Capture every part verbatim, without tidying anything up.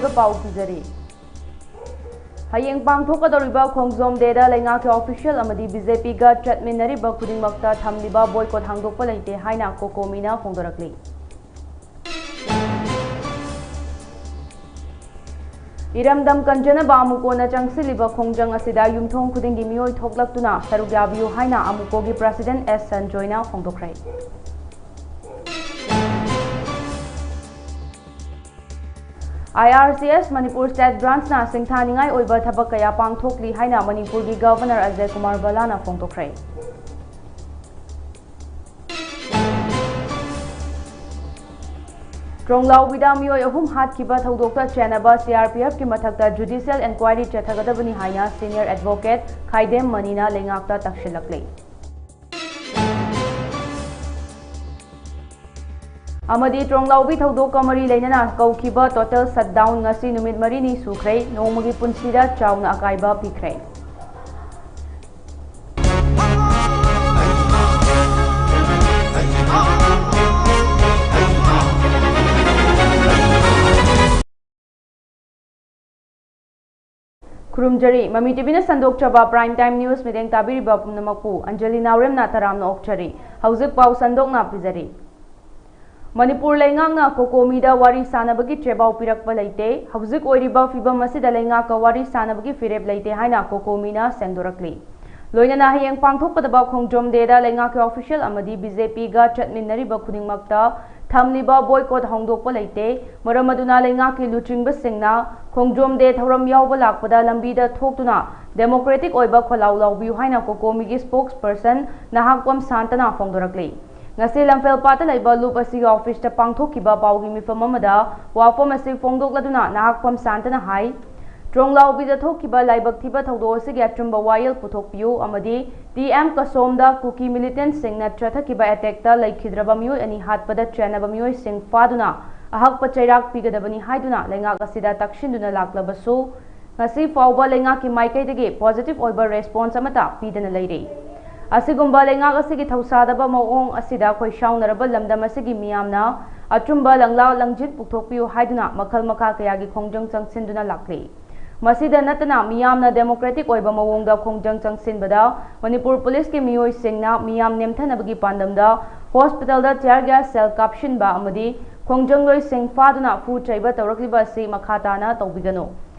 ꯄꯥꯎ ꯄꯤꯖꯔꯤ꯫ ꯍꯌꯦꯡ ꯄꯥꯡꯊꯣꯛꯀꯗꯧꯔꯤꯕ ꯈꯣꯡꯖꯣꯝ ꯗꯦꯗ ꯂꯩꯉꯥꯛꯀꯤ ꯑꯣꯐꯤꯁꯤꯌꯦꯜ ꯑꯃꯗꯤ ꯕꯤ ꯖꯦ ꯄꯤꯒ ꯆꯠꯃꯤꯟꯅꯔꯤꯕ ꯈꯨꯗꯤꯡꯃꯛꯇ ꯊꯝꯂꯤꯕ ꯕꯣꯏꯀꯣꯠ ꯍꯥꯡꯗꯣꯛꯄ ꯂꯩꯇꯦ ꯍꯥꯏꯅ ꯀꯣꯀꯣꯃꯤꯅ ꯐꯣꯡꯗꯣꯔꯛꯂꯤ꯫ ꯏꯔꯝꯗꯝ ꯀꯟꯖꯅꯕ ꯑꯃꯨꯀꯣꯅ ꯆꯪꯁꯤꯜꯂꯤꯕ ꯈꯣꯡꯖꯪ ꯑꯁꯤꯗ ꯌꯨꯝꯊꯣꯡ ꯈꯨꯗꯤꯡꯒꯤ ꯃꯤꯑꯣꯏ ꯊꯣꯛꯂꯛꯇꯨꯅ ꯁꯔꯨꯛ ꯌꯥꯕꯤꯌꯨ ꯍꯥꯏꯅ ꯑꯃꯨꯀꯣꯒꯤ ꯄ꯭ꯔꯁꯤꯗꯦꯟ ꯑꯦꯁ ꯁꯟꯖꯣꯏꯅ ꯐꯣꯡꯗꯣꯛꯈ꯭ꯔꯦ꯫ ꯑꯥꯏ R C S Manipur state ꯕ꯭ꯔꯥꯟꯆꯅ ꯁꯤꯡꯊꯥꯅꯤꯡꯉꯥꯏ ꯑꯣꯏꯕ ꯊꯕꯛ ꯀꯌꯥ ꯄꯥꯡꯊꯣꯛꯂꯤ ꯍꯥꯏꯅ ꯃꯅꯤꯄꯨꯔꯒꯤ ꯒꯕꯔꯅꯔ ꯑꯖꯌ ꯀꯨꯃꯥꯔ ꯚꯜꯂꯥꯅ ꯐꯣꯡꯗꯣꯛꯈ꯭ꯔꯦ꯫ ꯇ꯭ꯔꯣꯡꯂꯥꯎꯕꯤꯗ ꯃꯤꯑꯣꯏ ꯑꯍꯨꯝ ꯍꯥꯠꯈꯤꯕ ꯊꯧꯗꯣꯛꯇ ꯆꯦꯟꯅꯕ ꯁꯤ ꯑꯥꯔ ꯄꯤ ꯑꯦꯐꯀꯤ ꯃꯊꯛꯇ ꯖꯨꯗꯤꯁꯤꯌꯦꯜ ꯏꯟꯀ꯭ꯋꯥꯏꯔꯤ ꯆꯠꯊꯒꯗꯕꯅꯤ ꯍꯥꯏꯅ ꯁꯤꯅꯤꯌꯔ ꯑꯦꯗꯚꯣꯀꯦꯠ ꯈꯥꯏꯗꯦꯝ ꯃꯅꯤꯅ ꯂꯩꯉꯥꯛꯇ ꯇꯛꯁꯤꯜꯂꯛꯂꯤ꯫ ꯑꯃꯗꯤ ꯇ꯭ꯔꯣꯡꯂꯥꯎꯕꯤ ꯊꯧꯗꯣꯛꯀ ꯃꯔꯤ ꯂꯩꯅꯅ ꯀꯧꯈꯤꯕ ꯇꯣꯇꯦꯜ ꯁꯠꯗꯥꯎꯟ ꯉꯁꯤ ꯅꯨꯃꯤꯠ ꯃꯔꯤꯅꯤ ꯁꯨꯈ꯭ꯔꯦ, ꯅꯣꯡꯃꯒꯤ ꯄꯨꯟꯁꯤꯗ ꯆꯥꯎꯅ ꯑꯀꯥꯏꯕ ꯄꯤꯈ꯭ꯔꯦ꯫ ꯈꯨꯔꯨꯝꯖꯔꯤ꯫ ꯃꯃꯤ ꯇꯤꯚꯤꯅ ꯁꯟꯗꯣꯛꯆꯕ ꯄ꯭ꯔꯥꯏꯝ ꯇꯥꯏꯝ ꯅ꯭ꯌꯨꯁ ꯃꯤꯠꯌꯦꯡ ꯇꯥꯕꯤꯔꯤꯕ ꯄꯨꯝꯅꯃꯛꯄꯨ ꯑꯟꯖꯂꯤ ꯅꯥꯎꯔꯦꯝꯅ ꯇꯔꯥꯝꯅ ꯑꯣꯛꯆꯔꯤ꯫ ꯍꯧꯖꯤꯛ ꯄꯥꯎ ꯁꯟꯗꯣꯛꯅ ꯄꯤꯖꯔꯤ꯫ ꯃꯅꯤꯄꯨꯔ ꯂꯩꯉꯥꯛꯅ ꯀꯣꯀꯣꯃꯤꯗ ꯋꯥꯔꯤ ꯁꯥꯅꯕꯒꯤ ꯆꯦꯕꯥꯎ ꯄꯤꯔꯛꯄ ꯂꯩꯇꯦ꯫ ꯍꯧꯖꯤꯛ ꯑꯣꯏꯔꯤꯕ ꯐꯤꯚꯝ ꯑꯁꯤꯗ ꯂꯩꯉꯥꯛꯀ ꯋꯥꯔꯤ ꯁꯥꯅꯕꯒꯤ ꯐꯤꯔꯦꯞ ꯂꯩꯇꯦ ꯍꯥꯏꯅ ꯀꯣꯀꯣꯃꯤꯅ ꯁꯦꯡꯗꯣꯔꯛꯂꯤ꯫ ꯂꯣꯏꯅꯅ ꯍꯌꯦꯡ ꯄꯥꯡꯊꯣꯛꯀꯗꯕ ꯈꯣꯡꯖꯣꯝ ꯗꯦꯗ ꯂꯩꯉꯥꯛꯀꯤ ꯑꯣꯐꯤꯁꯤꯌꯦꯜ ꯑꯃꯗꯤ ꯕꯤ ꯖꯦ ꯄꯤꯒ ꯆꯠꯃꯤꯟꯅꯔꯤꯕ ꯈꯨꯗꯤꯡꯃꯛꯇ ꯊꯝꯂꯤꯕ ꯕꯣꯏꯀꯣꯠ ꯍꯣꯡꯗꯣꯛꯄ ꯂꯩꯇꯦ꯫ ꯃꯔꯝ ꯑꯗꯨꯅ ꯂꯩꯉꯥꯛꯀꯤ ꯂꯨꯆꯤꯡꯕꯁꯤꯡꯅ ꯈꯣꯡꯖꯣꯝ ꯗꯦ ꯊꯧꯔꯝ ꯌꯥꯎꯕ ꯂꯥꯛꯄꯗ ꯂꯝꯕꯤꯗ ꯊꯣꯛꯇꯨꯅ ꯗꯦꯃꯣꯀ꯭ꯔꯦꯇꯤꯛ ꯑꯣꯏꯕ ꯈꯣꯜꯂꯥꯎ ꯂꯥꯎꯕꯤꯌꯨ ꯍꯥꯏꯅ ꯀꯣꯀꯣꯃꯤꯒꯤ ꯁ꯭ꯄꯣꯛꯁ ꯄꯔꯁꯟ ꯅꯍꯥꯛꯄꯝ ꯁꯥꯟꯇꯅ ꯐꯣꯡꯗꯣꯔꯛꯂꯤ꯫ ꯉꯁꯤ ꯂꯝꯐꯦꯜꯄꯥꯠꯇ ꯂꯩꯕ ꯂꯨꯞ ꯑꯁꯤꯒꯤ ꯑꯣꯐꯤꯁꯇ ꯄꯥꯡꯊꯣꯛꯈꯤꯕ ꯄꯥꯎꯒꯤ ꯃꯤꯐꯝ ꯑꯃꯗ ꯋꯥꯐꯝ ꯑꯁꯤ ꯐꯣꯡꯗꯣꯛꯂꯗꯨꯅ ꯅꯍꯥꯛꯄꯝ ꯁꯥꯟꯇꯅ ꯍꯥꯏ, ꯇ꯭ꯔꯣꯡꯂꯥꯎꯕꯤꯗ ꯊꯣꯛꯈꯤꯕ ꯂꯥꯏꯕꯛ ꯊꯤꯕ ꯊꯧꯗꯣꯛ ꯑꯁꯤꯒꯤ ꯑꯆꯨꯝꯕ ꯋꯥꯌꯦꯜ ꯄꯨꯊꯣꯛꯄꯤꯌꯨ ꯑꯃꯗꯤ ꯇꯤ ꯑꯦꯝ ꯀꯁꯣꯝꯗ ꯀꯨꯀꯤ ꯃꯤꯂꯤꯇꯦꯟꯠꯁꯤꯡꯅ ꯆꯠꯊꯈꯤꯕ ꯑꯦꯇꯦꯛꯇ ꯂꯩꯈꯤꯗ꯭ꯔꯕ ꯃꯤꯑꯣꯏ ꯑꯅꯤ ꯍꯥꯠꯄꯗ ꯆꯦꯟꯅꯕ ꯃꯤꯑꯣꯏꯁꯤꯡ ꯐꯥꯗꯨꯅ ꯑꯍꯛꯄ ꯆꯩꯔꯥꯛ ꯄꯤꯒꯗꯕꯅꯤ ꯍꯥꯏꯗꯨꯅ ꯂꯩꯉꯥꯛ ꯑꯁꯤꯗ ꯇꯛꯁꯤꯟꯗꯨꯅ ꯂꯥꯛꯂꯕꯁꯨ, ꯉꯁꯤ ꯐꯥꯎꯕ ꯂꯩꯉꯥꯛꯀꯤ ꯃꯥꯏꯀꯩꯗꯒꯤ ꯄꯣꯖꯤꯇꯤꯚ ꯑꯣꯏꯕ ꯔꯦꯁꯄꯣꯟꯁ ꯑꯃꯠꯇ ꯄꯤꯗꯅ ꯂꯩꯔꯤ꯫ ꯑꯁꯤꯒꯨꯝꯕ ꯂꯩꯉꯥꯛ ꯑꯁꯤꯒꯤ ꯊꯧꯁꯥꯗꯕ ꯃꯑꯣꯡ ꯑꯁꯤꯗ ꯈꯣꯏꯁꯥꯎꯅꯔꯕ ꯂꯝꯗꯝ ꯑꯁꯤꯒꯤ ꯃꯤꯌꯥꯝꯅ ꯑꯆꯨꯝꯕ ꯂꯪꯂꯥ ꯂꯪꯖꯤꯠ ꯄꯨꯊꯣꯛꯄꯤꯌꯨ ꯍꯥꯏꯗꯨꯅ ꯃꯈꯜ ꯃꯈꯥ ꯀꯌꯥꯒꯤ ꯈꯣꯡꯖꯪ ꯆꯪꯁꯤꯟꯗꯨꯅ ꯂꯥꯛꯂꯤ꯫ ꯃꯁꯤꯗ ꯅꯠꯇꯅ ꯃꯤꯌꯥꯝꯅ democratic ꯑꯣꯏꯕ ꯃꯑꯣꯡꯗ ꯈꯣꯡꯖꯪ ꯆꯪꯁꯤꯟꯕꯗ ꯃꯅꯤꯄꯨꯔ ꯄꯨꯂꯤꯁꯀꯤ ꯃꯤꯑꯣꯏꯁꯤꯡꯅ ꯃꯤꯌꯥꯝ ꯅꯦꯝꯊꯅꯕꯒꯤ ꯄꯥꯟꯗꯝꯗ hospitalꯗ tear gas shell ꯀꯥꯞꯁꯤꯟꯕ ꯑꯃꯗꯤ ꯈꯣꯡꯖꯪꯂꯣꯏꯁꯤꯡ ꯐꯥꯗꯨꯅ ꯐꯨ ꯆꯩꯕ ꯇꯧꯔꯛꯂꯤꯕ ꯑꯁꯤ ꯃꯈꯥ ꯇꯥꯅ ꯇꯧꯕꯤꯒꯅꯨ꯫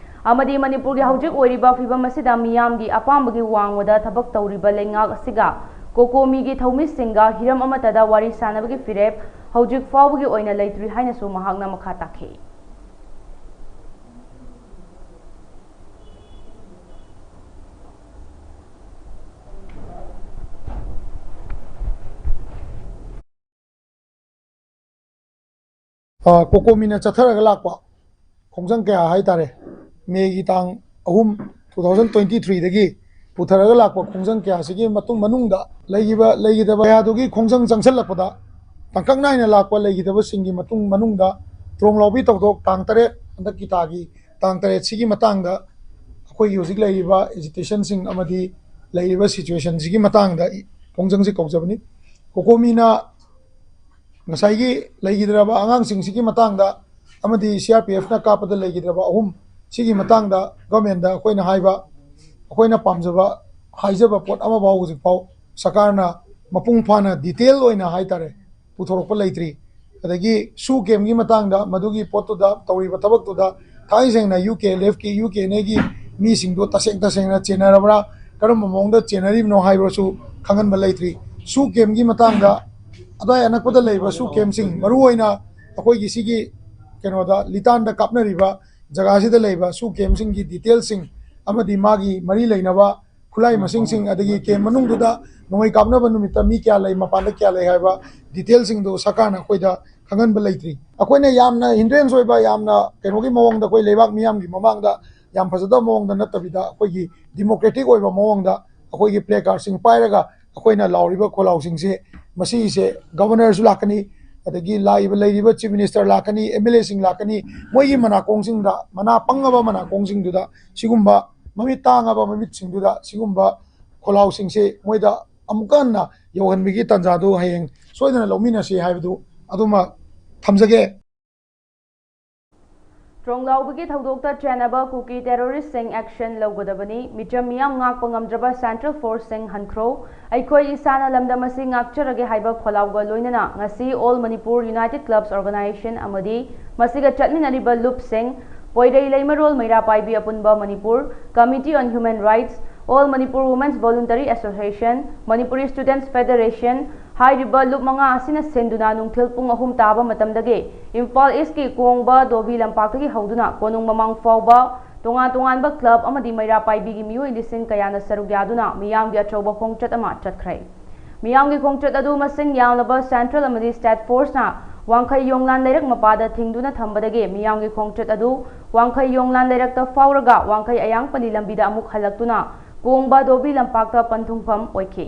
ꯑꯃꯗꯤ ꯃꯅꯤꯄꯨꯔꯒꯤ ꯍꯧꯖꯤꯛ ꯑꯣꯏꯔꯤꯕ ꯐꯤꯕꯝ ꯑꯁꯤꯗ ꯃꯤꯌꯥꯝꯒꯤ ꯑꯄꯥꯝꯕꯒꯤ ꯋꯥꯡꯃꯗ ꯊꯕꯛ ꯇꯧꯔꯤꯕ ꯂꯩꯉꯥꯛ ꯑꯁꯤꯒ COCOMIꯒꯤ ꯊꯧꯃꯤꯁꯤꯡꯒ ꯍꯤꯔꯝ ꯑꯃꯠꯇꯗ ꯋꯥꯔꯤ ꯁꯥꯅꯕꯒꯤ ꯐꯤꯔꯦꯞ ꯍꯧꯖꯤꯛ ꯐꯥꯎꯕꯒꯤ ꯑꯣꯏꯅ ꯂꯩꯇ꯭ꯔꯤ ꯍꯥꯏꯅꯁꯨ ꯃꯍꯥꯛꯅ ꯃꯈꯥ ꯇꯥꯈꯤ꯫ ꯑ, COCOMIꯅ ꯆꯠꯊꯔꯒ ꯂꯥꯛꯄ ꯈꯣꯡꯖꯪ ꯀꯌꯥ ꯍꯥꯏꯇꯥꯔꯦ, ꯃꯦꯒꯤ ꯇꯥꯡ ꯑꯍꯨꯝ, two thousand twenty threeꯗꯒꯤ ꯄꯨꯊꯔꯒ ꯂꯥꯛꯄ ꯈꯣꯡꯖꯪ ꯀꯌꯥꯁꯤꯒꯤ ꯃꯇꯨꯡ ꯃꯅꯨꯡꯗ ꯂꯩꯈꯤꯕ, ꯂꯩꯈꯤꯗꯕ ꯀꯌꯥꯗꯨꯒꯤ ꯈꯣꯡꯖꯪ ꯆꯪꯁꯤꯜꯂꯛꯄꯗ ꯇꯥꯡꯀꯛ ꯅꯥꯏꯅ ꯂꯥꯛꯄ ꯂꯩꯈꯤꯗꯕꯁꯤꯡꯒꯤ ꯃꯇꯨꯡ ꯃꯅꯨꯡꯗ ꯇ꯭ꯔꯣꯡꯂꯥꯎꯕꯤ ꯊꯧꯗꯣꯛ ꯇꯥꯡ ꯇꯔꯦꯠ, ꯍꯟꯗꯛꯀꯤ ꯊꯥꯒꯤ ꯇꯥꯡ ꯇꯔꯦꯠꯁꯤꯒꯤ ꯃꯇꯥꯡꯗ ꯑꯩꯈꯣꯏꯒꯤ ꯍꯧꯖꯤꯛ ꯂꯩꯔꯤꯕ agitationꯁꯤꯡ ꯑꯃꯗꯤ ꯂꯩꯔꯤꯕ situationꯁꯤꯒꯤ ꯃꯇꯥꯡꯗ ꯈꯣꯡꯖꯪꯁꯤ ꯀꯧꯖꯕꯅꯤ꯫ COCOMIꯅ ꯉꯁꯥꯏꯒꯤ ꯂꯩꯈꯤꯗ꯭ꯔꯕ ꯑꯉꯥꯡꯁꯤꯡꯁꯤꯒꯤ ꯃꯇꯥꯡꯗ ꯑꯃꯗꯤ CRPFꯅ ꯀꯥꯞꯄꯗ ꯂꯩꯈꯤꯗ꯭ꯔꯕ ꯑꯍꯨꯝ ꯁꯤꯒꯤ ꯃꯇꯥꯡꯗ governmentꯗ ꯑꯩꯈꯣꯏꯅ ꯍꯥꯏꯕ, ꯑꯩꯈꯣꯏꯅ ꯄꯥꯝꯖꯕ, ꯍꯥꯏꯖꯕ ꯄꯣꯠ ꯑꯃꯐꯥꯎ ꯍꯧꯖꯤꯛꯐꯥꯎ ꯁꯔꯀꯥꯔꯅ ꯃꯄꯨꯡ ꯐꯥꯅ detail ꯑꯣꯏꯅ ꯍꯥꯏꯇꯥꯔꯦ ꯄꯨꯊꯣꯔꯛꯄ ꯂꯩꯇ꯭ꯔꯤ꯫ ꯑꯗꯒꯤ SoO campꯀꯤ ꯃꯇꯥꯡꯗ ꯃꯗꯨꯒꯤ ꯄꯣꯠꯇꯨꯗ ꯇꯧꯔꯤꯕ ꯊꯕꯛꯇꯨꯗ ꯊꯥꯡꯃꯩ ꯁꯦꯡꯅ UKLFꯀꯤ, UKNAꯒꯤ ꯃꯤꯁꯤꯡꯗꯣ ꯇꯁꯦꯡ ꯇꯁꯦꯡꯅ ꯆꯦꯟꯅꯔꯕ꯭ꯔꯥ, ꯀꯔꯝꯕ ꯃꯑꯣꯡꯗ ꯆꯦꯟꯅꯔꯤꯕꯅꯣ ꯍꯥꯏꯕꯁꯨ ꯈꯪꯍꯟꯕ ꯂꯩꯇ꯭ꯔꯤ꯫ SoO campꯀꯤ ꯃꯇꯥꯡꯗ ꯑꯗ꯭ꯋꯥꯏ ꯑꯅꯛꯄꯗ ꯂꯩꯕ SoO campꯁꯤꯡ, ꯃꯔꯨꯑꯣꯏꯅ ꯑꯩꯈꯣꯏꯒꯤ ꯁꯤꯒꯤ ꯀꯩꯅꯣꯗ ꯂꯤꯇꯥꯟꯗ ꯀꯥꯞꯅꯔꯤꯕ ꯖꯒꯥꯁꯤꯗ ꯂꯩꯕ SoO campꯁꯤꯡꯒꯤ detailꯁꯤꯡ ꯑꯃꯗꯤ ꯃꯥꯒꯤ ꯃꯔꯤ ꯂꯩꯅꯕ ꯈꯨꯠꯂꯥꯏ ꯃꯁꯤꯡꯁꯤꯡ, ꯑꯗꯒꯤ camp ꯃꯅꯨꯡꯗꯨꯗ ꯅꯣꯡꯃꯩ ꯀꯥꯞꯅꯕ ꯅꯨꯃꯤꯠꯇ ꯃꯤ ꯀꯌꯥ ꯂꯩ, ꯃꯄꯥꯟꯗ ꯀꯌꯥ ꯂꯩ ꯍꯥꯏꯕ detailꯁꯤꯡꯗꯨ ꯁꯔꯀꯥꯔꯅ ꯑꯩꯈꯣꯏꯗ ꯈꯪꯍꯟꯕ ꯂꯩꯇ꯭ꯔꯤ꯫ ꯑꯩꯈꯣꯏꯅ ꯌꯥꯝꯅ hindrance ꯑꯣꯏꯕ, ꯌꯥꯝꯅ ꯀꯩꯅꯣꯒꯤ ꯃꯑꯣꯡꯗ, ꯑꯩꯈꯣꯏ ꯂꯩꯕꯥꯛ ꯃꯤꯌꯥꯝꯒꯤ ꯃꯃꯥꯡꯗ ꯌꯥꯝ ꯐꯖꯗꯕ ꯃꯑꯣꯡꯗ ꯅꯠꯇꯕꯤꯗ, ꯑꯩꯈꯣꯏꯒꯤ democratic ꯑꯣꯏꯕ ꯃꯑꯣꯡꯗ ꯑꯩꯈꯣꯏꯒꯤ placardꯁꯤꯡ ꯄꯥꯏꯔꯒ ꯑꯩꯈꯣꯏꯅ ꯂꯥꯎꯔꯤꯕ ꯈꯣꯜꯂꯥꯎꯁꯤꯡꯁꯦ, ꯃꯁꯤꯁꯦ governorꯁꯨ ꯂꯥꯛꯀꯅꯤ, ꯑꯗꯒꯤ ꯂꯥꯛꯏꯕ, ꯂꯩꯔꯤꯕ chief minister ꯂꯥꯛꯀꯅꯤ, MLAꯁꯤꯡ ꯂꯥꯛꯀꯅꯤ, ꯃꯣꯏꯒꯤ ꯃꯅꯥꯀꯣꯡꯁꯤꯡꯗ, ꯃꯅꯥ ꯄꯪꯉꯕ ꯃꯅꯥꯀꯣꯡꯁꯤꯡꯗꯨꯗ ꯁꯤꯒꯨꯝꯕ ꯃꯃꯤꯠ ꯇꯥꯡꯉꯕ ꯃꯃꯤꯠꯁꯤꯡꯗꯨꯗ ꯁꯤꯒꯨꯝꯕ ꯈꯣꯜꯂꯥꯎꯁꯤꯡꯁꯦ ꯃꯣꯏꯗ ꯑꯃꯨꯛꯀ ꯍꯟꯅ ꯌꯧꯍꯟꯕꯒꯤ ꯇꯥꯟꯖꯥꯗꯨ ꯍꯌꯦꯡ ꯁꯣꯏꯗꯅ ꯂꯧꯃꯤꯟꯅꯁꯤ ꯍꯥꯏꯕꯗꯨ ꯑꯗꯨꯃꯛ ꯊꯝꯖꯒꯦ꯫ ꯇ꯭ꯔꯣꯡꯂꯥꯎꯕꯒꯤ ꯊꯧꯗꯣꯛꯇ ꯆꯦꯟꯅꯕ ꯀꯨꯀꯤ ꯇꯦꯔꯣꯔꯤꯁꯁꯤꯡ ꯑꯦꯛꯁꯟ ꯂꯧꯒꯗꯕꯅꯤ꯫ ꯃꯤꯆꯝ ꯃꯤꯌꯥꯝ ꯉꯥꯛꯄ ꯉꯝꯗ꯭ꯔꯕ ꯁꯦꯟꯇ꯭ꯔꯦꯜ ꯐꯣꯔꯁꯁꯤꯡ ꯍꯟꯈ꯭ꯔꯣ꯫ ꯑꯩꯈꯣꯏ ꯏꯁꯥꯅ ꯂꯝꯗꯝ ꯑꯁꯤ ꯉꯥꯛꯆꯔꯒꯦ ꯍꯥꯏꯕ ꯈꯣꯜꯂꯥꯎꯒ ꯂꯣꯏꯅꯅ ꯉꯁꯤ All Manipur United Clubs Organization ꯑꯃꯗꯤ ꯃꯁꯤꯒ ꯆꯠꯃꯤꯟꯅꯔꯤꯕ ꯂꯨꯞꯁꯤꯡ, ꯄꯣꯏꯔꯩ ꯂꯩꯃꯔꯣꯜ ꯃꯩꯔꯥ ꯄꯥꯏꯕꯤ ꯑꯄꯨꯟꯕ Manipur, Committee on Human Rights, All Manipur Women's Voluntary Association, Manipuri Students Federation, ꯍꯥꯏꯔꯤꯕ ꯂꯨꯞ ꯃꯉꯥ ꯑꯁꯤꯅ ꯁꯦꯟꯗꯨꯅ ꯅꯨꯡꯊꯤꯜ ꯄꯨꯡ ꯑꯍꯨꯝ ꯇꯥꯕ ꯃꯇꯝꯗꯒꯤ ꯏꯝꯐꯥꯜ ꯏꯁꯀꯤ ꯀꯣꯡꯕ ꯗꯣꯕꯤ ꯂꯝꯄꯥꯛꯇꯒꯤ ꯍꯧꯗꯨꯅ ꯀꯣꯅꯨꯡ ꯃꯃꯥꯡ ꯐꯥꯎꯕ ꯇꯣꯉꯥꯟ ꯇꯣꯉꯥꯟꯕ ꯀ꯭ꯂꯕ ꯑꯃꯗꯤ ꯃꯩꯔꯥ ꯄꯥꯏꯕꯤꯒꯤ ꯃꯤꯑꯣꯏ ꯂꯤꯁꯤꯡ ꯀꯌꯥꯅ ꯁꯔꯨꯛ ꯌꯥꯗꯨꯅ ꯃꯤꯌꯥꯝꯒꯤ ꯑꯆꯧꯕ ꯈꯣꯡꯆꯠ ꯑꯃ ꯆꯠꯈ꯭ꯔꯦ꯫ ꯃꯤꯌꯥꯝꯒꯤ ꯈꯣꯡꯆꯠ ꯑꯗꯨ ꯃꯁꯤꯡ ꯌꯥꯝꯂꯕ ꯁꯦꯟꯇ꯭ꯔꯦꯜ ꯑꯃꯗꯤ ꯁ꯭ꯇꯦꯠ ꯐꯣꯔꯁꯅ ꯋꯥꯡꯈꯩ ꯌꯣꯡꯂꯥꯟ ꯂꯩꯔꯛ ꯃꯄꯥꯗ ꯊꯤꯡꯗꯨꯅ ꯊꯝꯕꯗꯒꯤ ꯃꯤꯌꯥꯝꯒꯤ ꯈꯣꯡꯆꯠ ꯑꯗꯨ ꯋꯥꯡꯈꯩ ꯌꯣꯡꯂꯥꯟ ꯂꯩꯔꯛꯇ ꯐꯥꯎꯔꯒ ꯋꯥꯡꯈꯩ ꯑꯌꯥꯡꯄꯜꯂꯤ ꯂꯝꯕꯤꯗ ꯑꯃꯨꯛ ꯍꯜꯂꯛꯇꯨꯅ ꯀꯣꯡꯕ ꯗꯣꯕꯤ ꯂꯝꯄꯥꯛꯇ ꯄꯟꯊꯨꯡꯐꯝ ꯑꯣꯏꯈꯤ꯫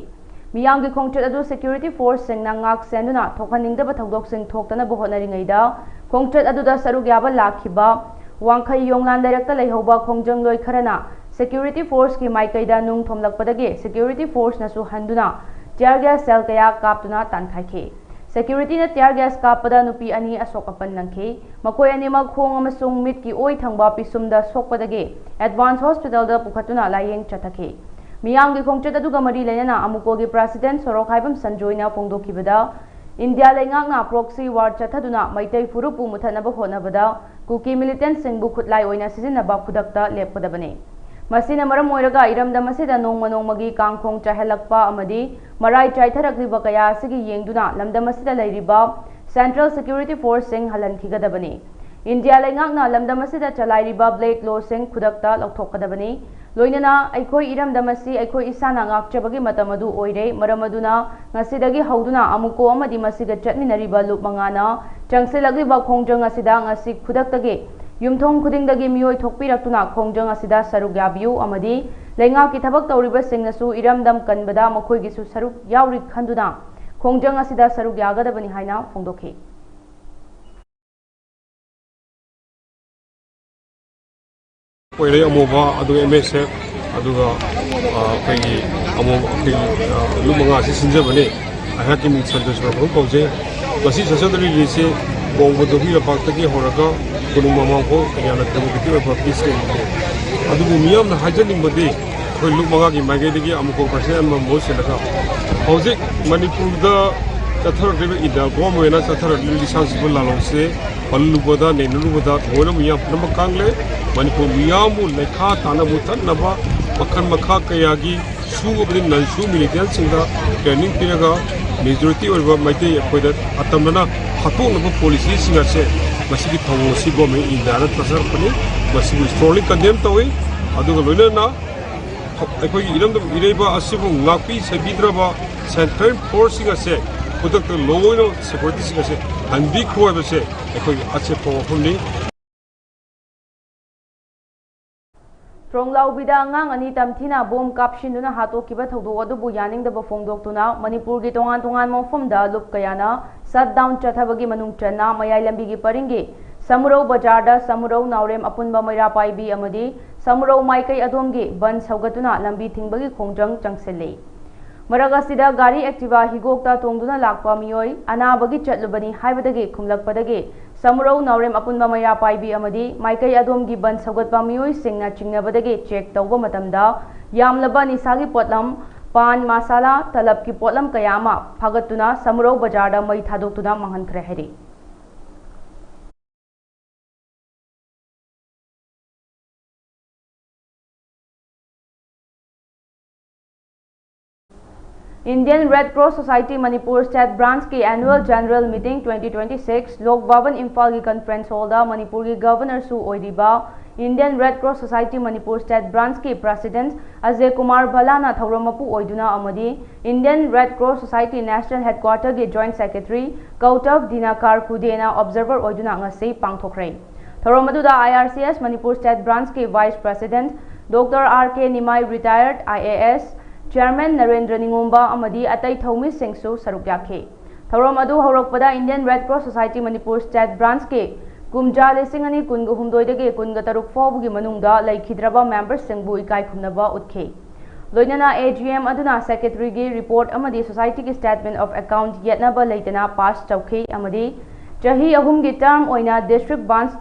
ꯃꯤꯌꯥꯝꯒꯤ ꯈꯣꯡꯆꯠ ꯑꯗꯨ ꯁꯦꯀ꯭ꯌꯨꯔꯤꯇꯤ ꯐꯣꯔꯁꯁꯤꯡꯅ ꯉꯥꯛ ꯁꯦꯟꯗꯨꯅ ꯊꯣꯛꯍꯟꯅꯤꯡꯗꯕ ꯊꯧꯗꯣꯛꯁꯤꯡ ꯊꯣꯛꯇꯅꯕ ꯍꯣꯠꯅꯔꯤꯉꯩꯗ ꯈꯣꯡꯆꯠ ꯑꯗꯨꯗ ꯁꯔꯨꯛ ꯌꯥꯕ ꯂꯥꯛꯈꯤꯕ ꯋꯥꯡꯈꯩ ꯌꯣꯡꯂꯥꯟ ꯂꯩꯔꯛꯇ ꯂꯩꯍꯧꯕ ꯈꯣꯡꯖꯪꯂꯣꯏ ꯈꯔꯅ ꯁꯦꯀ꯭ꯌꯨꯔꯤꯇꯤ ꯐꯣꯔꯁꯀꯤ ꯃꯥꯏꯀꯩꯗ ꯅꯨꯡ ꯊꯣꯝꯂꯛꯄꯗꯒꯤ ꯁꯦꯀ꯭ꯌꯨꯔꯤꯇꯤ ꯐꯣꯔꯁꯅꯁꯨ ꯍꯟꯗꯨꯅ ꯇꯤꯌꯥꯔ ꯒ꯭ꯌꯥꯁ ꯁꯦꯜ ꯀꯌꯥ ꯀꯥꯞꯇꯨꯅ ꯇꯥꯟꯊꯥꯏꯈꯤ꯫ ꯁꯦꯀ꯭ꯌꯨꯔꯤꯇꯤꯅ ꯇꯤꯌꯥꯔ ꯒ꯭ꯌꯥꯁ ꯀꯥꯞꯄꯗ ꯅꯨꯄꯤ ꯑꯅꯤ ꯑꯁꯣꯛ ꯑꯄꯟ ꯅꯪꯈꯤ꯫ ꯃꯈꯣꯏ ꯑꯅꯤꯃꯛ ꯈꯣꯡ ꯑꯃꯁꯨꯡ ꯃꯤꯠꯀꯤ ꯑꯣꯏ ꯊꯪꯕ ꯄꯤꯁꯨꯝꯗ ꯁꯣꯛꯄꯗꯒꯤ ꯑꯦꯗꯚꯥꯟꯁ ꯍꯣꯁꯄꯤꯇꯥꯜꯗ ꯄꯨꯈꯠꯇꯨꯅ ꯂꯥꯌꯦꯡ ꯆꯠꯊꯈꯤ꯫ ꯃꯤꯌꯥꯝꯒꯤ ꯈꯣꯡꯆꯠ ꯑꯗꯨꯒ ꯃꯔꯤ ꯂꯩꯅꯅ ꯑꯃꯨꯀꯣꯒꯤ ꯄ꯭ꯔꯦꯁꯤꯗꯦꯟꯠ ꯁꯣꯔꯣꯛꯈꯥꯏꯕꯝ ꯁꯟꯖꯣꯏꯅ ꯐꯣꯡꯗꯣꯛꯈꯤꯕꯗ, ꯏꯟꯗꯤꯌꯥ ꯂꯩꯉꯥꯛꯅ ꯄ꯭ꯔꯣꯛꯁꯤ ꯋꯥꯔ ꯆꯠꯊꯗꯨꯅ ꯃꯩꯇꯩ ꯐꯨꯔꯨꯞꯄꯨ ꯃꯨꯊꯠꯅꯕ ꯍꯣꯠꯅꯕꯗ ꯀꯨꯀꯤ ꯃꯤꯂꯤꯇꯦꯟꯠꯁꯤꯡꯕꯨ ꯈꯨꯠꯂꯥꯏ ꯑꯣꯏꯅ ꯁꯤꯖꯤꯟꯅꯕ ꯈꯨꯗꯛꯇ ꯂꯦꯞꯀꯗꯕꯅꯤ꯫ ꯃꯁꯤꯅ ꯃꯔꯝ ꯑꯣꯏꯔꯒ ꯏꯔꯝꯗꯝ ꯑꯁꯤꯗ ꯅꯣꯡꯃ ꯅꯣꯡꯃꯒꯤ ꯀꯥꯡꯈꯣꯡ ꯆꯥꯏꯍꯜꯂꯛꯄ ꯑꯃꯗꯤ ꯃꯔꯥꯏ ꯆꯥꯏꯊꯔꯛꯂꯤꯕ ꯀꯌꯥ ꯑꯁꯤꯒꯤ ꯌꯦꯡꯗꯨꯅ ꯂꯝꯗꯝ ꯑꯁꯤꯗ ꯂꯩꯔꯤꯕ ꯁꯦꯟꯇ꯭ꯔꯦꯜ ꯁꯦꯀ꯭ꯌꯨꯔꯤꯇꯤ ꯐꯣꯔꯁꯁꯤꯡ ꯍꯜꯍꯟꯈꯤꯒꯗꯕꯅꯤ꯫ ꯏꯟꯗꯤꯌꯥ ꯂꯩꯉꯥꯛꯅ ꯂꯝꯗꯝ ꯑꯁꯤꯗ ꯆꯂꯥꯏꯔꯤꯕ ꯕ꯭ꯂꯦꯛ ꯂꯣꯁꯤꯡ ꯈꯨꯗꯛꯇ ꯂꯧꯊꯣꯛꯀꯗꯕꯅꯤ꯫ ꯂꯣꯏꯅꯅ ꯑꯩꯈꯣꯏ ꯏꯔꯝꯗꯝ ꯑꯁꯤ ꯑꯩꯈꯣꯏ ꯏꯁꯥꯅ ꯉꯥꯛꯆꯕꯒꯤ ꯃꯇꯝ ꯑꯗꯨ ꯑꯣꯏꯔꯦ꯫ ꯃꯔꯝ ꯑꯗꯨꯅ ꯉꯁꯤꯗꯒꯤ ꯍꯧꯗꯨꯅ ꯑꯃꯨꯀꯣ ꯑꯃꯗꯤ ꯃꯁꯤꯒ ꯆꯠꯃꯤꯟꯅꯔꯤꯕ ꯂꯨꯞ ꯃꯉꯥꯅ ꯆꯪꯁꯤꯜꯂꯛꯂꯤꯕ ꯈꯣꯡꯖꯪ ꯑꯁꯤꯗ ꯉꯁꯤ ꯈꯨꯗꯛꯇꯒꯤ ꯌꯨꯝꯊꯣꯡ ꯈꯨꯗꯤꯡꯗꯒꯤ ꯃꯤꯑꯣꯏ ꯊꯣꯛꯄꯤꯔꯛꯇꯨꯅ ꯈꯣꯡꯖꯪ ꯑꯁꯤꯗ ꯁꯔꯨꯛ ꯌꯥꯕꯤꯌꯨ ꯑꯃꯗꯤ ꯂꯩꯉꯥꯛꯀꯤ ꯊꯕꯛ ꯇꯧꯔꯤꯕꯁꯤꯡꯅꯁꯨ ꯏꯔꯝꯗꯝ ꯀꯟꯕꯗ ꯃꯈꯣꯏꯒꯤꯁꯨ ꯁꯔꯨꯛ ꯌꯥꯎꯔꯤ ꯈꯟꯗꯨꯅ ꯈꯣꯡꯖꯪ ꯑꯁꯤꯗ ꯁꯔꯨꯛ ꯌꯥꯒꯗꯕꯅꯤ ꯍꯥꯏꯅ ꯐꯣꯡꯗꯣꯛꯈꯤ꯫ ꯄꯣꯏꯔꯩ ꯑꯃꯣꯕ, ꯑꯗꯨꯒ ꯑꯦꯝ ꯑꯦꯁ ꯑꯦꯐ, ꯑꯗꯨꯒ, ꯑ, ꯑꯩꯈꯣꯏꯒꯤ ꯑꯃꯣꯕ, ꯑꯩꯈꯣꯏꯒꯤ, ꯑ, ꯂꯨꯞ ꯃꯉꯥ ꯑꯁꯤ ꯁꯤꯟꯖꯕꯅꯤ꯫ ꯑꯩꯍꯥꯛꯀꯤ ꯃꯤꯡ ꯁꯟꯇꯣꯁ ꯀꯧꯕ ꯀꯧꯖꯩ꯫ ꯃꯁꯤ ꯁꯣꯁꯤꯌꯦꯜ ꯔꯦꯂꯤꯁꯤ ꯀꯣꯡꯕꯗꯨꯒꯤ ꯂꯝꯄꯥꯛꯇꯒꯤ ꯍꯧꯔꯒ ꯀꯣꯅꯨꯡ ꯃꯃꯥꯡ ꯐꯥꯎ ꯀꯌꯥꯅ democratic ꯑꯣꯏꯕ peace ꯂꯩꯕꯅꯤ꯫ ꯑꯗꯨꯕꯨ ꯃꯤꯌꯥꯝꯅ ꯍꯥꯏꯖꯅꯤꯡꯕꯗꯤ, ꯑꯩꯈꯣꯏ ꯂꯨꯞ ꯃꯉꯥꯒꯤ ꯃꯥꯏꯀꯩꯗꯒꯤ ꯑꯃꯨꯛꯀ percent ꯑꯃꯃꯝ ꯃꯍꯨꯠ ꯁꯤꯜꯂꯒ ꯍꯧꯖꯤꯛ ꯃꯅꯤꯄꯨꯔꯗ ꯆꯠꯊꯔꯛꯂꯤꯕ ꯏꯟꯗꯤꯌꯥ ꯒꯣꯚꯔꯟꯃꯦꯟꯅ ꯆꯠꯊꯔꯛꯂꯤꯕ ꯂꯤꯁꯥꯡ ꯁꯤꯠꯄ ꯂꯥꯂꯣꯡꯁꯦ ꯄꯜꯂꯨꯕꯗ, ꯅꯩꯅꯔꯨꯕꯗ ꯂꯣꯏꯅ ꯃꯤꯌꯥꯝ ꯄꯨꯝꯅꯃꯛ ꯀꯥꯡꯂꯦ꯫ ꯃꯅꯤꯄꯨꯔ ꯃꯤꯌꯥꯝꯕꯨ ꯂꯩꯈꯥ ꯇꯥꯅ ꯃꯨꯊꯠꯅꯕ ꯃꯈꯜ ꯃꯈꯥ ꯀꯌꯥꯒꯤ ꯁꯨ ꯑꯃꯗꯤ non-SoO militantꯁꯤꯡꯗ training ꯄꯤꯔꯒ majority ꯑꯣꯏꯔꯤꯕ ꯃꯩꯇꯩ ꯑꯩꯈꯣꯏꯗ ꯑꯇꯝꯅꯅ ꯍꯥꯠꯇꯣꯛꯅꯕ policyꯁꯤꯡ ꯑꯁꯦ ꯃꯁꯤꯒꯤ ꯊꯧꯑꯣꯡ ꯑꯁꯤ ꯒꯣꯚꯔꯟꯃꯦꯟ ꯏꯟꯗꯤꯌꯥꯅ ꯆꯠꯊꯔꯛꯄꯅꯤ꯫ ꯃꯁꯤꯕꯨ strongly condemn ꯇꯧꯏ꯫ ꯑꯗꯨꯒ ꯂꯣꯏꯅꯅ ꯑꯩꯈꯣꯏꯒꯤ ꯏꯔꯝꯗꯝ ꯏꯔꯩꯕ ꯑꯁꯤꯕꯨ ꯉꯥꯛꯄꯤ ꯁꯦꯟꯕꯤꯗ꯭ꯔꯕ central forceꯁꯤꯡ ꯑꯁꯦ ꯈꯨꯗꯛꯇ ꯂꯣꯏꯅ securityꯁꯤꯡ ꯑꯁꯦ ꯍꯟꯕꯤꯈꯣ ꯍꯥꯏꯕꯁꯦ ꯑꯩꯈꯣꯏꯒꯤ ꯑꯆꯦꯠꯄ ꯋꯥꯐꯝꯅꯤ꯫ ꯇ꯭ꯔꯣꯡꯂꯥꯎꯕꯤꯗ ꯑꯉꯥꯡ ꯑꯅꯤ ꯇꯝꯊꯤꯅ ꯕꯣꯝ ꯀꯥꯞꯁꯤꯟꯗꯨꯅ ꯍꯥꯠꯇꯣꯛꯈꯤꯕ ꯊꯧꯗꯣꯛ ꯑꯗꯨꯕꯨ ꯌꯥꯅꯤꯡꯗꯕ ꯐꯣꯡꯗꯣꯛꯇꯨꯅ ꯃꯅꯤꯄꯨꯔꯒꯤ ꯇꯣꯉꯥꯟ ꯇꯣꯉꯥꯟꯕ ꯃꯐꯝꯗ ꯂꯨꯞ ꯀꯌꯥꯅ shutdown ꯆꯠꯊꯕꯒꯤ ꯃꯅꯨꯡ ꯆꯟꯅ ꯃꯌꯥꯏ ꯂꯝꯕꯤꯒꯤ ꯄꯔꯤꯡꯒꯤ ꯁꯃꯨꯔꯧ ꯕꯖꯥꯔꯗ ꯁꯃꯨꯔꯧ ꯅꯥꯎꯔꯦꯝ ꯑꯄꯨꯟꯕ ꯃꯩꯔꯥ ꯄꯥꯏꯕꯤ ꯑꯃꯗꯤ ꯁꯃꯨꯔꯧ ꯃꯥꯏꯀꯩ ꯑꯗꯣꯝꯒꯤ ꯕꯟ ꯁꯧꯒꯠꯇꯨꯅ ꯂꯝꯕꯤ ꯊꯤꯡꯕꯒꯤ ꯈꯣꯡꯖꯪ ꯆꯪꯁꯤꯜꯂꯤ꯫ ꯃꯔꯛ ꯑꯁꯤꯗ ꯒꯥꯔꯤ Activa ꯍꯤꯒꯣꯛꯇ ꯇꯣꯡꯗꯨꯅ ꯂꯥꯛꯄ ꯃꯤꯑꯣꯏ ꯑꯅꯥꯕꯒꯤ ꯆꯠꯂꯨꯕꯅꯤ ꯍꯥꯏꯕꯗꯒꯤ ꯈꯨꯝꯂꯛꯄꯗꯒꯤ ꯁꯃꯨꯔꯧ ꯅꯥꯎꯔꯦꯝ ꯑꯄꯨꯟꯕ ꯃꯩꯔꯥ ꯄꯥꯏꯕꯤ ꯑꯃꯗꯤ ꯃꯥꯏꯀꯩ ꯑꯗꯣꯝꯒꯤ ꯕꯟ ꯁꯧꯒꯠꯄ ꯃꯤꯑꯣꯏꯁꯤꯡꯅ ꯆꯤꯡꯅꯕꯗꯒꯤ check ꯇꯧꯕ ꯃꯇꯝꯗ ꯌꯥꯝꯂꯕ ꯅꯤꯁꯥꯒꯤ ꯄꯣꯠꯂꯝ, ꯄꯥꯟ ꯃꯁꯥꯂꯥ, ꯇꯂꯕꯀꯤ ꯄꯣꯠꯂꯝ ꯀꯌꯥ ꯑꯃ ꯐꯥꯒꯠꯇꯨꯅ ꯁꯃꯨꯔꯧ ꯕꯖꯥꯔꯗ ꯃꯩ ꯊꯥꯗꯣꯛꯇꯨꯅ ꯃꯥꯡꯍꯟꯈ꯭ꯔꯦ ꯍꯥꯏꯔꯤ꯫ Indian Red Cross Society Manipur State Branchꯀꯤ Annual General Meeting twenty twenty-six ꯂꯣꯛ ꯚꯕꯟ ꯏꯝꯐꯥꯜꯒꯤ conference hallꯗ ꯃꯅꯤꯄꯨꯔꯒꯤ Governorꯁꯨ ꯑꯣꯏꯔꯤꯕ Indian Red Cross Society Manipur State Branchꯀꯤ President ꯑꯖꯦ Kumar ꯚꯂꯥꯅ ꯊꯧꯔꯝ ꯃꯄꯨ ꯑꯣꯏꯗꯨꯅ ꯑꯃꯗꯤ Indian Red Cross Society National Headquarterꯒꯤ Joint Secretary ꯀꯧꯇꯕ ꯗꯤꯅꯥꯀꯥꯔ ꯀꯨꯗꯦꯅ observer ꯑꯣꯏꯗꯨꯅ ꯉꯁꯤ ꯄꯥꯡꯊꯣꯛꯈ꯭ꯔꯦ꯫ ꯊꯧꯔꯝ ꯑꯗꯨꯗ I R C S Manipur State Branchꯀꯤ Vice President Doctor R K Nimai, retired I A S, Chairman Narendra ꯅꯤꯉꯣꯝꯕ ꯑꯃꯗꯤ ꯑꯇꯩ ꯊꯧꯃꯤꯁꯤꯡꯁꯨ ꯁꯔꯨꯛ ꯌꯥꯈꯤ꯫ ꯊꯧꯔꯝ ꯑꯗꯨ ꯍꯧꯔꯛꯄꯗ Indian Red Cross Society Manipur State Branchꯀꯤ ꯀꯨꯝꯖꯥ ꯂꯤꯁꯤꯡ ꯑꯅꯤ ꯀꯨꯟꯒ ꯍꯨꯝꯗꯣꯏꯗꯒꯤ ꯀꯨꯟꯒ ꯇꯔꯨꯛ ꯐꯥꯎꯕꯒꯤ ꯃꯅꯨꯡꯗ ꯂꯩꯈꯤꯗ꯭ꯔꯕ memberꯁꯤꯡꯕꯨ ꯏꯀꯥꯏ ꯈꯨꯝꯅꯕ ꯎꯠꯈꯤ꯫ ꯂꯣꯏꯅꯅ A G M ꯑꯗꯨꯅ Secretaryꯒꯤ report ꯑꯃꯗꯤ Societyꯒꯤ Statement of Account ꯌꯦꯠꯅꯕ ꯂꯩꯇꯅ pass ꯇꯧꯈꯤ ꯑꯃꯗꯤ ꯆꯍꯤ ꯑꯍꯨꯝꯒꯤ term ꯑꯣꯏꯅ district branch,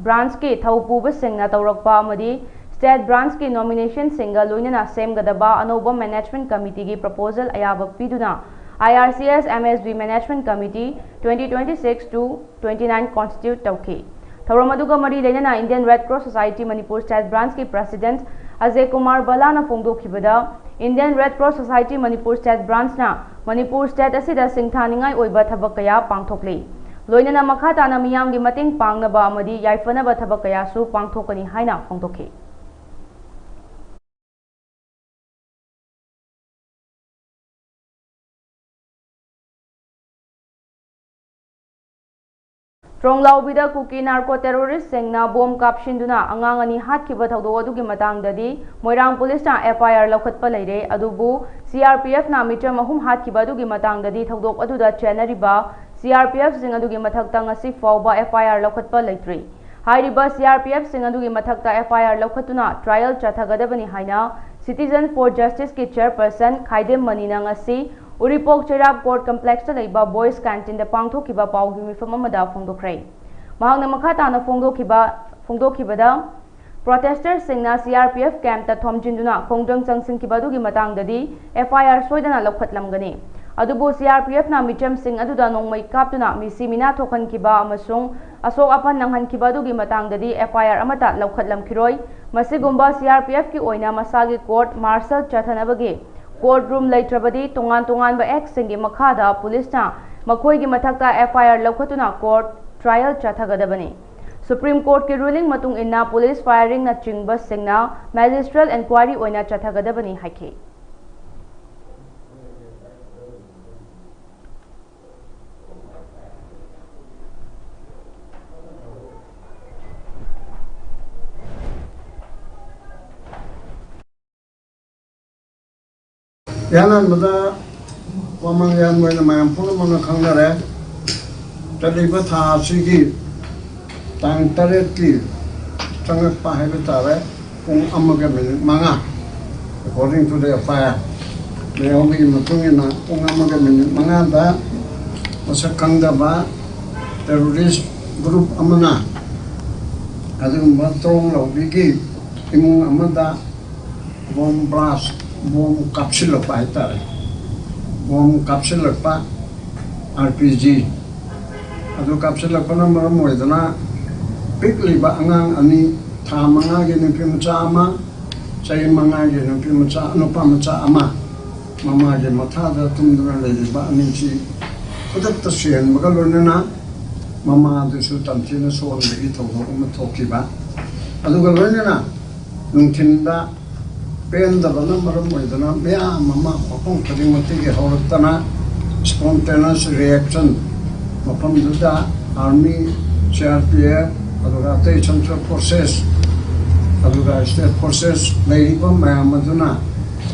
branchꯀꯤ ꯊꯧꯄꯨꯕꯁꯤꯡꯅ ꯇꯧꯔꯛꯄ ꯑꯃꯗꯤ state branchꯀꯤ nominationꯁꯤꯡꯒ ꯂꯣꯏꯅꯅ ꯁꯦꯝꯒꯗꯕ ꯑꯅꯧꯕ management committeeꯒꯤ proposal ꯑꯌꯥꯕ ꯄꯤꯗꯨꯅ I R C S M S B Management Committee twenty twenty-six to twenty-nine constitute ꯇꯧꯈꯤ꯫ ꯊꯧꯔꯝ ꯑꯗꯨꯒ ꯃꯔꯤ ꯂꯩꯅꯅ Indian Red Cross Society Manipur State Branchꯀꯤ president ꯑꯖꯦ Kumar ꯕꯂꯥꯅ ꯐꯣꯡꯗꯣꯛꯈꯤꯕꯗ, Indian Red Cross Society Manipur State Branchꯅ Manipur state ꯑꯁꯤꯗ ꯁꯤꯡꯊꯥꯅꯤꯡꯉꯥꯏ ꯑꯣꯏꯕ ꯊꯕꯛ ꯀꯌꯥ ꯄꯥꯡꯊꯣꯛꯂꯤ꯫ ꯂꯣꯏꯅꯅ ꯃꯈꯥ ꯇꯥꯅ ꯃꯤꯌꯥꯝꯒꯤ ꯃꯇꯦꯡ ꯄꯥꯡꯅꯕ ꯑꯃꯗꯤ ꯌꯥꯏꯐꯅꯕ ꯊꯕꯛ ꯀꯌꯥꯁꯨ ꯄꯥꯡꯊꯣꯛꯀꯅꯤ ꯍꯥꯏꯅ ꯐꯣꯡꯗꯣꯛꯈꯤ꯫ ꯇ꯭ꯔꯣꯡꯂꯥꯎꯕꯤꯗ ꯀꯨꯀꯤ narco terroristꯁꯤꯡꯅ bomb ꯀꯥꯞꯁꯤꯟꯗꯨꯅ ꯑꯉꯥꯡ ꯑꯅꯤ ꯍꯥꯠꯈꯤꯕ ꯊꯧꯗꯣꯛ ꯑꯗꯨꯒꯤ ꯃꯇꯥꯡꯗꯗꯤ ꯃꯣꯏꯔꯥꯡ ꯄꯨꯂꯤꯁꯅ F I R ꯂꯧꯈꯠꯄ ꯂꯩꯔꯦ꯫ ꯑꯗꯨꯕꯨ C R P Fꯅ ꯃꯤꯆꯝ ꯑꯍꯨꯝ ꯍꯥꯠꯈꯤꯕ ꯑꯗꯨꯒꯤ ꯃꯇꯥꯡꯗꯗꯤ ꯊꯧꯗꯣꯛ ꯑꯗꯨꯗ ꯆꯦꯟꯅꯔꯤꯕ C R P Fꯁꯤꯡ ꯑꯗꯨꯒꯤ ꯃꯊꯛꯇ ꯉꯁꯤ ꯐꯥꯎꯕ F I R ꯂꯧꯈꯠꯄ ꯂꯩꯇ꯭ꯔꯤ꯫ ꯍꯥꯏꯔꯤꯕ C R P Fꯁꯤꯡ ꯑꯗꯨꯒꯤ ꯃꯊꯛꯇ F I R ꯂꯧꯈꯠꯇꯨꯅ trial ꯆꯠꯊꯒꯗꯕꯅꯤ ꯍꯥꯏꯅ Citizen for Justiceꯀꯤ chairperson ꯈꯥꯏꯗꯦꯝ ꯃꯅꯤꯅ ꯉꯁꯤ ꯎꯔꯤꯄꯣꯛ ꯆꯩꯔꯥꯞ court complexꯇ ꯂꯩꯕ boys canteenꯗ ꯄꯥꯡꯊꯣꯛꯈꯤꯕ ꯄꯥꯎꯒꯤ ꯃꯤꯐꯝ ꯑꯃꯗ ꯐꯣꯡꯗꯣꯛꯈ꯭ꯔꯦ꯫ ꯃꯍꯥꯛꯅ ꯃꯈꯥ ꯇꯥꯅ ꯐꯣꯡꯗꯣꯛꯈꯤꯕ, ꯐꯣꯡꯗꯣꯛꯈꯤꯕꯗ, protesterꯁꯤꯡꯅ C R P F campꯇ ꯊꯣꯝꯖꯤꯟꯗꯨꯅ ꯈꯣꯡꯖꯪ ꯆꯪꯁꯤꯟꯈꯤꯕ ꯑꯗꯨꯒꯤ ꯃꯇꯥꯡꯗꯗꯤ F I R ꯁꯣꯏꯗꯅ ꯂꯧꯈꯠꯂꯝꯒꯅꯤ꯫ ꯑꯗꯨꯕꯨ C R P Fꯅ ꯃꯤꯆꯝꯁꯤꯡ ꯑꯗꯨꯗ ꯅꯣꯡꯃꯩ ꯀꯥꯞꯇꯨꯅ ꯃꯤꯁꯤ ꯃꯤꯅꯥ ꯊꯣꯛꯍꯟꯈꯤꯕ ꯑꯃꯁꯨꯡ ꯑꯁꯣꯛ ꯑꯄꯟ ꯅꯪꯍꯟꯈꯤꯕ ꯑꯗꯨꯒꯤ ꯃꯇꯥꯡꯗꯗꯤ F I R ꯑꯃꯠꯇ ꯂꯧꯈꯠꯂꯝꯈꯤꯔꯣꯏ꯫ ꯃꯁꯤꯒꯨꯝꯕ C R P Fꯀꯤ ꯑꯣꯏꯅ ꯃꯁꯥꯒꯤ court martial ꯆꯠꯊꯅꯕꯒꯤ court room ꯂꯩꯇ꯭ꯔꯕꯗꯤ ꯇꯣꯉꯥꯟ ꯇꯣꯉꯥꯟꯕ actꯁꯤꯡꯒꯤ ꯃꯈꯥꯗ ꯄꯨꯂꯤꯁꯅ ꯃꯈꯣꯏꯒꯤ ꯃꯊꯛꯇ F I R ꯂꯧꯈꯠꯇꯨꯅ court trial ꯆꯠꯊꯒꯗꯕꯅꯤ꯫ Supreme Courtꯀꯤ ruling ꯃꯇꯨꯡ ꯏꯟꯅ police firingꯅꯆꯤꯡꯕꯁꯤꯡꯅ magistrate inquiry ꯑꯣꯏꯅ ꯆꯠꯊꯒꯗꯕꯅꯤ ꯍꯥꯏꯈꯤ꯫ ꯏꯍꯥꯟ ꯍꯥꯟꯕꯗ ꯋꯥꯃꯪ ꯌꯥꯝꯕ ꯑꯣꯏꯅ ꯃꯌꯥꯝ ꯄꯨꯝꯅꯃꯛꯅ ꯈꯪꯅꯔꯦ꯫ ꯆꯠꯂꯤꯕ ꯊꯥ ꯑꯁꯤꯒꯤ ꯇꯥꯡ ꯇꯔꯦꯠꯀꯤ ꯆꯪꯉꯛꯄ ꯍꯥꯏꯕ ꯇꯥꯔꯦ, ꯄꯨꯡ ꯑꯃꯒ ꯃꯤꯅꯤꯠ ꯃꯉꯥ, according to the F I R ꯃꯌꯥꯝꯒꯤ ꯃꯇꯨꯡ ꯏꯟꯅ ꯄꯨꯡ ꯑꯃꯒ ꯃꯤꯅꯤꯠ ꯃꯉꯥꯗ ꯃꯁꯛ ꯈꯪꯗꯕ ꯇꯦꯔꯣꯔꯤꯁ ꯒ꯭ꯔꯨꯞ ꯑꯃꯅ ꯑꯗꯨꯒꯨꯝꯕ ꯇ꯭ꯔꯣꯡ ꯂꯧꯕꯤꯒꯤ ꯏꯃꯨꯡ ꯑꯃꯗ ꯕꯣꯝ ꯕ꯭ꯂꯥꯁ, ꯕꯣꯝ ꯀꯥꯞꯁꯤꯜꯂꯛꯄ ꯍꯥꯏꯇꯥꯔꯦ꯫ ꯕꯣꯝ ꯀꯥꯞꯁꯤꯜꯂꯛꯄ, ꯑꯥꯔ ꯄꯤ ꯖꯤ ꯑꯗꯨ ꯀꯥꯞꯁꯤꯜꯂꯛꯄꯅ ꯃꯔꯝ ꯑꯣꯏꯗꯨꯅ ꯄꯤꯛꯂꯤꯕ ꯑꯉꯥꯡ ꯑꯅꯤ, ꯊꯥ ꯃꯉꯥꯒꯤ ꯅꯨꯄꯤ ꯃꯆꯥ ꯑꯃ, ꯆꯍꯤ ꯃꯉꯥꯒꯤ ꯅꯨꯄꯤ ꯃꯆꯥ, ꯅꯨꯄꯥ ꯃꯆꯥ ꯑꯃ, ꯃꯃꯥꯒꯤ ꯃꯊꯥꯗ ꯇꯨꯝꯗꯨꯅ ꯂꯩꯔꯤꯕ ꯑꯅꯤꯁꯤ ꯈꯨꯗꯛꯇ ꯁꯤꯍꯟꯕꯒ ꯂꯣꯏꯅꯅ ꯃꯃꯥꯗꯨꯁꯨ ꯇꯝꯊꯤꯅ ꯁꯣꯛꯍꯟꯕꯒꯤ ꯊꯧꯗꯣꯛ ꯑꯃ ꯊꯣꯛꯈꯤꯕ꯫ ꯑꯗꯨꯒ ꯂꯣꯏꯅꯅ ꯅꯨꯡꯊꯤꯟꯗ ꯄꯦꯟꯗꯕꯅ ꯃꯔꯝ ꯑꯣꯏꯗꯨꯅ ꯃꯌꯥꯝ ꯑꯃ ꯃꯐꯝ ꯈꯨꯗꯤꯡꯃꯛꯇꯒꯤ ꯍꯧꯔꯛꯇꯅ spontaneous reaction, ꯃꯐꯝꯗꯨꯗ army, C R P F, ꯑꯗꯨꯒ ꯑꯇꯩ ꯁꯦꯟꯇ꯭ꯔꯦꯜ ꯐꯣꯔꯁꯦꯁ, ꯑꯗꯨꯒ ꯁ꯭ꯇꯦꯠ ꯐꯣꯔꯁꯦꯁ ꯂꯩꯔꯤꯕ ꯃꯌꯥꯝ ꯑꯗꯨꯅ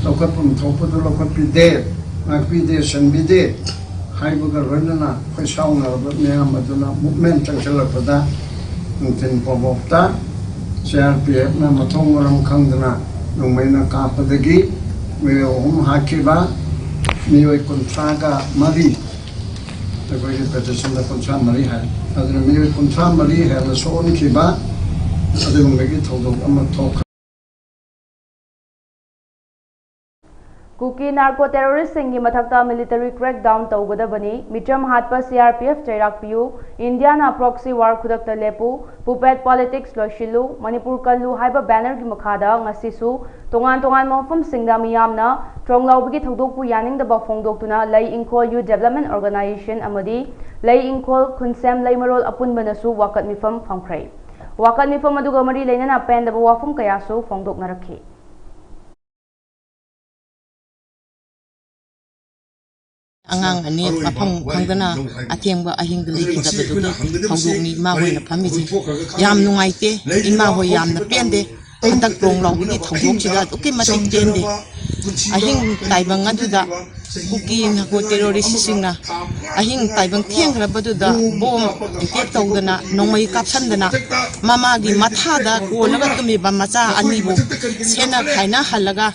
ꯂꯧꯈꯠꯐꯝ ꯊꯣꯛꯄꯗꯨ ꯂꯧꯈꯠꯄꯤꯗꯦ, ꯉꯥꯛꯄꯤꯗꯦ, ꯁꯦꯟꯕꯤꯗꯦ ꯍꯥꯏꯕꯒ ꯂꯣꯏꯅꯅ ꯑꯩꯈꯣꯏ ꯁꯥꯎꯅꯔꯕ ꯃꯌꯥꯝ ꯑꯗꯨꯅ ꯃꯨꯞꯃꯦꯟ ꯆꯪꯁꯤꯜꯂꯛꯄꯗ ꯅꯨꯡꯊꯤꯜ ꯄꯣꯕꯣꯛꯇ ꯁꯤ ꯑꯥꯔ ꯄꯤ ꯑꯦꯐꯅ ꯃꯊꯣꯡ ꯃꯔꯝ ꯈꯪꯗꯅ ꯅꯣꯡꯃꯩꯅ ꯀꯥꯞꯄꯗꯒꯤ ꯃꯤꯑꯣꯏ ꯑꯍꯨꯝ ꯍꯥꯠꯈꯤꯕ, ꯃꯤꯑꯣꯏ ꯀꯨꯟꯊ꯭ꯔꯥꯒ ꯃꯔꯤ, ꯑꯩꯈꯣꯏꯒꯤ ꯄꯦꯇꯤꯁꯟꯗ ꯀꯨꯟꯊ꯭ꯔꯥ ꯃꯔꯤ ꯍꯥꯏ, ꯑꯗꯨꯅ ꯃꯤꯑꯣꯏ ꯀꯨꯟꯊ꯭ꯔꯥ ꯃꯔꯤ ꯍꯦꯟꯅ ꯁꯣꯛꯍꯟꯈꯤꯕ ꯑꯗꯨꯒꯨꯝꯕꯒꯤ ꯊꯧꯗꯣꯛ ꯑꯃ ꯊꯣꯛꯈ꯭ꯔꯦ꯫ ꯀꯨꯀꯤ ꯅꯥꯔꯀꯣ ꯇꯦꯔꯣꯔꯤꯁꯁꯤꯡꯒꯤ ꯃꯊꯛꯇ ꯃꯤꯂꯤꯇꯔꯤ ꯀ꯭ꯔꯦꯛꯗꯥꯎꯟ ꯇꯧꯒꯗꯕꯅꯤ, ꯃꯤꯆꯝ ꯍꯥꯠꯄ ꯁꯤ ꯑꯥꯔ ꯄꯤ ꯑꯦꯐ ꯆꯩꯔꯥꯛ ꯄꯤꯌꯨ, ꯏꯟꯗꯤꯌꯥꯅ ꯄ꯭ꯔꯣꯛꯁꯤ ꯋꯥꯔ ꯈꯨꯗꯛꯇ ꯂꯦꯞꯄꯨ, ꯄꯨꯄꯦꯠ ꯄꯣꯂꯤꯇꯤꯛꯁ ꯂꯣꯏꯁꯤꯜꯂꯨ, ꯃꯅꯤꯄꯨꯔ ꯀꯜꯂꯨ ꯍꯥꯏꯕ ꯕꯦꯅꯔꯒꯤ ꯃꯈꯥꯗ ꯉꯁꯤꯁꯨ ꯇꯣꯉꯥꯟ ꯇꯣꯉꯥꯟꯕ ꯃꯐꯝꯁꯤꯡꯗ ꯃꯤꯌꯥꯝꯅ ꯇ꯭ꯔꯣꯡ ꯂꯥꯎꯕꯒꯤ ꯊꯧꯗꯣꯛꯄꯨ ꯌꯥꯅꯤꯡꯗꯕ ꯐꯣꯡꯗꯣꯛꯇꯨꯅ ꯂꯩ ꯏꯪꯈꯣꯜ ꯌꯨꯠ ꯗꯦꯕꯂꯞꯃꯦꯟ ꯑꯣꯔꯒꯅꯥꯏꯖꯦꯁꯟ ꯑꯃꯗꯤ ꯂꯩ ꯏꯪꯈꯣꯜ ꯈꯨꯟꯁꯦꯝ ꯂꯩꯃꯔꯣꯜ ꯑꯄꯨꯟꯕꯅꯁꯨ ꯋꯥꯀꯠ ꯃꯤꯐꯝ ꯐꯝꯈ꯭ꯔꯦ꯫ ꯋꯥꯀꯠ ꯃꯤꯐꯝ ꯑꯗꯨꯒ ꯃꯔꯤ ꯂꯩꯅꯅ ꯄꯦꯟꯗꯕ ꯋꯥꯐꯝ ꯀꯌꯥꯁꯨ ꯐꯣꯡꯗꯣꯛꯅꯔꯛꯈꯤ꯫ ꯑꯉꯥꯡ ꯑꯅꯤ ꯃꯐꯝ ꯈꯪꯗꯅ ꯑꯊꯦꯡꯕ ꯑꯍꯤꯡꯗ ꯂꯩꯈꯤꯗꯕꯗꯨꯒꯤ ꯊꯧꯗꯣꯛꯅꯤ ꯏꯃꯥ ꯍꯣꯏꯅ ꯐꯝꯃꯤꯁꯤ꯫ ꯌꯥꯝ ꯅꯨꯡꯉꯥꯏꯇꯦ, ꯏꯃꯥ ꯍꯣꯏ ꯌꯥꯝꯅ ꯄꯦꯟꯗꯦ꯫ ꯍꯟꯗꯛ ꯇ꯭ꯔꯣꯡ ꯂꯥꯎꯕꯒꯤ ꯊꯧꯗꯣꯛꯁꯤꯗ ꯑꯗꯨꯛꯀꯤ ꯃꯇꯤꯛ ꯄꯦꯟꯗꯦ꯫ ꯑꯍꯤꯡ ꯇꯥꯏꯕꯪ ꯑꯗꯨꯗ ꯀꯨꯀꯤ ꯅꯥꯔꯀꯣ ꯇꯦꯔꯣꯔꯤꯁꯁꯤꯡꯅ ꯑꯍꯤꯡ ꯇꯥꯏꯕꯪ ꯊꯦꯡꯈ꯭ꯔꯕꯗꯨꯗ ꯕꯣꯝ ꯑꯦꯇꯦꯛ ꯇꯧꯗꯅ, ꯅꯣꯡꯃꯩ ꯀꯥꯞꯁꯟꯗꯅ, ꯃꯃꯥꯒꯤ ꯃꯊꯥꯗ ꯀꯣꯜꯂꯒ ꯇꯨꯝꯃꯤꯕ ꯃꯆꯥ ꯑꯅꯤꯕꯨ ꯁꯦꯠꯅ ꯈꯥꯏꯅꯍꯜꯂꯒ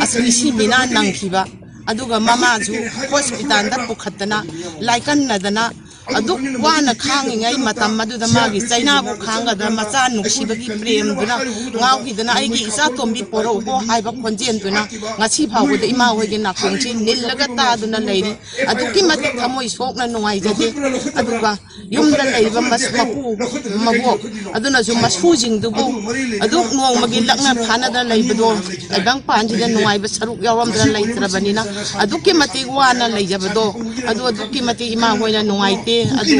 ꯑꯁ ꯃꯤꯁꯤ ꯃꯤꯅꯥ ꯅꯪꯈꯤꯕ, ꯑꯗꯨꯒ ꯃꯃꯥꯁꯨ ꯍꯣꯁꯄꯤꯇꯥꯜꯗ ꯄꯨꯈꯠꯇꯅ ꯂꯥꯏꯀꯠꯅꯗꯅ ꯑꯗꯨꯛ ꯋꯥꯅ ꯈꯥꯡꯉꯤꯉꯩ ꯃꯇꯝ ꯑꯗꯨꯗ ꯃꯥꯒꯤ ꯆꯩꯅꯥꯕꯨ ꯈꯥꯡꯒꯗ꯭ꯔꯥ, ꯃꯆꯥ ꯅꯨꯡꯁꯤꯕꯒꯤ ꯄ꯭ꯔꯦꯝꯗꯨꯅ ꯉꯥꯎꯈꯤꯗꯅ "ꯑꯩꯒꯤ ꯏꯆꯥ ꯇꯣꯝꯕꯤ ꯄꯣꯔꯛꯎꯀꯣ" ꯍꯥꯏꯕ ꯈꯣꯟꯖꯦꯜꯗꯨꯅ ꯉꯁꯤ ꯐꯥꯎꯕꯗ ꯏꯃꯥ ꯍꯣꯏꯒꯤ ꯅꯥꯀꯣꯡꯁꯤ ꯅꯤꯜꯂꯒ ꯇꯥꯗꯨꯅ ꯂꯩꯔꯤ꯫ ꯑꯗꯨꯛꯀꯤ ꯃꯇꯤꯛ ꯊꯃꯣꯏ ꯁꯣꯛꯅ ꯅꯨꯡꯉꯥꯏꯖꯗꯦ꯫ ꯑꯗꯨꯒ ꯌꯨꯝꯗ ꯂꯩꯔꯤꯕ ꯃꯁ-, ꯃꯄꯨ ꯃꯕꯣꯛ ꯑꯗꯨꯅꯁꯨ ꯃꯁꯨꯁꯤꯡꯗꯨꯕꯨ ꯑꯗꯨꯛ ꯅꯣꯡꯃꯒꯤ ꯂꯛꯅ ꯐꯥꯅꯗꯅ ꯂꯩꯕꯗꯣ, ꯇꯥꯏꯕꯪ ꯄꯥꯟꯁꯤꯗ ꯅꯨꯡꯉꯥꯏꯕ ꯁꯔꯨꯛ ꯌꯥꯎꯔꯝꯗꯅ ꯂꯩꯇ꯭ꯔꯕꯅꯤꯅ ꯑꯗꯨꯛꯀꯤ ꯃꯇꯤꯛ ꯋꯥꯅ ꯂꯩꯖꯕꯗꯣ, ꯑꯗꯨ ꯑꯗꯨꯛꯀꯤ ꯃꯇꯤꯛ ꯏꯃꯥ ꯍꯣꯏꯅ ꯅꯨꯡꯉꯥꯏꯇꯦ꯫ ꯑꯗꯨ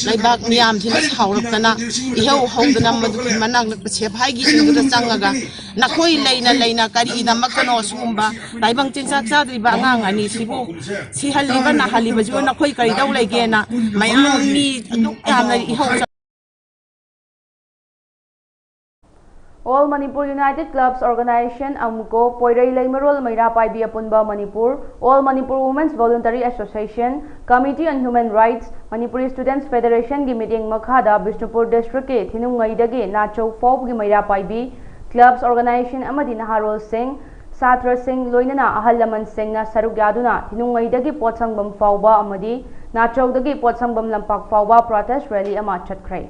ꯂꯩꯕꯥꯛ ꯃꯤꯌꯥꯝꯁꯤꯅ ꯁꯥꯎꯔꯛꯇꯅ ꯏꯍꯧ ꯍꯧꯗꯅ ꯃꯗꯨꯒꯤ ꯃꯅꯥꯛ ꯅꯛꯄ ꯁꯦꯐꯥꯏꯒꯤꯁꯤꯡꯗꯨꯗ ꯆꯪꯉꯒ ꯅꯈꯣꯏ ꯂꯩꯅ ꯂꯩꯅ ꯀꯔꯤꯒꯤꯗꯃꯛꯇꯅꯣ ꯑꯁꯤꯒꯨꯝꯕ ꯇꯥꯏꯕꯪ ꯆꯤꯟꯖꯥꯛ ꯆꯥꯗ꯭ꯔꯤꯕ ꯑꯉꯥꯡ ꯑꯅꯤꯁꯤꯕꯨ ꯁꯤꯍꯜꯂꯤꯕ ꯅꯥꯍꯜꯂꯤꯕꯁꯤꯕꯨ ꯅꯈꯣꯏ ꯀꯔꯤ ꯇꯧ ꯂꯩꯒꯦꯅ ꯃꯌꯥꯝ ꯃꯤ ꯑꯗꯨꯛ ꯌꯥꯝꯅ ꯏꯍꯧ All Manipur United Clubs Organization, ꯑꯃꯨꯀꯣ, ꯄꯣꯏꯔꯩ ꯂꯩꯃꯔꯣꯜ ꯃꯩꯔꯥ ꯄꯥꯏꯕꯤ ꯑꯄꯨꯟꯕ Manipur, All Manipur Women's Voluntary Association, Committee on Human Rights, Manipuri Students Federation ꯒꯤ ꯃꯤꯠꯌꯦꯡ ꯃꯈꯥꯗ ꯕꯤꯁꯅꯨꯄꯨꯔ district ꯀꯤ ꯊꯤꯅꯨꯡꯉꯩꯗꯒꯤ ꯅꯥꯆꯧ ꯐꯥꯎꯕꯒꯤ ꯃꯩꯔꯥ ꯄꯥꯏꯕꯤ clubs, organization ꯑꯃꯗꯤ ꯅꯍꯥꯔꯣꯜꯁꯤꯡ, ꯁꯥꯇ꯭ꯔꯁꯤꯡ ꯂꯣꯏꯅꯅ ꯑꯍꯜ ꯂꯃꯟꯁꯤꯡꯅ ꯁꯔꯨꯛ ꯌꯥꯗꯨꯅ ꯊꯤꯅꯨꯡꯉꯩꯗꯒꯤ ꯄꯣꯠꯁꯪꯕꯝ ꯐꯥꯎꯕ ꯑꯃꯗꯤ ꯅꯥꯆꯧꯗꯒꯤ ꯄꯣꯠꯁꯪꯕꯝ ꯂꯝꯄꯥꯛ ꯐꯥꯎꯕ protest rally ꯑꯃ ꯆꯠꯈ꯭ꯔꯦ꯫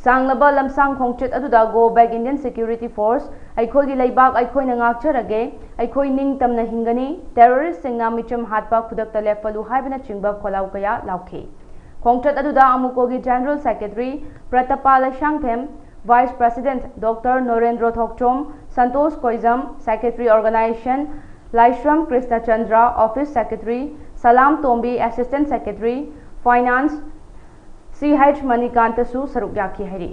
ꯁꯥꯡꯂꯕ ꯂꯝꯁꯥꯡ ꯈꯣꯡꯆꯠ ꯑꯗꯨꯗ "Go back Indian security force", "ꯑꯩꯈꯣꯏꯒꯤ ꯂꯩꯕꯥꯛ ꯑꯩꯈꯣꯏꯅ ꯉꯥꯛꯆꯔꯒꯦ", "ꯑꯩꯈꯣꯏ ꯅꯤꯡꯇꯝꯅ ꯍꯤꯡꯒꯅꯤ", "terrorist ꯁꯤꯡꯅ ꯃꯤꯆꯝ ꯍꯥꯠꯄ ꯈꯨꯗꯛꯇ ꯂꯦꯞꯄꯜꯂꯨ" ꯍꯥꯏꯕꯅꯆꯤꯡꯕ ꯈꯣꯜꯂꯥꯎ ꯀꯌꯥ ꯂꯥꯎꯈꯤ꯫ ꯈꯣꯡꯆꯠ ꯑꯗꯨꯗ ꯑꯃꯨꯀꯣꯒꯤ General Secretary Pratap Leishangthem, Vice President Doctor Norendro Thokchom, Santosh Koijam, Secretary Organization Laishram Krishnachandra, Office Secretary Salam Tombi, Assistant Secretary Finance C H ꯃꯅꯤꯀꯥꯟꯇꯁꯨ ꯁꯔꯨꯛ ꯌꯥꯈꯤ ꯍꯥꯏꯔꯤ꯫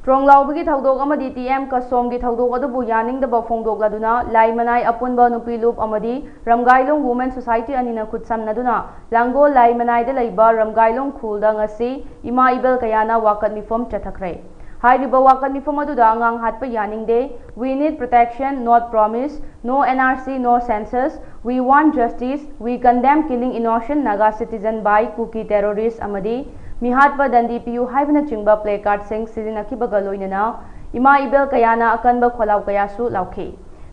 ꯇ꯭ꯔꯣꯡꯂꯥꯎꯕꯒꯤ ꯊꯧꯗꯣꯛ ꯑꯃꯗꯤ ꯇꯤ ꯑꯦꯝ ꯀꯁꯣꯝꯒꯤ ꯊꯧꯗꯣꯛ ꯑꯗꯨꯕꯨ ꯌꯥꯅꯤꯡꯗꯕ ꯐꯣꯡꯗꯣꯛꯂꯗꯨꯅ ꯂꯥꯏꯃꯅꯥꯏ ꯑꯄꯨꯟꯕ ꯅꯨꯄꯤ ꯂꯨꯞ ꯑꯃꯗꯤ ꯔꯝꯒꯥꯏꯂꯣꯡ Women Society ꯑꯅꯤꯅ ꯈꯨꯠꯁꯝꯅꯗꯨꯅ ꯂꯥꯡꯒꯣꯜ ꯂꯥꯏꯃꯅꯥꯏꯗ ꯂꯩꯕ ꯔꯝꯒꯥꯏꯂꯣꯡ ꯈꯨꯜꯗ ꯉꯁꯤ ꯏꯃꯥ ꯏꯕꯦꯜ ꯀꯌꯥꯅ ꯋꯥꯀꯠ ꯃꯤꯐꯝ ꯆꯠꯊꯈ꯭ꯔꯦ꯫ ꯍꯥꯏꯔꯤꯕ ꯋꯥꯀꯠ ꯃꯤꯐꯝ ꯑꯗꯨꯗ "ꯑꯉꯥꯡ ꯍꯥꯠꯄ ꯌꯥꯅꯤꯡꯗꯦ", "We need protection, not promise", "No N R C, no census", "We want justice", "We condemn killing innocent Naga citizen by Kuki terrorists" ꯑꯃꯗꯤ "ꯃꯤꯍꯥꯠꯄ ꯗꯟꯗꯤ ꯄꯤꯌꯨ" ꯍꯥꯏꯕꯅꯆꯤꯡꯕ placard ꯁꯤꯡ ꯁꯤꯖꯤꯟꯅꯈꯤꯕꯒ ꯂꯣꯏꯅꯅ ꯏꯃꯥ ꯏꯕꯦꯜ ꯀꯌꯥꯅ ꯑꯀꯟꯕ ꯈꯣꯜꯂꯥꯎ ꯀꯌꯥꯁꯨ ꯂꯥꯎꯈꯤ꯫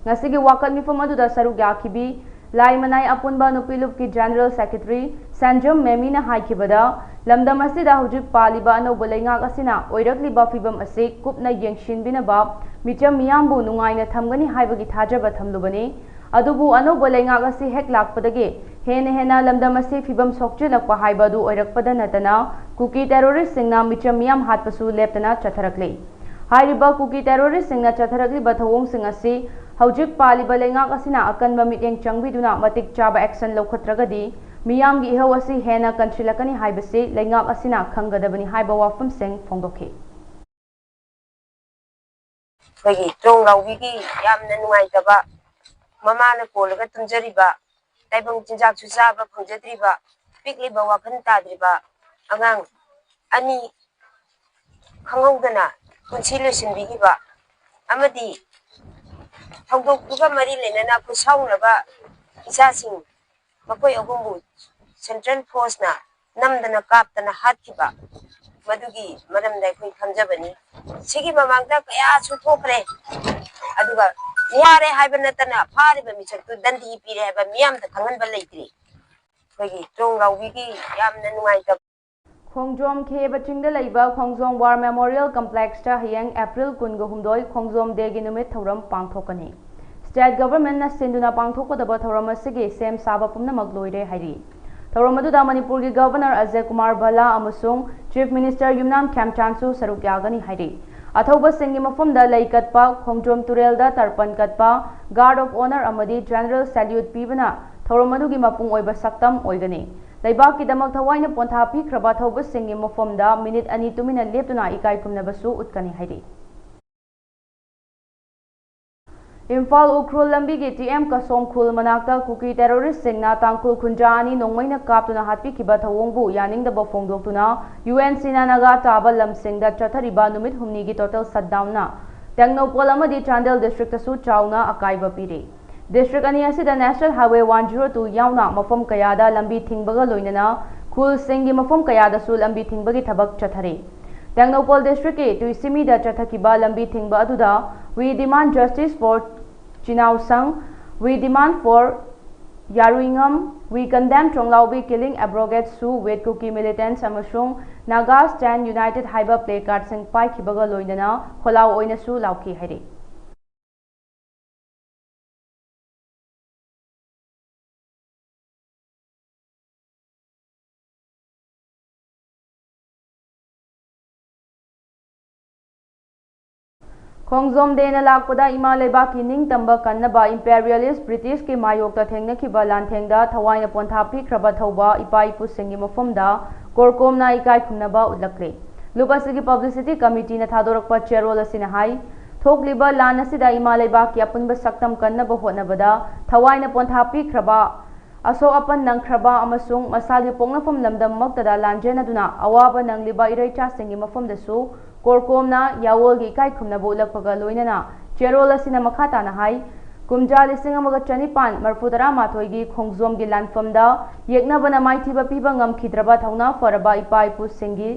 ꯉꯁꯤꯒꯤ ꯋꯥꯀꯠ ꯃꯤꯐꯝ ꯑꯗꯨꯗ ꯁꯔꯨꯛ ꯌꯥꯈꯤꯕꯤ ꯂꯥꯏ ꯃꯅꯥꯏ ꯑꯄꯨꯟꯕ ꯅꯨꯄꯤ ꯂꯨꯞꯀꯤ ꯖꯦꯅꯔꯦꯜ ꯁꯦꯀ꯭ꯔꯦꯇꯔꯤ ꯁꯦꯟꯖꯝ ꯃꯦꯃꯤꯅ ꯍꯥꯏꯈꯤꯕꯗ, ꯂꯝꯗꯝ ꯑꯁꯤꯗ ꯍꯧꯖꯤꯛ ꯄꯥꯜꯂꯤꯕ ꯑꯅꯧꯕ ꯂꯩꯉꯥꯛ ꯑꯁꯤꯅ ꯑꯣꯏꯔꯛꯂꯤꯕ ꯐꯤꯕꯝ ꯑꯁꯤ ꯀꯨꯞꯅ ꯌꯦꯡꯁꯤꯟꯕꯤꯅꯕ ꯃꯤꯆꯝ ꯃꯤꯌꯥꯝꯕꯨ ꯅꯨꯡꯉꯥꯏꯅ ꯊꯝꯒꯅꯤ ꯍꯥꯏꯕꯒꯤ ꯊꯥꯖꯕ ꯊꯝꯂꯨꯕꯅꯤ꯫ ꯑꯗꯨꯕꯨ ꯑꯅꯧꯕ ꯂꯩꯉꯥꯛ ꯑꯁꯤ ꯍꯦꯛ ꯂꯥꯛꯄꯗꯒꯤ ꯍꯦꯟꯅ ꯍꯦꯟꯅ ꯂꯝꯗꯝ ꯑꯁꯤ ꯐꯤꯕꯝ ꯁꯣꯛꯆꯤꯜꯂꯛꯄ ꯍꯥꯏꯕ ꯑꯗꯨ ꯑꯣꯏꯔꯛꯄꯗ ꯅꯠꯇꯅ, ꯀꯨꯀꯤ ꯇꯦꯔꯣꯔꯤꯁꯁꯤꯡꯅ ꯃꯤꯆꯝ ꯃꯤꯌꯥꯝ ꯍꯥꯠꯄꯁꯨ ꯂꯦꯞꯇꯅ ꯆꯠꯊꯔꯛꯂꯤ꯫ ꯍꯥꯏꯔꯤꯕ ꯀꯨꯀꯤ ꯇꯦꯔꯣꯔꯤꯁꯁꯤꯡꯅ ꯆꯠꯊꯔꯛꯂꯤꯕ ꯊꯧꯑꯣꯡꯁꯤꯡ ꯑꯁꯤ ꯍꯧꯖꯤꯛ ꯄꯥꯜꯂꯤꯕ ꯂꯩꯉꯥꯛ ꯑꯁꯤꯅ ꯑꯀꯟꯕ ꯃꯤꯠꯌꯦꯡ ꯆꯪꯕꯤꯗꯨꯅ ꯃꯇꯤꯛ ꯆꯥꯕ ꯑꯦꯛꯁꯟ ꯂꯧꯈꯠꯇ꯭ꯔꯒꯗꯤ, ꯃꯤꯌꯥꯝꯒꯤ ꯏꯍꯧ ꯑꯁꯤ ꯍꯦꯟꯅ ꯀꯟꯁꯤꯜꯂꯛꯀꯅꯤ ꯍꯥꯏꯕꯁꯤ ꯂꯩꯉꯥꯛ ꯑꯁꯤꯅ ꯈꯪꯒꯗꯕꯅꯤ ꯍꯥꯏꯕ ꯋꯥꯐꯝꯁꯤꯡ ꯐꯣꯡꯗꯣꯛꯈꯤ꯫ ꯑꯩꯈꯣꯏꯒꯤ ꯇ꯭ꯔꯣꯡ ꯂꯥꯎꯕꯤꯒꯤ ꯌꯥꯝꯅ ꯅꯨꯡꯉꯥꯏꯇꯕ, ꯃꯃꯥꯅ ꯀꯣꯜꯂꯒ ꯇꯨꯝꯖꯔꯤꯕ, ꯇꯥꯏꯕꯪ ꯆꯤꯟꯖꯥꯛꯁꯨ ꯆꯥꯕ ꯐꯪꯖꯗ꯭ꯔꯤꯕ, ꯄꯤꯛꯂꯤꯕ ꯋꯥꯈꯜ ꯇꯥꯗ꯭ꯔꯤꯕ ꯑꯉꯥꯡ ꯑꯅꯤ ꯈꯪꯍꯧꯗꯅ ꯄꯨꯟꯁꯤ ꯂꯣꯏꯁꯤꯟꯕꯤꯈꯤꯕ ꯑꯃꯗꯤ ꯊꯧꯗꯣꯛꯇꯨꯒ ꯃꯔꯤ ꯂꯩꯅꯅ ꯈꯨꯠꯁꯥꯎꯅꯕ ꯏꯆꯥꯁꯤꯡ ꯃꯈꯣꯏ ꯑꯍꯨꯝꯕꯨ ꯁꯦꯟꯇ꯭ꯔꯦꯜ ꯐꯣꯔꯁꯅ ꯅꯝꯗꯅ ꯀꯥꯞꯇꯅ ꯍꯥꯠꯈꯤꯕ, ꯃꯗꯨꯒꯤ ꯃꯔꯝꯗ ꯑꯩꯈꯣꯏ ꯈꯪꯖꯕꯅꯤ꯫ ꯁꯤꯒꯤ ꯃꯃꯥꯡꯗ ꯀꯌꯥꯁꯨ ꯊꯣꯛꯈ꯭ꯔꯦ꯫ ꯑꯗꯨꯒ ꯌꯥꯔꯦ ꯍꯥꯏꯕ ꯅꯠꯇꯅ ꯐꯥꯔꯤꯕ ꯃꯤꯁꯛꯇꯨ ꯗꯟꯗꯤ ꯄꯤꯔꯦ ꯍꯥꯏꯕ ꯃꯤꯌꯥꯝꯗ ꯈꯪꯍꯟꯕ ꯂꯩꯇ꯭ꯔꯤ꯫ ꯑꯩꯈꯣꯏꯒꯤ ꯇ꯭ꯔꯣꯡ ꯂꯥꯎꯕꯤꯒꯤ ꯌꯥꯝꯅ ꯅꯨꯡꯉꯥꯏꯇꯕ꯫ ꯈꯣꯡꯖꯣꯝ ꯈꯦꯕ ꯆꯤꯡꯗ ꯂꯩꯕ ꯈꯣꯡꯖꯣꯝ ꯋꯥꯔ ꯃꯦꯃꯣꯔꯤꯌꯦꯜ ꯀꯝꯄ꯭ꯂꯦꯛꯁꯇ ꯍꯌꯦꯡ ꯑꯦꯄ꯭ꯔꯤꯜ ꯀꯨꯟꯒ ꯍꯨꯝꯗꯣꯏ ꯈꯣꯡꯖꯣꯝ ꯗꯦꯒꯤ ꯅꯨꯃꯤꯠ ꯊꯧꯔꯝ ꯄꯥꯡꯊꯣꯛꯀꯅꯤ꯫ ꯁ꯭ꯇꯦꯠ ꯒꯚꯔꯟꯃꯦꯟꯠꯅ ꯁꯤꯟꯗꯨꯅ ꯄꯥꯡꯊꯣꯛꯀꯗꯕ ꯊꯧꯔꯝ ꯑꯁꯤꯒꯤ ꯁꯦꯝ ꯁꯥꯕ ꯄꯨꯝꯅꯃꯛ ꯂꯣꯏꯔꯦ ꯍꯥꯏꯔꯤ꯫ ꯊꯧꯔꯝ ꯑꯗꯨꯗ ꯃꯅꯤꯄꯨꯔꯒꯤ ꯒꯚꯔꯅꯔ ꯑꯖꯌ ꯀꯨꯃꯥꯔ ꯚꯜꯂꯥ ꯑꯃꯁꯨꯡ ꯆꯤꯐ ꯃꯤꯅꯤꯁꯇꯔ ꯌꯨꯝꯅꯥꯝ ꯈꯦꯝꯆꯥꯟꯁꯨ ꯁꯔꯨꯛ ꯌꯥꯒꯅꯤ ꯍꯥꯏꯔꯤ꯫ ꯑꯊꯧꯕꯁꯤꯡꯒꯤ ꯃꯐꯝꯗ ꯂꯩ ꯀꯠꯄ, ꯈꯣꯡꯖꯣꯝ ꯇꯨꯔꯦꯜꯗ ꯇꯔꯄꯟ ꯀꯠꯄ, ꯒꯥꯔꯗ ꯑꯣꯐ ꯑꯣꯅꯔ ꯑꯃꯗꯤ ꯖꯦꯅꯔꯦꯜ ꯁꯦꯂ꯭ꯌꯨꯠ ꯄꯤꯕꯅ ꯊꯧꯔꯝ ꯑꯗꯨꯒꯤ ꯃꯄꯨꯡ ꯑꯣꯏꯕ ꯁꯛꯇꯝ ꯑꯣꯏꯒꯅꯤ꯫ ꯂꯩꯕꯥꯛꯀꯤꯗꯃꯛ ꯊꯋꯥꯏꯅ ꯄꯣꯟꯊꯥ ꯄꯤꯈ꯭ꯔꯕ ꯊꯧꯕꯁꯤꯡꯒꯤ ꯃꯐꯝꯗ ꯃꯤꯅꯤꯠ ꯑꯅꯤ ꯇꯨꯃꯤꯟꯅ ꯂꯦꯞꯇꯨꯅ ꯏꯀꯥꯏ ꯈꯨꯝꯅꯕꯁꯨ ꯎꯠꯀꯅꯤ ꯍꯥꯏꯔꯤ꯫ ꯏꯝꯐꯥꯜ ꯎꯈ꯭ꯔꯨꯜ ꯂꯝꯕꯤꯒꯤ ꯇꯤ ꯑꯦꯝ ꯀꯁꯣꯝ ꯈꯨꯜ ꯃꯅꯥꯛꯇ ꯀꯨꯀꯤ ꯇꯦꯔꯣꯔꯤꯁꯁꯤꯡꯅ ꯇꯥꯡꯈꯨꯜ ꯈꯨꯟꯖꯥ ꯑꯅꯤ ꯅꯣꯡꯃꯩꯅ ꯀꯥꯞꯇꯨꯅ ꯍꯥꯠꯄꯤꯈꯤꯕ ꯊꯧꯑꯣꯡꯕꯨ ꯌꯥꯅꯤꯡꯗꯕ ꯐꯣꯡꯗꯣꯛꯇꯨꯅ ꯌꯨ ꯑꯦꯟ ꯁꯤꯅ ꯅꯥꯒꯥ ꯇꯥꯕ ꯂꯝꯁꯤꯡꯗ ꯆꯠꯊꯔꯤꯕ ꯅꯨꯃꯤꯠ ꯍꯨꯝꯅꯤꯒꯤ ꯇꯣꯇꯦꯜ ꯁꯠꯗꯥꯎꯟꯅ ꯇꯦꯡꯅꯧꯄꯜ ꯑꯃꯗꯤ ꯆꯥꯟꯗꯦꯜ ꯗꯤꯁꯇ꯭ꯔꯤꯛꯇꯁꯨ ꯆꯥꯎꯅ ꯑꯀꯥꯏꯕ ꯄꯤꯔꯤ꯫ ꯗꯤꯁꯇ꯭ꯔꯤꯛ ꯑꯅꯤ ꯑꯁꯤꯗ national highway one zero two ꯌꯥꯎꯅ ꯃꯐꯝ ꯀꯌꯥꯗ ꯂꯝꯕꯤ ꯊꯤꯡꯕꯒ ꯂꯣꯏꯅꯅ ꯈꯨꯜꯁꯤꯡꯒꯤ ꯃꯐꯝ ꯀꯌꯥꯗꯁꯨ ꯂꯝꯕꯤ ꯊꯤꯡꯕꯒꯤ ꯊꯕꯛ ꯆꯠꯊꯔꯤ꯫ ꯇꯦꯡꯅꯧꯄꯜ ꯗꯤꯁꯇ꯭ꯔꯤꯛꯀꯤ ꯇꯨꯏꯁꯤꯃꯤꯗ ꯆꯠꯊꯈꯤꯕ ꯂꯝꯕꯤ ꯊꯤꯡꯕ ꯑꯗꯨꯗ We demand justice for Chinaosang, We demand for Yaruingam, We condemn Tronglaubi killing, abrogate Sue with Kuki militants ꯑꯃꯁꯨꯡ Naga Stand United ꯍꯥꯏꯕ placard ꯁꯤꯡ ꯄꯥꯏꯈꯤꯕꯒ ꯂꯣꯏꯅꯅ ꯈꯣꯜꯂꯥꯎ ꯑꯣꯏꯅꯁꯨ ꯂꯥꯎꯈꯤ ꯍꯥꯏꯔꯤ꯫ ꯈꯣꯡꯖꯣꯝ ꯗꯦꯅ ꯂꯥꯛꯄꯗ ꯏꯃꯥ ꯂꯩꯕꯥꯛꯀꯤ ꯅꯤꯡꯇꯝꯕ ꯀꯟꯅꯕ imperialist British ꯀꯤ ꯃꯥꯌꯣꯛꯇ ꯊꯦꯡꯅꯈꯤꯕ ꯂꯥꯟꯊꯦꯡꯗ ꯊꯋꯥꯏꯅ ꯄꯣꯟꯊꯥ ꯄꯤꯈ꯭ꯔꯕ ꯊꯧꯕ ꯏꯄꯥ ꯏꯄꯨꯁꯤꯡꯒꯤ ꯃꯐꯝꯗ ꯀꯣꯔꯀꯣꯝꯅ ꯏꯀꯥꯏ ꯈꯨꯝꯅꯕ ꯎꯠꯂꯛꯂꯤ꯫ ꯂꯨꯞ ꯑꯁꯤꯒꯤ publicity committee ꯅ ꯊꯥꯗꯣꯔꯛꯄ ꯆꯦꯔꯣꯜ ꯑꯁꯤꯅ ꯍꯥꯏ, ꯊꯣꯛꯂꯤꯕ ꯂꯥꯟ ꯑꯁꯤꯗ ꯏꯃꯥ ꯂꯩꯕꯥꯛꯀꯤ ꯑꯄꯨꯟꯕ ꯁꯛꯇꯝ ꯀꯟꯅꯕ ꯍꯣꯠꯅꯕꯗ ꯊꯋꯥꯏꯅ ꯄꯣꯟꯊꯥ ꯄꯤꯈ꯭ꯔꯕ, ꯑꯁꯣꯛ ꯑꯄꯟ ꯅꯪꯈ꯭ꯔꯕ ꯑꯃꯁꯨꯡ ꯃꯁꯥꯒꯤ ꯄꯣꯛꯅꯐꯝ ꯂꯝꯗꯝꯃꯛꯇꯗ ꯂꯥꯟꯖꯦꯟꯅꯗꯨꯅ ꯑꯋꯥꯕ ꯅꯪꯂꯤꯕ ꯏꯔꯩꯆꯥꯁꯤꯡꯒꯤ ꯃꯐꯝꯗꯁꯨ ꯀꯣꯔꯀꯣꯝꯅ ꯌꯥꯋꯣꯜꯒꯤ ꯏꯀꯥꯏ ꯈꯨꯝꯅꯕ ꯎꯠꯂꯛꯄꯒ ꯂꯣꯏꯅꯅ ꯆꯦꯔꯣꯜ ꯑꯁꯤꯅ ꯃꯈꯥ ꯇꯥꯅ ꯍꯥꯏ, ꯀꯨꯝꯖꯥ ꯂꯤꯁꯤꯡ ꯑꯃꯒ ꯆꯅꯤꯄꯥꯟ ꯃꯔꯐꯨ ꯇꯔꯥ ꯃꯥꯊꯣꯏꯒꯤ ꯈꯣꯡꯖꯣꯝꯒꯤ ꯂꯥꯟꯐꯝꯗ ꯌꯦꯛꯅꯕꯅ ꯃꯥꯏꯊꯤꯕ ꯄꯤꯕ ꯉꯝꯈꯤꯗ꯭ꯔꯕ ꯊꯧꯅꯥ ꯐꯔꯕ ꯏꯄꯥ ꯏꯄꯨꯁꯤꯡꯒꯤ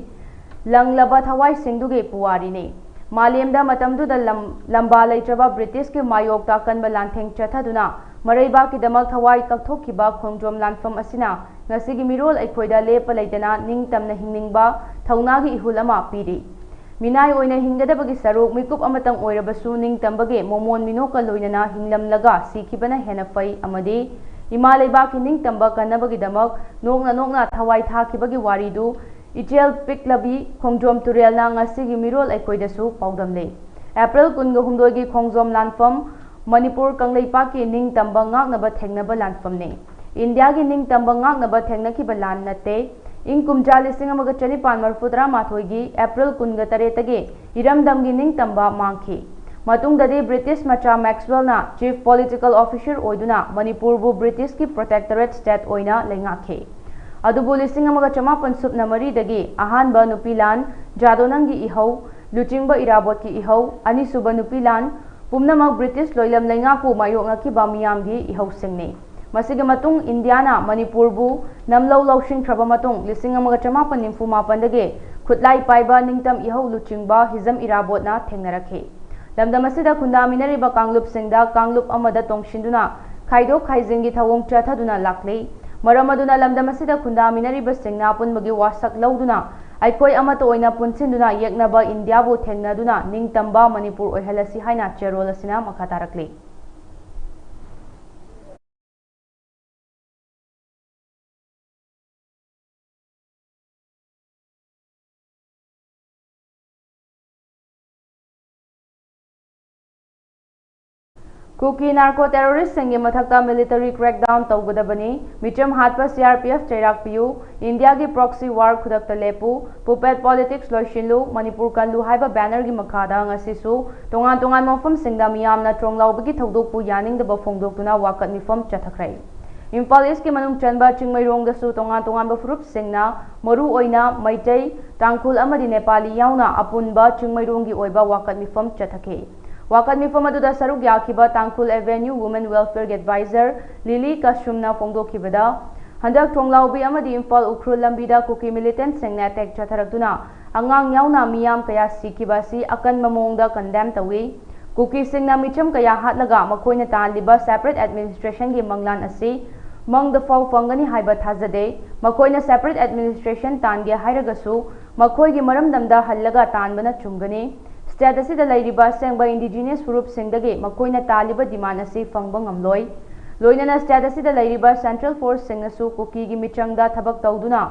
ꯂꯪꯂꯕ ꯊꯋꯥꯏꯁꯤꯡꯗꯨꯒꯤ ꯄꯨꯋꯥꯔꯤꯅꯤ꯫ ꯃꯥꯂꯦꯝꯗ ꯃꯇꯝꯗꯨꯗ ꯂꯝ-, ꯂꯝꯕꯥ ꯂꯩꯇ꯭ꯔꯕ British ꯀꯤ ꯃꯥꯌꯣꯛꯇ ꯑꯀꯟꯕ ꯂꯥꯟꯊꯦꯡ ꯆꯠꯊꯗꯨꯅ ꯃꯔꯩꯕꯥꯛꯀꯤꯗꯃꯛ ꯊꯋꯥꯏ ꯀꯠꯊꯣꯛꯈꯤꯕ ꯈꯣꯡꯖꯣꯝ ꯂꯥꯟꯐꯝ ꯑꯁꯤꯅ ꯉꯁꯤꯒꯤ ꯃꯤꯔꯣꯜ ꯑꯩꯈꯣꯏꯗ ꯂꯦꯞꯄ ꯂꯩꯇꯅ ꯅꯤꯡꯇꯝꯅ ꯍꯤꯡꯅꯤꯡꯕ ꯊꯧꯅꯥꯒꯤ ꯏꯍꯨꯜ ꯑꯃ ꯄꯤꯔꯤ꯫ ꯃꯤꯅꯥꯏ ꯑꯣꯏꯅ ꯍꯤꯡꯒꯗꯕꯒꯤ ꯁꯔꯨꯛ ꯃꯤꯀꯨꯞ ꯑꯃꯇꯪ ꯑꯣꯏꯔꯕꯁꯨ ꯅꯤꯡꯇꯝꯕꯒꯤ ꯃꯣꯃꯣꯟ ꯃꯤꯅꯣꯛꯀ ꯂꯣꯏꯅꯅ ꯍꯤꯡꯂꯝꯂꯒ ꯁꯤꯈꯤꯕꯅ ꯍꯦꯟꯅ ꯐꯩ ꯑꯃꯗꯤ ꯏꯃꯥ ꯂꯩꯕꯥꯛꯀꯤ ꯅꯤꯡꯇꯝꯕ ꯀꯟꯅꯕꯒꯤꯗꯃꯛ ꯅꯣꯛꯅ ꯅꯣꯛꯅ ꯊꯋꯥꯏ ꯊꯥꯈꯤꯕꯒꯤ ꯋꯥꯔꯤꯗꯨ ꯏꯆꯦꯜ ꯄꯤꯛꯂꯕꯤ ꯈꯣꯡꯖꯣꯝ ꯇꯨꯔꯦꯜꯅ ꯉꯁꯤꯒꯤ ꯃꯤꯔꯣꯜ ꯑꯩꯈꯣꯏꯗꯁꯨ ꯄꯥꯎꯗꯝꯂꯦ꯫ ꯑꯦꯄ꯭ꯔꯤꯜ ꯀꯨꯟꯒ ꯍꯨꯝꯗꯣꯏꯒꯤ ꯈꯣꯡꯖꯣꯝ ꯂꯥꯟꯐꯝ ꯃꯅꯤꯄꯨꯔ ꯀꯪꯂꯩꯄꯥꯛꯀꯤ ꯅꯤꯡꯇꯝꯕ ꯉꯥꯛꯅꯕ ꯊꯦꯡꯅꯕ ꯂꯥꯟꯐꯝꯅꯤ꯫ ꯏꯟꯗꯤꯌꯥꯒꯤ ꯅꯤꯡꯇꯝꯕ ꯉꯥꯛꯅꯕ ꯊꯦꯡꯅꯈꯤꯕ ꯂꯥꯟ ꯅꯠꯇꯦ꯫ ꯏꯪ ꯀꯨꯝꯖꯥ ꯂꯤꯁꯤꯡ ꯑꯃꯒ ꯆꯅꯤꯄꯥꯟ ꯃꯔꯐꯨ ꯇꯔꯥ ꯃꯥꯊꯣꯏꯒꯤ ꯑꯦꯄ꯭ꯔꯤꯜ ꯀꯨꯟꯒ ꯇꯔꯦꯠꯇꯒꯤ ꯏꯔꯝꯗꯝꯒꯤ ꯅꯤꯡꯇꯝꯕ ꯃꯥꯡꯈꯤ꯫ ꯃꯇꯨꯡꯗꯗꯤ British ꯃꯆꯥ Maxwellꯅ Chief Political Officer ꯑꯣꯏꯗꯨꯅ ꯃꯅꯤꯄꯨꯔꯕꯨ British ꯀꯤ protectorate state ꯑꯣꯏꯅ ꯂꯩꯉꯥꯛꯈꯤ꯫ ꯑꯗꯨꯕꯨ ꯂꯤꯁꯤꯡ ꯑꯃꯒ ꯆꯃꯥꯄꯟ ꯁꯨꯞꯅ ꯃꯔꯤꯗꯒꯤ ꯑꯍꯥꯟꯕ ꯅꯨꯄꯤ ꯂꯥꯟ, ꯖꯥꯗꯣꯅꯪꯒꯤ ꯏꯍꯧ, ꯂꯨꯆꯤꯡꯕ ꯏꯔꯥꯕꯣꯠꯀꯤ ꯏꯍꯧ, ꯑꯅꯤꯁꯨꯕ ꯅꯨꯄꯤ ꯂꯥꯟ, ꯄꯨꯝꯅꯃꯛ British ꯂꯣꯏꯂꯝ ꯂꯩꯉꯥꯛꯄꯨ ꯃꯥꯌꯣꯛꯅꯈꯤꯕ ꯃꯤꯌꯥꯝꯒꯤ ꯏꯍꯧꯁꯤꯡꯅꯤ꯫ ꯃꯁꯤꯒꯤ ꯃꯇꯨꯡ ꯏꯟꯗꯤꯌꯥꯅ ꯃꯅꯤꯄꯨꯔꯕꯨ ꯅꯝꯂꯧ ꯂꯧꯁꯤꯟꯈ꯭ꯔꯕ ꯃꯇꯨꯡ ꯂꯤꯁꯤꯡ ꯑꯃꯒ ꯆꯃꯥꯄꯟ ꯅꯤꯐꯨ ꯃꯥꯄꯟꯗꯒꯤ ꯈꯨꯠꯂꯥꯏ ꯄꯥꯏꯕ ꯅꯤꯡꯇꯝ ꯏꯍꯧ ꯂꯨꯆꯤꯡꯕ ꯍꯤꯖꯝ ꯏꯔꯥꯕꯣꯠꯅ ꯊꯦꯡꯅꯔꯛꯈꯤ꯫ ꯂꯝꯗꯝ ꯑꯁꯤꯗ ꯈꯨꯟꯗꯥꯃꯤꯟꯅꯔꯤꯕ ꯀꯥꯡꯂꯨꯞꯁꯤꯡꯗ ꯀꯥꯡꯂꯨꯞ ꯑꯃꯗ ꯇꯣꯡꯁꯤꯟꯗꯨꯅ ꯈꯥꯏꯗꯣꯛ ꯈꯥꯏꯖꯤꯟꯒꯤ ꯊꯧꯑꯣꯡ ꯆꯠꯊꯗꯨꯅ ꯂꯥꯛꯂꯤ꯫ ꯃꯔꯝ ꯑꯗꯨꯅ ꯂꯝꯗꯝ ꯑꯁꯤꯗ ꯈꯨꯟꯗꯥꯃꯤꯟꯅꯔꯤꯕꯁꯤꯡꯅ ꯑꯄꯨꯟꯕꯒꯤ ꯋꯥꯁꯛ ꯂꯧꯗꯨꯅ ꯑꯩꯈꯣꯏ ꯑꯃꯠꯇ ꯑꯣꯏꯅ ꯄꯨꯟꯁꯤꯟꯗꯨꯅ ꯌꯦꯛꯅꯕ ꯏꯟꯗꯤꯌꯥꯕꯨ ꯊꯦꯡꯅꯗꯨꯅ ꯅꯤꯡꯇꯝꯕ ꯃꯅꯤꯄꯨꯔ ꯑꯣꯏꯍꯜꯂꯁꯤ ꯍꯥꯏꯅ ꯆꯦꯔꯣꯜ ꯑꯁꯤꯅ ꯃꯈꯥ ꯇꯥꯔꯛꯂꯤ꯫ ꯀꯨꯀꯤ ꯅꯥꯔꯀꯣ ꯇꯦꯔꯣꯔꯤꯁꯁꯤꯡꯒꯤ ꯃꯊꯛꯇ ꯃꯤꯂꯤꯇꯔꯤ ꯀ꯭ꯔꯦꯛꯗꯥꯎꯟ ꯇꯧꯒꯗꯕꯅꯤ, ꯃꯤꯆꯝ ꯍꯥꯠꯄ ꯁꯤ ꯑꯥꯔ ꯄꯤ ꯑꯦꯐ ꯆꯩꯔꯥꯛ ꯄꯤꯌꯨ, ꯏꯟꯗꯤꯌꯥꯒꯤ ꯄ꯭ꯔꯣꯛꯁꯤ ꯋꯥꯔ ꯈꯨꯗꯛꯇ ꯂꯦꯞꯄꯨ, ꯄꯨꯄꯦꯠ ꯄꯣꯂꯤꯇꯤꯛꯁ ꯂꯣꯏꯁꯤꯜꯂꯨ, ꯃꯅꯤꯄꯨꯔ ꯀꯜꯂꯨ ꯍꯥꯏꯕ ꯕꯦꯅꯔꯒꯤ ꯃꯈꯥꯗ ꯉꯁꯤꯁꯨ ꯇꯣꯉꯥꯟ ꯇꯣꯉꯥꯟꯕ ꯃꯐꯝꯁꯤꯡꯗ ꯃꯤꯌꯥꯝꯅ ꯇ꯭ꯔꯣꯡꯂꯥꯎꯕꯒꯤ ꯊꯧꯗꯣꯛꯄꯨ ꯌꯥꯅꯤꯡꯗꯕ ꯐꯣꯡꯗꯣꯛꯇꯨꯅ ꯋꯥꯀꯠ ꯃꯤꯐꯝ ꯆꯠꯊꯈ꯭ꯔꯦ꯫ ꯏꯝꯐꯥꯜ ꯏꯁꯀꯤ ꯃꯅꯨꯡ ꯆꯟꯕ ꯆꯤꯡꯃꯩꯔꯣꯡꯗꯁꯨ ꯇꯣꯉꯥꯟ ꯇꯣꯉꯥꯟꯕ ꯐꯨꯔꯨꯞꯁꯤꯡꯅ, ꯃꯔꯨ ꯑꯣꯏꯅ ꯃꯩꯇꯩ, ꯇꯥꯡꯈꯨꯜ ꯑꯃꯗꯤ ꯅꯦꯄꯥꯂꯤ ꯌꯥꯎꯅ ꯑꯄꯨꯟꯕ ꯆꯤꯡꯃꯩꯔꯣꯡꯒꯤ ꯑꯣꯏꯕ ꯋꯥꯀꯠ ꯃꯤꯐꯝ ꯆꯠꯊꯈꯤ꯫ ꯋꯥꯀꯠ ꯃꯤꯐꯝ ꯑꯗꯨꯗ ꯁꯔꯨꯛ ꯌꯥꯈꯤꯕ ꯇꯥꯡꯈꯨꯜ ꯑꯦꯚꯦꯅ꯭ꯌꯨ ꯋꯨꯃꯦꯟ ꯋꯦꯜꯐꯤꯌꯔꯒꯤ ꯑꯦꯗꯚꯥꯏꯖꯔ ꯂꯤꯂꯤ ꯀꯁꯨꯝꯅ ꯐꯣꯡꯗꯣꯛꯈꯤꯕꯗ, ꯍꯟꯗꯛ ꯊꯣꯡꯂꯥꯎꯕꯤ ꯑꯃꯗꯤ ꯏꯝꯐꯥꯜ ꯎꯈ꯭ꯔꯨꯜ ꯂꯝꯕꯤꯗ ꯀꯨꯀꯤ ꯃꯤꯂꯤꯇꯦꯟꯠꯁꯤꯡꯅ ꯑꯦꯇꯦꯛ ꯆꯠꯊꯔꯛꯇꯨꯅ ꯑꯉꯥꯡ ꯌꯥꯎꯅ ꯃꯤꯌꯥꯝ ꯀꯌꯥ ꯁꯤꯈꯤꯕ ꯑꯁꯤ ꯑꯀꯟꯕ ꯃꯑꯣꯡꯗ ꯀꯟꯗꯦꯝ ꯇꯧꯏ꯫ ꯀꯨꯀꯤꯁꯤꯡꯅ ꯃꯤꯆꯝ ꯀꯌꯥ ꯍꯥꯠꯂꯒ ꯃꯈꯣꯏꯅ ꯇꯥꯜꯂꯤꯕ ꯁꯦꯄꯔꯦꯠ ꯑꯦꯗꯃꯤꯅꯤꯁꯇ꯭ꯔꯦꯁꯟꯒꯤ ꯃꯪꯂꯥꯟ ꯑꯁꯤ ꯃꯪꯗ ꯐꯥꯎ ꯐꯪꯒꯅꯤ ꯍꯥꯏꯕ ꯊꯥꯖꯗꯦ꯫ ꯃꯈꯣꯏꯅ ꯁꯦꯄꯔꯦꯠ ꯑꯦꯗꯃꯤꯅꯤꯁꯇ꯭ꯔꯦꯁꯟ ꯇꯥꯟꯒꯦ ꯍꯥꯏꯔꯒꯁꯨ ꯃꯈꯣꯏꯒꯤ ꯃꯔꯝꯗꯝꯗ ꯍꯜꯂꯒ ꯇꯥꯟꯕꯅ ꯆꯨꯝꯒꯅꯤ꯫ ꯁ꯭ꯇꯦꯠ ꯑꯁꯤꯗ ꯂꯩꯔꯤꯕ ꯑꯁꯦꯡꯕ ꯏꯟꯗꯤꯖꯤꯅꯁ ꯐꯨꯔꯨꯞꯁꯤꯡꯗꯒꯤ ꯃꯈꯣꯏꯅ ꯇꯥꯜꯂꯤꯕ ꯗꯤꯃꯥꯟ ꯑꯁꯤ ꯐꯪꯕ ꯉꯝꯂꯣꯏ꯫ ꯂꯣꯏꯅꯅ ꯁ꯭ꯇꯦꯠ ꯑꯁꯤꯗ ꯂꯩꯔꯤꯕ ꯁꯦꯟꯇ꯭ꯔꯦꯜ ꯐꯣꯔꯁꯁꯤꯡꯅꯁꯨ ꯀꯨꯀꯤꯒꯤ ꯃꯤꯆꯪꯗ ꯊꯕꯛ ꯇꯧꯗꯨꯅ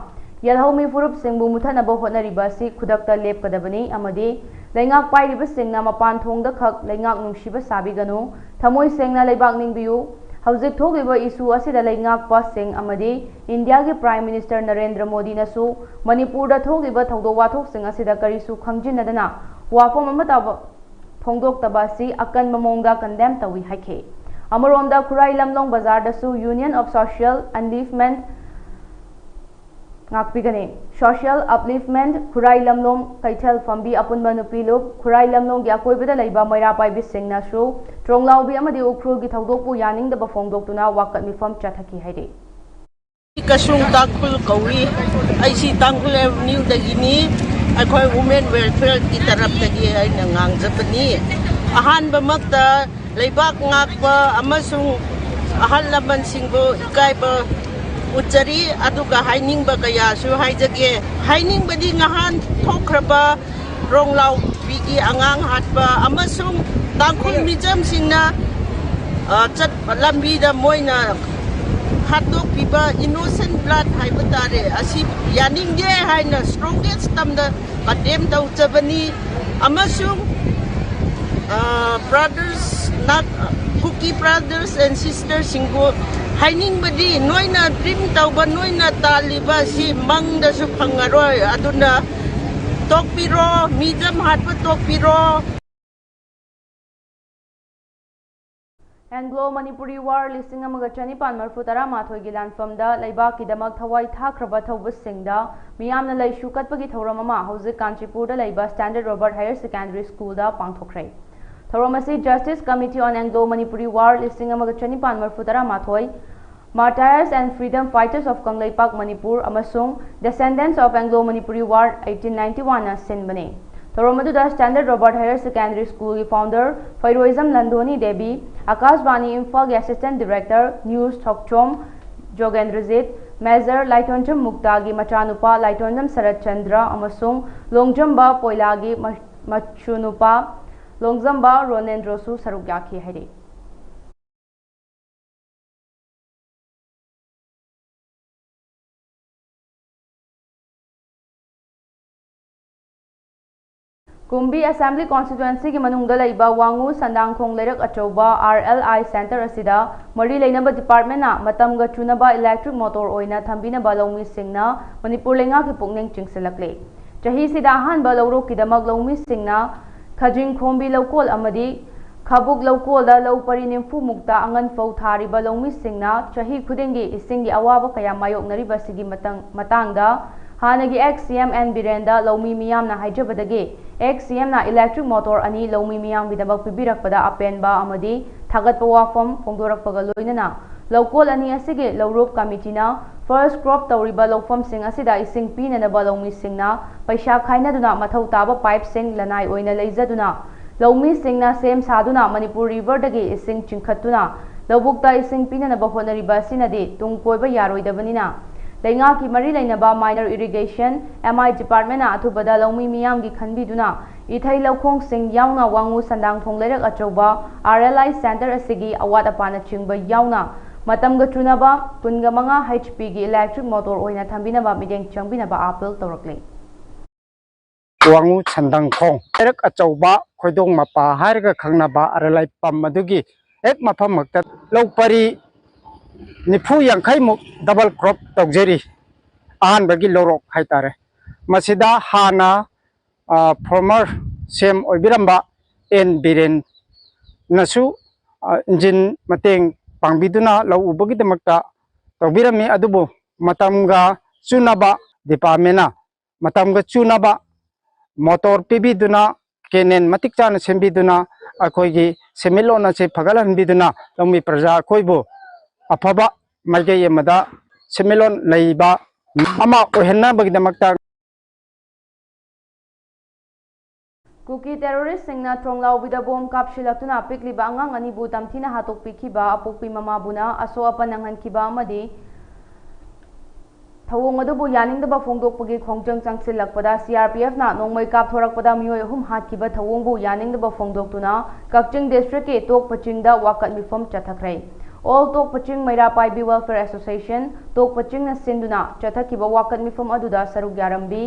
ꯌꯦꯜꯍꯧꯃꯤ ꯐꯨꯔꯨꯞꯁꯤꯡꯕꯨ ꯃꯨꯊꯠꯅꯕ ꯍꯣꯠꯅꯔꯤꯕ ꯑꯁꯤ ꯈꯨꯗꯛꯇ ꯂꯦꯞꯀꯗꯕꯅꯤ ꯑꯃꯗꯤ ꯂꯩꯉꯥꯛ ꯄꯥꯏꯔꯤꯕꯁꯤꯡꯅ ꯃꯄꯥꯟ ꯊꯣꯡꯗ ꯈꯛ ꯂꯩꯉꯥꯛ ꯅꯨꯡꯁꯤꯕ ꯁꯥꯕꯤꯒꯅꯨ꯫ ꯊꯃꯣꯏ ꯁꯦꯡꯅ ꯂꯩꯕꯥꯛ ꯅꯤꯡꯕꯤꯌꯨ꯫ ꯍꯧꯖꯤꯛ ꯊꯣꯛꯂꯤꯕ ꯏꯁꯨ ꯑꯁꯤꯗ ꯂꯩꯉꯥꯛꯄꯁꯤꯡ ꯑꯃꯗꯤ ꯏꯟꯗꯤꯌꯥꯒꯤ ꯄ꯭ꯔꯥꯏꯝ ꯃꯤꯅꯤꯁꯇꯔ ꯅꯔꯦꯟꯗ꯭ꯔ ꯃꯣꯗꯤꯅꯁꯨ ꯃꯅꯤꯄꯨꯔꯗ ꯊꯣꯛꯂꯤꯕ ꯊꯧꯗꯣꯛ ꯋꯥꯊꯣꯛꯁꯤꯡ ꯑꯁꯤꯗ ꯀꯔꯤꯁꯨ ꯈꯪꯖꯤꯟꯅꯗꯅ ꯋꯥꯐꯝ ꯑꯃꯠꯇ ꯐꯣꯡꯗꯣꯛꯇꯕ ꯑꯁꯤ ꯑꯀꯟꯕ ꯃꯑꯣꯡꯗ ꯀꯟꯗꯦꯝ ꯇꯧꯏ ꯍꯥꯏꯈꯤ꯫ ꯑꯃꯔꯣꯝꯗ ꯈꯨꯔꯥꯏ ꯂꯝꯂꯣꯡ ꯕꯖꯥꯔꯗꯁꯨ Union of Social Upliftment ꯉꯥꯛꯄꯤꯒꯅꯤ꯫ Social Upliftment ꯈꯨꯔꯥꯏ ꯂꯝꯂꯣꯡ ꯀꯩꯊꯦꯜ ꯐꯝꯕꯤ ꯑꯄꯨꯟꯕ ꯅꯨꯄꯤ ꯂꯨꯞ ꯈꯨꯔꯥꯏ ꯂꯝꯂꯣꯡꯒꯤ ꯑꯀꯣꯏꯕꯗ ꯂꯩꯕ ꯃꯩꯔꯥ ꯄꯥꯏꯕꯤꯁꯤꯡꯅꯁꯨ ꯇ꯭ꯔꯣꯡꯂꯥꯎꯕꯤ ꯑꯃꯗꯤ ꯎꯈ꯭ꯔꯨꯜꯒꯤ ꯊꯧꯗꯣꯛꯄꯨ ꯌꯥꯅꯤꯡꯗꯕ ꯐꯣꯡꯗꯣꯛꯇꯨꯅ ꯋꯥꯀꯠ ꯃꯤꯐꯝ ꯆꯠꯊꯈꯤ ꯍꯥꯏꯔꯤ꯫ ꯀꯁꯨꯡ ꯇꯥꯡꯈꯨꯜ ꯀꯧꯏ꯫ ꯑꯩꯁꯤ ꯇꯥꯡꯈꯨꯜ ꯑꯦꯚꯦꯅ꯭ꯌꯨꯗꯒꯤꯅꯤ꯫ ꯑꯩꯈꯣꯏ Women Welfareꯒꯤ ꯇꯔꯞꯇꯒꯤ ꯑꯩꯅ ꯉꯥꯡꯖꯕꯅꯤ꯫ ꯑꯍꯥꯟꯕꯃꯛꯇ ꯂꯩꯕꯥꯛ ꯉꯥꯛꯄ ꯑꯃꯁꯨꯡ ꯑꯍꯜ ꯂꯃꯟꯁꯤꯡꯕꯨ ꯏꯀꯥꯏꯕ ꯎꯠꯆꯔꯤ, ꯑꯗꯨꯒ ꯍꯥꯏꯅꯤꯡꯕ ꯀꯌꯥꯁꯨ ꯍꯥꯏꯖꯒꯦ꯫ ꯍꯥꯏꯅꯤꯡꯕꯗꯤ ꯉꯍꯥꯟ ꯊꯣꯛꯈ꯭ꯔꯕ ꯔꯣꯡꯂꯥꯎꯕꯤꯒꯤ ꯑꯉꯥꯡ ꯍꯥꯠꯄ ꯑꯃꯁꯨꯡ ꯇꯥꯡꯈꯨꯜ ꯃꯤꯆꯝꯁꯤꯡꯅ, ꯑ, ꯆꯠ-, ꯂꯝꯕꯤꯗ ꯃꯣꯏꯅ ꯍꯥꯠꯇꯣꯛꯄꯤꯕ innocent blood ꯍꯥꯏꯕ ꯇꯥꯔꯦ, ꯑꯁꯤ ꯌꯥꯅꯤꯡꯗꯦ ꯍꯥꯏꯅ strongest termꯗ condemn ꯇꯧꯖꯕꯅꯤ꯫ ꯑꯃꯁꯨꯡ, ꯑ, brothers, ꯅꯥ-, ꯀꯨꯀꯤ brothers and sistersꯁꯤꯡꯕꯨ ꯍꯥꯏꯅꯤꯡꯕꯗꯤ, ꯅꯣꯏꯅ dream ꯇꯧꯕ, ꯅꯣꯏꯅ ꯇꯥꯜꯂꯤꯕ ꯑꯁꯤ ꯃꯪꯗꯁꯨ ꯐꯪꯉꯔꯣꯏ꯫ ꯑꯗꯨꯅ ꯇꯣꯛꯄꯤꯔꯣ, ꯃꯤꯆꯝ ꯍꯥꯠꯄ ꯇꯣꯛꯄꯤꯔꯣ꯫ Anglo Manipuri War ꯂꯤꯁꯤꯡ ꯑꯃꯒ ꯆꯅꯤꯄꯥꯟ ꯃꯔꯤꯐꯨ ꯇꯔꯥꯃꯥꯊꯣꯏꯒꯤ ꯂꯥꯟꯐꯝꯗ ꯂꯩꯕꯥꯛꯀꯤꯗꯃꯛ ꯊꯋꯥꯏ ꯊꯥꯈ꯭ꯔꯕ ꯊꯧꯕꯁꯤꯡꯗ ꯃꯤꯌꯥꯝꯅ ꯂꯩꯁꯨ ꯀꯠꯄꯒꯤ ꯊꯧꯔꯝ ꯑꯃ ꯍꯧꯖꯤꯛ ꯀꯥꯟꯆꯤꯄꯨꯔꯗ ꯂꯩꯕ Standard Robert Higher Secondary Schoolꯗ ꯄꯥꯡꯊꯣꯛꯈ꯭ꯔꯦ꯫ ꯊꯧꯔꯝ ꯑꯁꯤ Justice Committee on Anglo Manipuri War ꯂꯤꯁꯤꯡ ꯑꯃꯒ ꯆꯅꯤꯄꯥꯟ ꯃꯔꯤꯐꯨ ꯇꯔꯥꯃꯥꯊꯣꯏ, Martyrs and Freedom Fighters of Kangleipak Manipur ꯑꯃꯁꯨꯡ Descendants of Anglo Manipuri War eighteen ninety-oneꯅ ꯁꯤꯟꯕꯅꯤ꯫ ꯊꯧꯔꯝ ꯑꯗꯨꯗ Standard Robert Higher Secondary Schoolꯒꯤ founder ꯐꯩꯔꯣꯏꯖꯝ ꯂꯟꯗꯣꯅꯤ Devi, ꯑꯀꯥꯁꯕꯥꯅꯤ ꯏꯝꯐꯥꯜꯒꯤ Assistant Director News ꯊꯣꯛꯆꯣꯝ ꯖꯣꯒꯦꯟꯗ꯭ꯔꯖꯤꯠ, Major ꯂꯥꯏꯇꯣꯟꯖꯝ ꯃꯨꯛꯇꯥꯒꯤ ꯃꯆꯥꯅꯨꯄꯥ ꯂꯥꯏꯇꯣꯟꯖꯝ ꯁꯔꯠ ꯆꯟꯗ꯭ꯔ ꯑꯃꯁꯨꯡ ꯂꯣꯡꯖꯝꯕ ꯄꯣꯏꯂꯥꯒꯤ ꯃ-, ꯃꯆꯨꯅꯨꯄꯥ ꯂꯣꯡꯖꯝꯕ ꯔꯣꯅꯦꯟꯗ꯭ꯔꯣꯁꯨ ꯁꯔꯨꯛ ꯌꯥꯈꯤ ꯍꯥꯏꯔꯤ꯫ ꯀꯨꯝꯕꯤ Assembly Constituencyꯒꯤ ꯃꯅꯨꯡꯗ ꯂꯩꯕ ꯋꯥꯉꯨ ꯁꯟꯗꯥꯡꯈꯣꯡ ꯂꯩꯔꯛ ꯑꯆꯧꯕ R L I Centre ꯑꯁꯤꯗ ꯃꯔꯤ ꯂꯩꯅꯕ departmentꯅ ꯃꯇꯝꯒ ꯆꯨꯅꯕ electric motor ꯑꯣꯏꯅ ꯊꯝꯕꯤꯅꯕ ꯂꯧꯃꯤꯁꯤꯡꯅ ꯃꯅꯤꯄꯨꯔ ꯂꯩꯉꯥꯛꯀꯤ ꯄꯨꯛꯅꯤꯡ ꯆꯤꯡꯁꯤꯜꯂꯛꯂꯤ꯫ ꯆꯍꯤꯁꯤꯗ ꯑꯍꯥꯟꯕ ꯂꯧꯔꯣꯛꯀꯤꯗꯃꯛ ꯂꯧꯃꯤꯁꯤꯡꯅ ꯈꯖꯤꯡ ꯈꯣꯝꯕꯤ ꯂꯧꯀꯣꯜ ꯑꯃꯗꯤ ꯈꯥꯕꯨꯛ ꯂꯧꯀꯣꯜꯗ ꯂꯧ ꯄꯔꯤ ꯅꯤꯐꯨ ꯃꯨꯛꯇ ꯑꯉꯟ ꯐꯧ ꯊꯥꯔꯤꯕ ꯂꯧꯃꯤꯁꯤꯡꯅ ꯆꯍꯤ ꯈꯨꯗꯤꯡꯒꯤ ꯏꯁꯤꯡꯒꯤ ꯑꯋꯥꯕ ꯀꯌꯥ ꯃꯥꯌꯣꯛꯅꯔꯤꯕꯁꯤꯒꯤ ꯃꯇꯥꯡ-, ꯃꯇꯥꯡꯗ ꯍꯥꯟꯅꯒꯤ ex C M N ꯕꯤꯔꯦꯟꯗ ꯂꯧꯃꯤ ꯃꯤꯌꯥꯝꯅ ꯍꯥꯏꯖꯕꯗꯒꯤ ex C Mꯅ electric motor ꯑꯅꯤ ꯂꯧꯃꯤ ꯃꯤꯌꯥꯝꯒꯤꯗꯃꯛ ꯄꯤꯕꯤꯔꯛꯄꯗ ꯑꯄꯦꯟꯕ ꯑꯃꯗꯤ ꯊꯥꯒꯠꯄ ꯋꯥꯐꯝ ꯐꯣꯡꯗꯣꯔꯛꯄꯒ ꯂꯣꯏꯅꯅ ꯂꯧꯀꯣꯜ ꯑꯅꯤ ꯑꯁꯤꯒꯤ ꯂꯧꯔꯣꯛ committeeꯅ First crop ꯇꯧꯔꯤꯕ ꯂꯧꯐꯝꯁꯤꯡ ꯑꯁꯤꯗ ꯏꯁꯤꯡ ꯄꯤꯅꯅꯕ ꯂꯧꯃꯤꯁꯤꯡꯅ ꯄꯩꯁꯥ ꯈꯥꯏꯅꯗꯨꯅ ꯃꯊꯧ ꯇꯥꯕ ꯄꯥꯏꯞꯁꯤꯡ ꯂꯅꯥꯏ ꯑꯣꯏꯅ ꯂꯩꯖꯗꯨꯅ ꯂꯧꯃꯤꯁꯤꯡꯅ ꯁꯦꯝ ꯁꯥꯗꯨꯅ ꯃꯅꯤꯄꯨꯔ ꯔꯤꯚꯔꯗꯒꯤ ꯏꯁꯤꯡ ꯆꯤꯡꯈꯠꯇꯨꯅ ꯂꯧꯕꯨꯛꯇ ꯏꯁꯤꯡ ꯄꯤꯅꯅꯕ ꯍꯣꯠꯅꯔꯤꯕ ꯑꯁꯤꯅꯗꯤ ꯇꯨꯡ ꯀꯣꯏꯕ ꯌꯥꯔꯣꯏꯗꯕꯅꯤꯅ ꯂꯩꯉꯥꯛꯀꯤ ꯃꯔꯤ ꯂꯩꯅꯕ Minor Irrigation, M I Departmentꯅ ꯑꯊꯨꯕꯗ ꯂꯧꯃꯤ ꯃꯤꯌꯥꯝꯒꯤ ꯈꯟꯕꯤꯗꯨꯅ ꯏꯊꯩ ꯂꯧꯈꯣꯡꯁꯤꯡ ꯌꯥꯎꯅ ꯋꯥꯉꯨ ꯁꯟꯗꯥꯡꯈꯣꯡ ꯂꯩꯔꯛ ꯑꯆꯧꯕ R L I Center ꯑꯁꯤꯒꯤ ꯑꯋꯥꯠ ꯑꯄꯥꯅꯆꯤꯡꯕ ꯌꯥꯎꯅ ꯃꯇꯝꯒ ꯆꯨꯅꯕ ꯀꯨꯟꯒ ꯃꯉꯥ H P ꯒꯤ electric motor ꯑꯣꯏꯅ ꯊꯝꯕꯤꯅꯕ ꯃꯤꯠꯌꯦꯡ ꯆꯪꯕꯤꯅꯕ appeal ꯇꯧꯔꯛꯂꯤ꯫ ꯋꯥꯉꯨ ꯁꯟꯗꯪꯈꯣꯡ ꯂꯩꯔꯛ ꯑꯆꯧꯕ ꯈꯣꯏꯗꯣꯡ ꯃꯄꯥ ꯍꯥꯏꯔꯒ ꯈꯪꯅꯕ ꯑꯔꯂꯥꯏ ꯄꯝ ꯑꯗꯨꯒꯤ ꯍꯦꯛ ꯃꯐꯝꯃꯛꯇ ꯂꯧ ꯄꯔꯤ ꯅꯤꯐꯨ ꯌꯥꯡꯈꯩꯃꯨꯛ double crop ꯇꯧꯖꯔꯤ꯫ ꯑꯍꯥꯟꯕꯒꯤ ꯂꯧꯔꯣꯛ ꯍꯥꯏꯇꯥꯔꯦ꯫ ꯃꯁꯤꯗ ꯍꯥꯟꯅ former C M ꯑꯣꯏꯕꯤꯔꯝꯕ N ꯕꯤꯔꯦꯟꯅꯁꯨ engine ꯃꯇꯦꯡ ꯄꯥꯡꯕꯤꯗꯨꯅ ꯂꯧ ꯎꯕꯒꯤꯗꯃꯛꯇ ꯇꯧꯕꯤꯔꯝꯃꯤ꯫ ꯑꯗꯨꯕꯨ ꯃꯇꯝꯒ ꯆꯨꯅꯕ departmentꯅ ꯃꯇꯝꯒ ꯆꯨꯅꯕ motor ꯄꯤꯕꯤꯗꯨꯅ canal ꯃꯇꯤꯛ ꯆꯥꯅ ꯁꯦꯝꯕꯤꯗꯨꯅ ꯑꯩꯈꯣꯏꯒꯤ ꯁꯦꯟꯃꯤꯠꯂꯣꯟ ꯑꯁꯤ ꯐꯒꯠꯍꯟꯕꯤꯗꯨꯅ ꯂꯧꯃꯤ ꯄ꯭ꯔꯖꯥ ꯑꯩꯈꯣꯏꯕꯨ ꯑꯐꯕ ꯃꯥꯏꯀꯩ ꯑꯃꯗ ꯁꯦꯟꯃꯤꯠꯂꯣꯟ ꯂꯩꯕ ꯑꯃ ꯑꯣꯏꯍꯟꯅꯕꯒꯤꯗꯃꯛꯇ ꯀꯨꯀꯤ terroristꯁꯤꯡꯅ ꯇ꯭ꯔꯣꯡꯂꯥꯎꯕꯤꯗ ꯕꯣꯝ ꯀꯥꯞꯁꯤꯜꯂꯛꯇꯨꯅ ꯄꯤꯛꯂꯤꯕ ꯑꯉꯥꯡ ꯑꯅꯤꯕꯨ ꯇꯝꯊꯤꯅ ꯍꯥꯠꯇꯣꯛꯄꯤꯈꯤꯕ ꯑꯄꯣꯛꯄꯤ ꯃꯃꯥꯕꯨꯅ ꯑꯁꯣꯛ ꯑꯄꯟ ꯅꯪꯍꯟꯈꯤꯕ ꯑꯃꯗꯤ ꯊꯧꯑꯣꯡ ꯑꯗꯨꯕꯨ ꯌꯥꯅꯤꯡꯗꯕ ꯐꯣꯡꯗꯣꯛꯄꯒꯤ ꯈꯣꯡꯖꯪ ꯆꯪꯁꯤꯜꯂꯛꯄꯗ C R P Fꯅ ꯅꯣꯡꯃꯩ ꯀꯥꯞꯊꯣꯔꯛꯄꯗ ꯃꯤꯑꯣꯏ ꯑꯍꯨꯝ ꯍꯥꯠꯈꯤꯕ ꯊꯧꯑꯣꯡꯕꯨ ꯌꯥꯅꯤꯡꯗꯕ ꯐꯣꯡꯗꯣꯛꯇꯨꯅ ꯀꯛꯆꯤꯡ districtꯀꯤ ꯇꯣꯛꯄ ꯆꯤꯡꯗ ꯋꯥꯀꯠ ꯃꯤꯐꯝ ꯆꯠꯊꯈ꯭ꯔꯦ꯫ All ꯇꯣꯛꯄ ꯆꯤꯡ ꯃꯩꯔꯥ ꯄꯥꯏꯕꯤ Welfare Association ꯇꯣꯛꯄ ꯆꯤꯡꯅ ꯁꯤꯟꯗꯨꯅ ꯆꯠꯊꯈꯤꯕ ꯋꯥꯀꯠ ꯃꯤꯐꯝ ꯑꯗꯨꯗ ꯁꯔꯨꯛ ꯌꯥꯔꯝꯕꯤ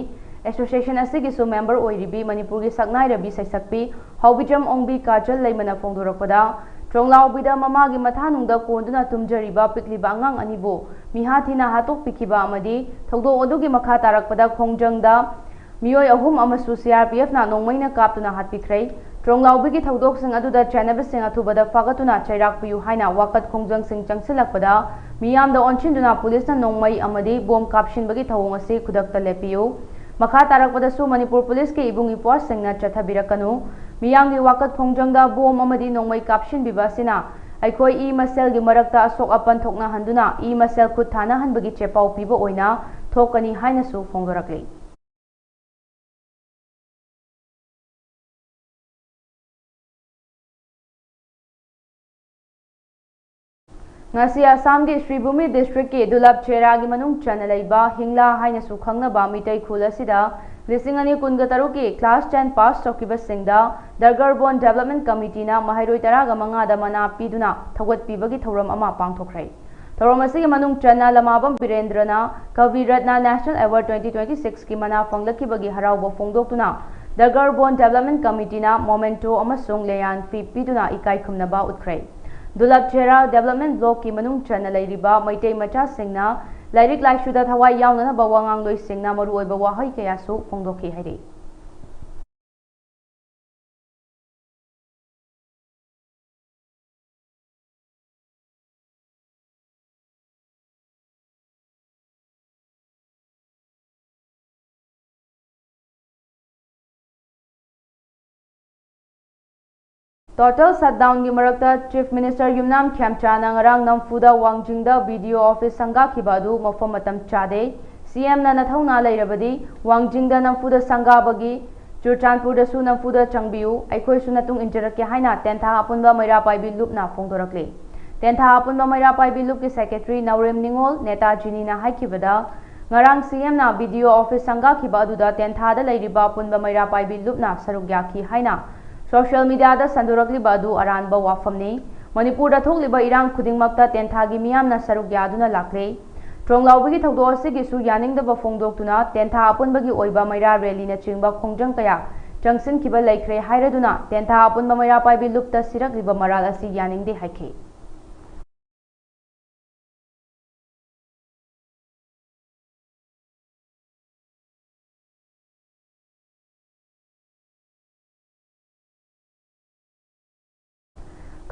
association ꯑꯁꯤꯒꯤꯁꯨ member ꯑꯣꯏꯔꯤꯕꯤ ꯃꯅꯤꯄꯨꯔꯒꯤ ꯁꯛꯅꯥꯏꯔꯕꯤ ꯁꯩꯁꯛꯄꯤ ꯍꯥꯎꯕꯤꯖꯝ ꯑꯣꯡꯕꯤ ꯀꯥꯖꯜ ꯂꯩꯃꯅ ꯐꯣꯡꯗꯣꯔꯛꯄꯗ, ꯇ꯭ꯔꯣꯡꯂꯥꯎꯕꯤꯗ ꯃꯃꯥꯒꯤ ꯃꯊꯥꯅꯨꯡꯗ ꯀꯣꯟꯗꯨꯅ ꯇꯨꯝꯖꯔꯤꯕ ꯄꯤꯛꯂꯤꯕ ꯑꯉꯥꯡ ꯑꯅꯤꯕꯨ ꯃꯤꯍꯥ ꯊꯤꯅ ꯍꯥꯠꯇꯣꯛꯄꯤꯈꯤꯕ ꯑꯃꯗꯤ ꯊꯧꯗꯣꯛ ꯑꯗꯨꯒꯤ ꯃꯈꯥ ꯇꯥꯔꯛꯄꯗ ꯈꯣꯡꯖꯪꯗ ꯃꯤꯑꯣꯏ ꯑꯍꯨꯝ ꯑꯃꯁꯨ C R P Fꯅ ꯅꯣꯡꯃꯩꯅ ꯀꯥꯞꯇꯨꯅ ꯍꯥꯠꯄꯤꯈ꯭ꯔꯦ꯫ ꯇ꯭ꯔꯣꯡꯂꯥꯎꯕꯤꯒꯤ ꯊꯧꯗꯣꯛꯁꯤꯡ ꯑꯗꯨꯗ ꯆꯦꯟꯅꯕꯁꯤꯡ ꯑꯊꯨꯕꯗ ꯐꯥꯒꯠꯇꯨꯅ ꯆꯩꯔꯥꯛ ꯄꯤꯌꯨ ꯍꯥꯏꯅ ꯋꯥꯀꯠ ꯈꯣꯡꯖꯪꯁꯤꯡ ꯆꯪꯁꯤꯜꯂꯛꯄꯗ, ꯃꯤꯌꯥꯝꯗ ꯑꯣꯟꯁꯤꯟꯗꯨꯅ ꯄꯨꯂꯤꯁꯅ ꯅꯣꯡꯃꯩ ꯑꯃꯗꯤ ꯕꯣꯝ ꯀꯥꯞꯁꯤꯟꯕꯒꯤ ꯊꯧꯑꯣꯡ ꯑꯁꯤ ꯈꯨꯗꯛꯇ ꯂꯦꯞꯄꯤꯌꯨ꯫ ꯃꯈꯥ ꯇꯥꯔꯛꯄꯗꯁꯨ ꯃꯅꯤꯄꯨꯔ ꯄꯨꯂꯤꯁꯀꯤ ꯏꯕꯨꯡ ꯏꯄ꯭ꯋꯥꯁꯤꯡꯅ ꯆꯠꯊꯕꯤꯔꯛꯀꯅꯨ꯫ ꯃꯤꯌꯥꯝꯒꯤ ꯋꯥꯀꯠ ꯈꯣꯡꯖꯪꯗ ꯕꯣꯝ ꯑꯃꯗꯤ ꯅꯣꯡꯃꯩ ꯀꯥꯞꯁꯤꯟꯕꯤꯕ ꯑꯁꯤꯅ ꯑꯩꯈꯣꯏ ꯏ ꯃꯁꯦꯜꯒꯤ ꯃꯔꯛꯇ ꯑꯁꯣꯛ ꯑꯄꯟ ꯊꯣꯛꯅꯍꯟꯗꯨꯅ ꯏ ꯃꯁꯦꯜ ꯈꯨꯠ ꯊꯥꯅꯍꯟꯕꯒꯤ ꯆꯦꯄꯥꯎ ꯄꯤꯕ ꯑꯣꯏꯅ ꯊꯣꯛꯀꯅꯤ ꯍꯥꯏꯅꯁꯨ ꯐꯣꯡꯗꯣꯔꯛꯂꯤ꯫ ꯉꯁꯤ ꯑꯁꯥꯝꯒꯤ ꯁ꯭ꯔꯤꯚꯨꯃꯤ ꯗꯤꯁꯇ꯭ꯔꯤꯛꯀꯤ ꯗꯨꯂꯥꯞ ꯆꯦꯔꯥꯒꯤ ꯃꯅꯨꯡ ꯆꯟꯅ ꯂꯩꯕ ꯍꯤꯡꯂꯥ ꯍꯥꯏꯅꯁꯨ ꯈꯪꯅꯕ ꯃꯤꯇꯩ ꯈꯨꯜ ꯑꯁꯤꯗ ꯂꯤꯁꯤꯡ ꯑꯅꯤ ꯀꯨꯟꯒ ꯇꯔꯨꯛꯀꯤ ꯀ꯭ꯂꯥꯁ ꯇꯦꯟ ꯄꯥꯁ ꯇꯧꯈꯤꯕꯁꯤꯡꯗ ꯗꯔꯒꯔꯕꯣꯟ ꯗꯦꯕꯂꯞꯃꯦꯟ ꯀꯃꯤꯇꯤꯅ ꯃꯍꯩꯔꯣꯏ ꯇꯔꯥꯒ ꯃꯉꯥꯗ ꯃꯅꯥ ꯄꯤꯗꯨꯅ ꯊꯧꯒꯠꯄꯤꯕꯒꯤ ꯊꯧꯔꯝ ꯑꯃ ꯄꯥꯡꯊꯣꯛꯈ꯭ꯔꯦ꯫ ꯊꯧꯔꯝ ꯑꯁꯤꯒꯤ ꯃꯅꯨꯡ ꯆꯟꯅ ꯂꯃꯥꯕꯝ ꯕꯤꯔꯦꯟꯗ꯭ꯔꯅ Kabi Ratna national award twenty twenty ꯁꯤꯛꯁꯀꯤ ꯃꯅꯥ ꯐꯪꯂꯛꯈꯤꯕꯒꯤ ꯍꯔꯥꯎꯕ ꯐꯣꯡꯗꯣꯛꯇꯨꯅ ꯗꯔꯒꯔꯕꯣꯟ ꯗꯦꯕꯂꯞꯃꯦꯟ ꯀꯃꯤꯇꯤꯅ ꯃꯣꯃꯦꯟꯇꯣ ꯑꯃꯁꯨꯡ ꯂꯦꯌꯥꯟ ꯐꯤ ꯄꯤꯗꯨꯅ ꯏꯀꯥꯏ ꯈꯨꯝꯅꯕ ꯎꯠꯈ꯭ꯔꯦ꯫ ꯗꯨꯂꯥꯞ ꯆꯦꯔꯥ ꯗꯦꯕꯂꯞꯃꯦꯟ ꯕ꯭ꯂꯣꯛꯀꯤ ꯃꯅꯨꯡ ꯆꯟꯅ ꯂꯩꯔꯤꯕ ꯃꯩꯇꯩ ꯃꯆꯥꯁꯤꯡꯅ ꯂꯥꯏꯔꯤꯛ ꯂꯥꯏꯁꯨꯗ ꯊꯋꯥꯏ ꯌꯥꯎꯅꯅꯕ ꯋꯥꯉꯥꯡꯂꯣꯏꯁꯤꯡꯅ ꯃꯔꯨꯑꯣꯏꯕ ꯋꯥꯍꯩ ꯀꯌꯥꯁꯨ ꯐꯣꯡꯗꯣꯛꯈꯤ ꯍꯥꯏꯔꯤ꯫ ꯇꯣꯇꯦꯜ ꯁꯠꯗꯥꯎꯟꯒꯤ ꯃꯔꯛꯇ ꯆꯤꯐ ꯃꯤꯅꯤꯁꯇꯔ ꯌꯨꯝꯅꯥꯝ ꯈꯦꯝꯆꯥꯅ ꯉꯔꯥꯡ ꯅꯝꯐꯨꯗ ꯋꯥꯡꯖꯤꯡꯗ ꯕꯤ ꯗꯤ ꯑꯣ ꯑꯣꯐꯤꯁ ꯁꯪꯒꯥꯈꯤꯕ ꯑꯗꯨ ꯃꯐꯝ ꯃꯇꯝ ꯆꯥꯗꯦ꯫ ꯁꯤ ꯑꯦꯝꯅ ꯅꯊꯧꯅꯥ ꯂꯩꯔꯕꯗꯤ ꯋꯥꯡꯖꯤꯡꯗ ꯅꯝꯐꯨꯗ ꯁꯪꯒꯥꯕꯒꯤ ꯆꯨꯔꯆꯥꯟꯄꯨꯔꯗꯁꯨ ꯅꯝꯐꯨꯗ ꯆꯪꯕꯤꯌꯨ, ꯑꯩꯈꯣꯏꯁꯨ ꯃꯇꯨꯡ ꯏꯟꯖꯔꯛꯀꯦ ꯍꯥꯏꯅ ꯇꯦꯟꯊꯥ ꯑꯄꯨꯟꯕ ꯃꯩꯔꯥ ꯄꯥꯏꯕꯤ ꯂꯨꯞꯅ ꯐꯣꯡꯗꯣꯔꯛꯂꯤ꯫ ꯇꯦꯟꯊꯥ ꯑꯄꯨꯟꯕ ꯃꯩꯔꯥ ꯄꯥꯏꯕꯤ ꯂꯨꯞꯀꯤ ꯁꯦꯀ꯭ꯔꯦꯇꯔꯤ ꯅꯥꯎꯔꯦꯝ ꯅꯤꯉꯣꯜ ꯅꯦꯇꯥꯖꯤꯅꯤꯅ ꯍꯥꯏꯈꯤꯕꯗ, ꯉꯔꯥꯡ ꯁꯤ ꯑꯦꯝꯅ ꯕꯤ ꯗꯤ ꯑꯣ ꯑꯣꯐꯤꯁ ꯁꯪꯒꯥꯈꯤꯕ ꯑꯗꯨꯗ ꯇꯦꯟꯊꯥꯗ ꯂꯩꯔꯤꯕ ꯑꯄꯨꯟꯕ ꯃꯩꯔꯥ ꯄꯥꯏꯕꯤ ꯂꯨꯞꯅ ꯁꯔꯨꯛ ꯌꯥꯈꯤ ꯍꯥꯏꯅ ꯁꯣꯁꯤꯌꯦꯜ ꯃꯤꯗꯤꯌꯥꯗ ꯁꯟꯗꯣꯔꯛꯂꯤꯕ ꯑꯗꯨ ꯑꯔꯥꯟꯕ ꯋꯥꯐꯝꯅꯤ꯫ ꯃꯅꯤꯄꯨꯔꯗ ꯊꯣꯛꯂꯤꯕ ꯏꯔꯥꯡ ꯈꯨꯗꯤꯡꯃꯛꯇ ꯇꯦꯟꯊꯥꯒꯤ ꯃꯤꯌꯥꯝꯅ ꯁꯔꯨꯛ ꯌꯥꯗꯨꯅ ꯂꯥꯛꯂꯦ꯫ ꯇ꯭ꯔꯣꯡꯂꯥꯎꯕꯤꯒꯤ ꯊꯧꯗꯣꯛ ꯑꯁꯤꯒꯤꯁꯨ ꯌꯥꯅꯤꯡꯗꯕ ꯐꯣꯡꯗꯣꯛꯇꯨꯅ ꯇꯦꯟꯊꯥ ꯑꯄꯨꯟꯕꯒꯤ ꯑꯣꯏꯕ ꯃꯩꯔꯥ ꯔꯦꯂꯤꯅꯆꯤꯡꯕ ꯈꯣꯡꯖꯪ ꯀꯌꯥ ꯆꯪꯁꯤꯟꯈꯤꯕ ꯂꯩꯈ꯭ꯔꯦ ꯍꯥꯏꯔꯗꯨꯅ ꯇꯦꯟꯊꯥ ꯑꯄꯨꯟꯕ ꯃꯩꯔꯥ ꯄꯥꯏꯕꯤ ꯂꯨꯞꯇ ꯁꯤꯔꯛꯂꯤꯕ ꯃꯔꯥꯜ ꯑꯁꯤ ꯌꯥꯅꯤꯡꯗꯦ ꯍꯥꯏꯈꯤ꯫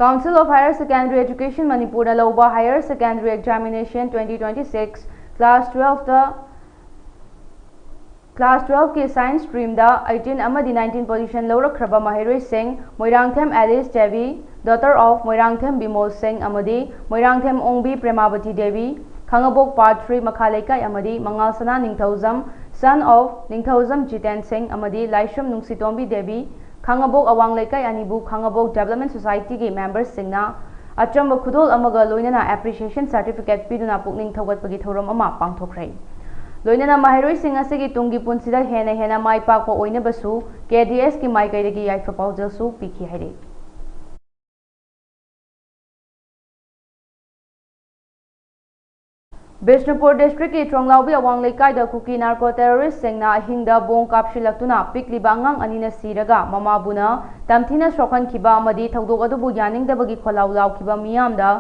Council of Higher Secondary Education ꯃꯅꯤꯄꯨꯔꯅ ꯂꯧꯕ Higher Secondary Examination twenty twenty-six class twelfth Class twelve ꯀꯤ Science stream ꯗ eighteen ꯑꯃꯗꯤ nineteen position ꯂꯧꯔꯛꯈ꯭ꯔꯕ ꯃꯍꯩꯔꯣꯏꯁꯤꯡ Moirangthem Alice Devi, daughter of Moirangthem Bimol Singh ꯑꯃꯗꯤ ꯃꯣꯏꯔꯥꯡꯊꯦꯝ ꯑꯣꯡꯕꯤ ꯄ꯭ꯔꯦꯃꯥꯕꯇꯤ ꯗꯦꯕꯤ, ꯈꯥꯉꯕꯣꯛ Part three ꯃꯈꯥ ꯂꯩꯀꯥꯏ ꯑꯃꯗꯤ ꯃꯉꯥꯜꯁꯅꯥ ꯅꯤꯡꯊꯧꯖꯝ, son of ꯅꯤꯡꯊꯧꯖꯝ ꯖꯤꯇꯦꯟ ꯁꯤꯡ ꯑꯃꯗꯤ ꯂꯥꯏꯁ꯭ꯔꯝ ꯅꯨꯡꯁꯤꯇꯣꯝꯕꯤ ꯗꯦꯕꯤ, ꯈꯥꯉꯕꯣꯛ ꯑꯋꯥꯡ ꯂꯩꯀꯥꯏ ꯑꯅꯤꯕꯨ ꯈꯥꯉꯕꯣꯛ Development Society ꯒꯤ member ꯁꯤꯡꯅ ꯑꯆꯝꯕ ꯈꯨꯗꯣꯜ ꯑꯃꯒ ꯂꯣꯏꯅꯅ appreciation certificate ꯄꯤꯗꯨꯅ ꯄꯨꯛꯅꯤꯡ ꯊꯧꯒꯠꯄꯒꯤ ꯊꯧꯔꯝ ꯑꯃ ꯄꯥꯡꯊꯣꯛꯈ꯭ꯔꯦ꯫ ꯂꯣꯏꯅꯅ ꯃꯍꯩꯔꯣꯏꯁꯤꯡ ꯑꯁꯤꯒꯤ ꯇꯨꯡꯒꯤ ꯄꯨꯟꯁꯤꯗ ꯍꯦꯟꯅ ꯍꯦꯟꯅ ꯃꯥꯏ ꯄꯥꯛꯄ ꯑꯣꯏꯅꯕꯁꯨ K D S ꯀꯤ ꯃꯥꯏꯀꯩꯗꯒꯤ ꯌꯥꯏꯐ ꯄꯥꯎꯖꯦꯜꯁꯨ ꯄꯤꯈꯤ ꯍꯥꯏꯔꯤ꯫ ꯕꯤꯁꯅꯨꯄꯨꯔ district ꯀꯤ ꯇ꯭ꯔꯣꯡꯂꯥꯎꯕꯤ ꯑꯋꯥꯡ ꯂꯩꯀꯥꯏꯗ ꯀꯨꯀꯤ narco terrorist ꯁꯤꯡꯅ ꯑꯍꯤꯡꯗ ꯕꯣꯝ ꯀꯥꯞꯁꯤꯜꯂꯛꯇꯨꯅ ꯄꯤꯛꯂꯤꯕ ꯑꯉꯥꯡ ꯑꯅꯤꯅ ꯁꯤꯔꯒ ꯃꯃꯥꯕꯨꯅ ꯇꯝꯊꯤꯅ ꯁꯣꯛꯍꯟꯈꯤꯕ ꯑꯃꯗꯤ ꯊꯧꯗꯣꯛ ꯑꯗꯨꯕꯨ ꯌꯥꯅꯤꯡꯗꯕꯒꯤ ꯈꯣꯜꯂꯥꯎ ꯂꯥꯎꯈꯤꯕ ꯃꯤꯌꯥꯝꯗ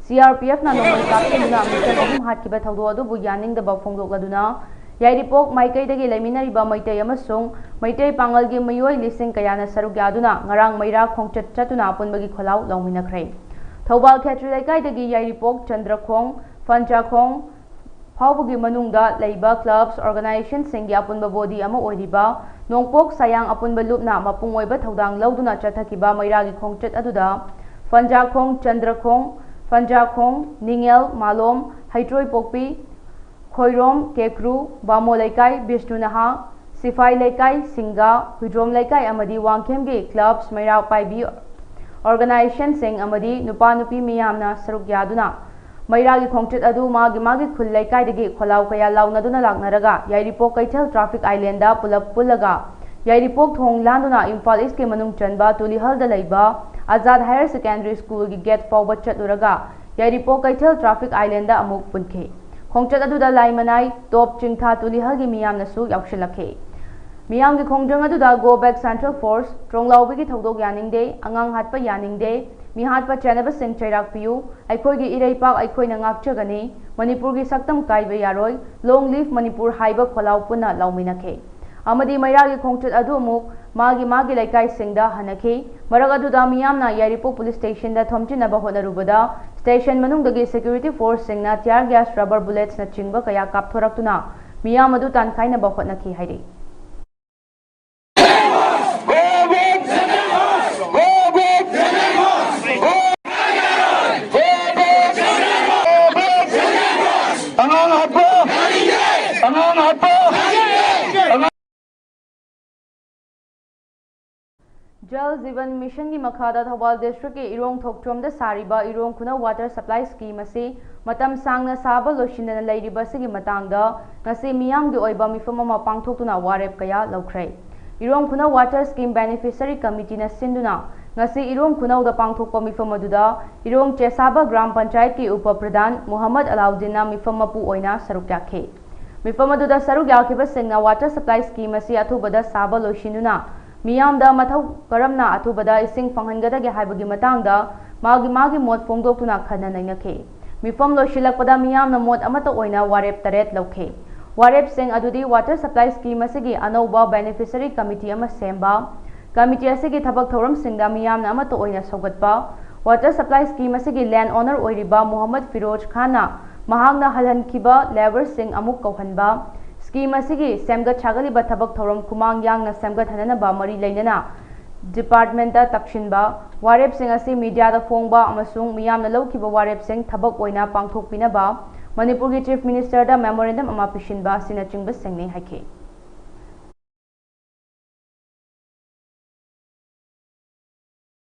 C R P F ꯅ ꯅꯣꯡꯃꯩ ꯀꯥꯞꯁꯤꯟꯗꯨꯅ ꯃꯤꯆꯝ ꯑꯍꯨꯝ ꯍꯥꯠꯈꯤꯕ ꯊꯧꯗꯣꯛ ꯑꯗꯨꯕꯨ ꯌꯥꯅꯤꯡꯗꯕ ꯐꯣꯡꯗꯣꯛꯂꯗꯨꯅ ꯌꯥꯏꯔꯤꯄꯣꯛ ꯃꯥꯏꯀꯩꯗꯒꯤ ꯂꯩꯃꯤꯟꯅꯔꯤꯕ ꯃꯩꯇꯩ ꯑꯃꯁꯨꯡ ꯃꯩꯇꯩ ꯄꯥꯉꯜꯒꯤ ꯃꯤꯑꯣꯏ ꯂꯤꯁꯤꯡ ꯀꯌꯥꯅ ꯁꯔꯨꯛ ꯌꯥꯗꯨꯅ ꯉꯔꯥꯡ ꯃꯩꯔꯥ ꯈꯣꯡꯆꯠ ꯆꯠꯇꯨꯅ ꯑꯄꯨꯟꯕꯒꯤ ꯈꯣꯜꯂꯥꯎ ꯂꯥꯎꯃꯤꯟꯅꯈ꯭ꯔꯦ꯫ ꯊꯧꯕꯥꯜ ꯈꯦꯇ꯭ꯔꯤ ꯂꯩꯀꯥꯏꯗꯒꯤ ꯌꯥꯏꯔꯤꯄꯣꯛ ꯆꯟꯗ꯭ꯔꯈꯣꯡ, ꯐꯟꯆꯥꯈꯣꯡ ꯐꯥꯎꯕꯒꯤ ꯃꯅꯨꯡꯗ ꯂꯩꯕ clubs, organization ꯁꯤꯡꯒꯤ ꯑꯄꯨꯟꯕ body ꯑꯃ ꯑꯣꯏꯔꯤꯕ ꯅꯣꯡꯄꯣꯛ ꯁꯥꯌꯥꯡ ꯑꯄꯨꯟꯕ ꯂꯨꯞꯅ ꯃꯄꯨꯡ ꯑꯣꯏꯕ ꯊꯧꯗꯥꯡ ꯂꯧꯗꯨꯅ ꯆꯠꯊꯈꯤꯕ ꯃꯩꯔꯥꯒꯤ ꯈꯣꯡꯆꯠ ꯑꯗꯨꯗ ꯐꯟꯖꯥꯈꯣꯡ ꯆꯟꯗ꯭ꯔꯈꯣꯡ, ꯐꯟꯖꯥꯈꯣꯡ, ꯅꯤꯡꯉꯦꯜ, ꯃꯥꯂꯣꯝ, ꯍꯩꯇ꯭ꯔꯣꯏꯄꯣꯛꯄꯤ, ꯈꯣꯏꯔꯣꯝ, ꯀꯦꯀ꯭ꯔꯨ, ꯕꯥꯃꯣ ꯂꯩꯀꯥꯏ, ꯕꯤꯁꯅꯨ ꯅꯍꯥ, ꯁꯤꯐꯥꯏ ꯂꯩꯀꯥꯏ, ꯁꯤꯡꯒꯥ, ꯍꯨꯏꯗ꯭ꯔꯣꯝ ꯂꯩꯀꯥꯏ ꯑꯃꯗꯤ ꯋꯥꯡꯈꯦꯝꯒꯤ clubs, ꯃꯩꯔꯥ ꯄꯥꯏꯕꯤ organization ꯁꯤꯡ ꯑꯃꯗꯤ ꯅꯨꯄꯥ ꯅꯨꯄꯤ ꯃꯤꯌꯥꯝꯅ ꯁꯔꯨꯛ ꯌꯥꯗꯨꯅ ꯃꯩꯔꯥꯒꯤ ꯈꯣꯡꯆꯠ ꯑꯗꯨ ꯃꯥꯒꯤ ꯃꯥꯒꯤ ꯈꯨꯜ ꯂꯩꯀꯥꯏꯗꯒꯤ ꯈꯣꯜꯂꯥꯎ ꯀꯌꯥ ꯂꯥꯎꯅꯗꯨꯅ ꯂꯥꯛꯅꯔꯒ ꯌꯥꯏꯔꯤꯄꯣꯛ ꯀꯩꯊꯦꯜ traffic island ꯗ ꯄꯨꯂꯞ ꯄꯨꯜꯂꯒ ꯌꯥꯏꯔꯤꯄꯣꯛ ꯊꯣꯡ ꯂꯥꯟꯗꯨꯅ ꯏꯝꯐꯥꯜ East ꯀꯤ ꯃꯅꯨꯡ ꯆꯟꯕ ꯇꯨꯂꯤꯍꯜꯗ ꯂꯩꯕ ꯑꯖꯥꯗ Higher Secondary School ꯒꯤ gate ꯐꯥꯎꯕ ꯆꯠꯂꯨꯔꯒ ꯌꯥꯏꯔꯤꯄꯣꯛ ꯀꯩꯊꯦꯜ traffic island ꯗ ꯑꯃꯨꯛ ꯄꯨꯟꯈꯤ꯫ ꯈꯣꯡꯆꯠ ꯑꯗꯨꯗ ꯂꯥꯏꯃꯅꯥꯏ, ꯇꯣꯞ ꯆꯤꯡꯊꯥ ꯇꯨꯂꯤꯍꯜꯒꯤ ꯃꯤꯌꯥꯝꯅꯁꯨ ꯌꯥꯎꯁꯤꯜꯂꯛꯈꯤ꯫ ꯃꯤꯌꯥꯝꯒꯤ ꯈꯣꯡꯖꯪ ꯑꯗꯨꯗ Go Back Central Force, ꯇ꯭ꯔꯣꯡꯂꯥꯎꯕꯤꯒꯤ ꯊꯧꯗꯣꯛ ꯌꯥꯅꯤꯡꯗꯦ, ꯑꯉꯥꯡ ꯍꯥꯠꯄ ꯌꯥꯅꯤꯡꯗꯦ, ꯃꯤꯍꯥꯠꯄ ꯆꯦꯟꯅꯕꯁꯤꯡ ꯆꯩꯔꯥꯛ ꯄꯤꯌꯨ, ꯑꯩꯈꯣꯏꯒꯤ ꯏꯔꯩꯄꯥꯛ ꯑꯩꯈꯣꯏꯅ ꯉꯥꯛꯆꯒꯅꯤ, ꯃꯅꯤꯄꯨꯔꯒꯤ ꯁꯛꯇꯝ ꯀꯥꯏꯕ ꯌꯥꯔꯣꯏ, Long Live Manipur ꯍꯥꯏꯕ ꯈꯣꯜꯂꯥꯎ ꯄꯨꯟꯅ ꯂꯥꯎꯃꯤꯟꯅꯈꯤ꯫ ꯑꯃꯗꯤ ꯃꯩꯔꯥꯒꯤ ꯈꯣꯡꯆꯠ ꯑꯗꯨ ꯑꯃꯨꯛ ꯃꯥꯒꯤ ꯃꯥꯒꯤ ꯂꯩꯀꯥꯏꯁꯤꯡꯗ ꯍꯟꯅꯈꯤ꯫ ꯃꯔꯛ ꯑꯗꯨꯗ ꯃꯤꯌꯥꯝꯅ ꯌꯥꯏꯔꯤꯄꯣꯛ police station ꯗ ꯊꯣꯝꯖꯤꯟꯅꯕ ꯍꯣꯠꯅꯔꯨꯕꯗ station ꯃꯅꯨꯡꯗꯒꯤ security force ꯁꯤꯡꯅ tear gas, rubber bullets ꯅꯆꯤꯡꯕ ꯀꯌꯥ ꯀꯥꯞꯊꯣꯔꯛꯇꯨꯅ ꯃꯤꯌꯥꯝ ꯑꯗꯨ ꯇꯥꯟꯈꯥꯏꯅꯕ ꯍꯣꯠꯅꯈꯤ ꯍꯥꯏꯔꯤ꯫ ꯑꯉꯥꯡ ꯍꯥꯠꯄ! ꯑꯉꯥꯡ ꯍꯥꯠꯄ! ꯑꯉꯥꯡ ꯖꯜ ꯖꯤꯕꯟ ꯃꯤꯁꯟꯒꯤ ꯃꯈꯥꯗ ꯊꯧꯕꯥꯜ ꯗꯤꯁꯇ꯭ꯔꯤꯛꯀꯤ ꯏꯔꯣꯡ ꯊꯣꯛꯆꯣꯝꯗ ꯁꯥꯔꯤꯕ ꯏꯔꯣꯡ ꯈꯨꯅꯧ ꯋꯥꯇꯔ ꯁꯄ꯭ꯂꯥꯏ ꯁ꯭ꯀꯤꯝ ꯑꯁꯤ ꯃꯇꯝ ꯁꯥꯡꯅ ꯁꯥꯕ ꯂꯣꯏꯁꯤꯟꯗꯅ ꯂꯩꯔꯤꯕ ꯑꯁꯤꯒꯤ ꯃꯇꯥꯡꯗ ꯉꯁꯤ ꯃꯤꯌꯥꯝꯒꯤ ꯑꯣꯏꯕ ꯃꯤꯐꯝ ꯑꯃ ꯄꯥꯡꯊꯣꯛꯇꯨꯅ ꯋꯥꯔꯦꯞ ꯀꯌꯥ ꯂꯧꯈ꯭ꯔꯦ꯫ ꯏꯔꯣꯡ ꯈꯨꯅꯧ ꯋꯥꯇꯔ ꯁ꯭ꯀꯤꯝ ꯕꯦꯅꯤꯐꯤꯁꯔꯤ ꯀꯃꯤꯇꯤꯅ ꯁꯤꯟꯗꯨꯅ ꯉꯁꯤ ꯏꯔꯣꯡ ꯈꯨꯅꯧꯗ ꯄꯥꯡꯊꯣꯛꯄ ꯃꯤꯐꯝ ꯑꯗꯨꯗ ꯏꯔꯣꯡ ꯆꯦꯁꯥꯕ ꯒ꯭ꯔꯥꯝ ꯄꯟꯆꯥꯌꯠꯀꯤ ꯎꯄ ꯄ꯭ꯔꯙꯥꯟ ꯃꯨꯍꯝꯃꯗ ꯑꯂꯥꯎꯗꯤꯟꯅ ꯃꯤꯐꯝ ꯃꯄꯨ ꯑꯣꯏꯅ ꯁꯔꯨꯛ ꯌꯥꯈꯤ꯫ ꯃꯤꯐꯝ ꯑꯗꯨꯗ ꯁꯔꯨꯛ ꯌꯥꯈꯤꯕꯁꯤꯡꯅ ꯋꯥꯇꯔ ꯁꯄ꯭ꯂꯥꯏ ꯁ꯭ꯀꯤꯝ ꯑꯁꯤ ꯑꯊꯨꯕꯗ ꯁꯥꯕ ꯂꯣꯏꯁꯤꯟꯗꯨꯅ ꯃꯤꯌꯥꯝꯗ ꯃꯊꯧ ꯀꯔꯝꯅ ꯑꯊꯨꯕꯗ ꯏꯁꯤꯡ ꯐꯪꯍꯟꯒꯗꯒꯦ ꯍꯥꯏꯕꯒꯤ ꯃꯇꯥꯡꯗ ꯃꯥꯒꯤ ꯃꯥꯒꯤ ꯃꯣꯠ ꯐꯣꯡꯗꯣꯛꯇꯨꯅ ꯈꯟꯅ ꯅꯩꯅꯈꯤ꯫ ꯃꯤꯐꯝ ꯂꯣꯏꯁꯤꯜꯂꯛꯄꯗ ꯃꯤꯌꯥꯝꯅ ꯃꯣꯠ ꯑꯃꯠꯇ ꯑꯣꯏꯅ ꯋꯥꯔꯦꯞ ꯇꯔꯦꯠ ꯂꯧꯈꯤ꯫ ꯋꯥꯔꯦꯞꯁꯤꯡ ꯑꯗꯨꯗꯤ ꯋꯥꯇꯔ ꯁꯄ꯭ꯂꯥꯏ ꯁ꯭ꯀꯤꯝ ꯑꯁꯤꯒꯤ ꯑꯅꯧꯕ ꯕꯦꯅꯤꯐꯤꯁꯔꯤ ꯀꯃꯤꯇꯤ ꯑꯃ ꯁꯦꯝꯕ, ꯀꯃꯤꯇꯤ ꯑꯁꯤꯒꯤ ꯊꯕꯛ ꯊꯧꯔꯝꯁꯤꯡꯗ ꯃꯤꯌꯥꯝꯅ ꯑꯃꯠꯇ ꯑꯣꯏꯅ ꯁꯧꯒꯠꯄ, ꯋꯥꯇꯔ ꯁꯄ꯭ꯂꯥꯏ ꯁ꯭ꯀꯤꯝ ꯑꯁꯤꯒꯤ ꯂꯦꯟ ꯑꯣꯅꯔ ꯑꯣꯏꯔꯤꯕ ꯃꯨꯍꯝꯃꯗ ꯐꯤꯔꯣꯖ ꯈꯥꯟꯅ ꯃꯍꯥꯛꯅ ꯍꯜꯍꯟꯈꯤꯕ ꯂꯦꯕꯔꯁꯤꯡ ꯑꯃꯨꯛ ꯀꯧꯍꯟꯕ, ꯁ꯭ꯀꯤꯝ ꯑꯁꯤꯒꯤ ꯁꯦꯝꯒꯠ ꯁꯥꯒꯠꯂꯤꯕ ꯊꯕꯛ ꯊꯧꯔꯝ ꯈꯨꯃꯥꯡ ꯌꯥꯡꯅ ꯁꯦꯝꯒꯠꯍꯟꯅꯅꯕ ꯃꯔꯤ ꯂꯩꯅꯅ ꯗꯤꯄꯥꯔꯠꯃꯦꯟꯇ ꯇꯛꯁꯤꯟꯕ, ꯋꯥꯔꯦꯞꯁꯤꯡ ꯑꯁꯤ ꯃꯤꯗꯤꯌꯥꯗ ꯐꯣꯡꯕ ꯑꯃꯁꯨꯡ ꯃꯤꯌꯥꯝꯅ ꯂꯧꯈꯤꯕ ꯋꯥꯔꯦꯞꯁꯤꯡ ꯊꯕꯛ ꯑꯣꯏꯅ ꯄꯥꯡꯊꯣꯛꯄꯤꯅꯕ ꯃꯅꯤꯄꯨꯔꯒꯤ ꯆꯤꯐ ꯃꯤꯅꯤꯁꯇꯔꯗ ꯃꯦꯃꯣꯔꯦꯟꯗꯝ ꯑꯃ ꯄꯤꯁꯤꯟꯕ ꯑꯁꯤꯅꯆꯤꯡꯕꯁꯤꯡꯅꯤ ꯍꯥꯏꯈꯤ꯫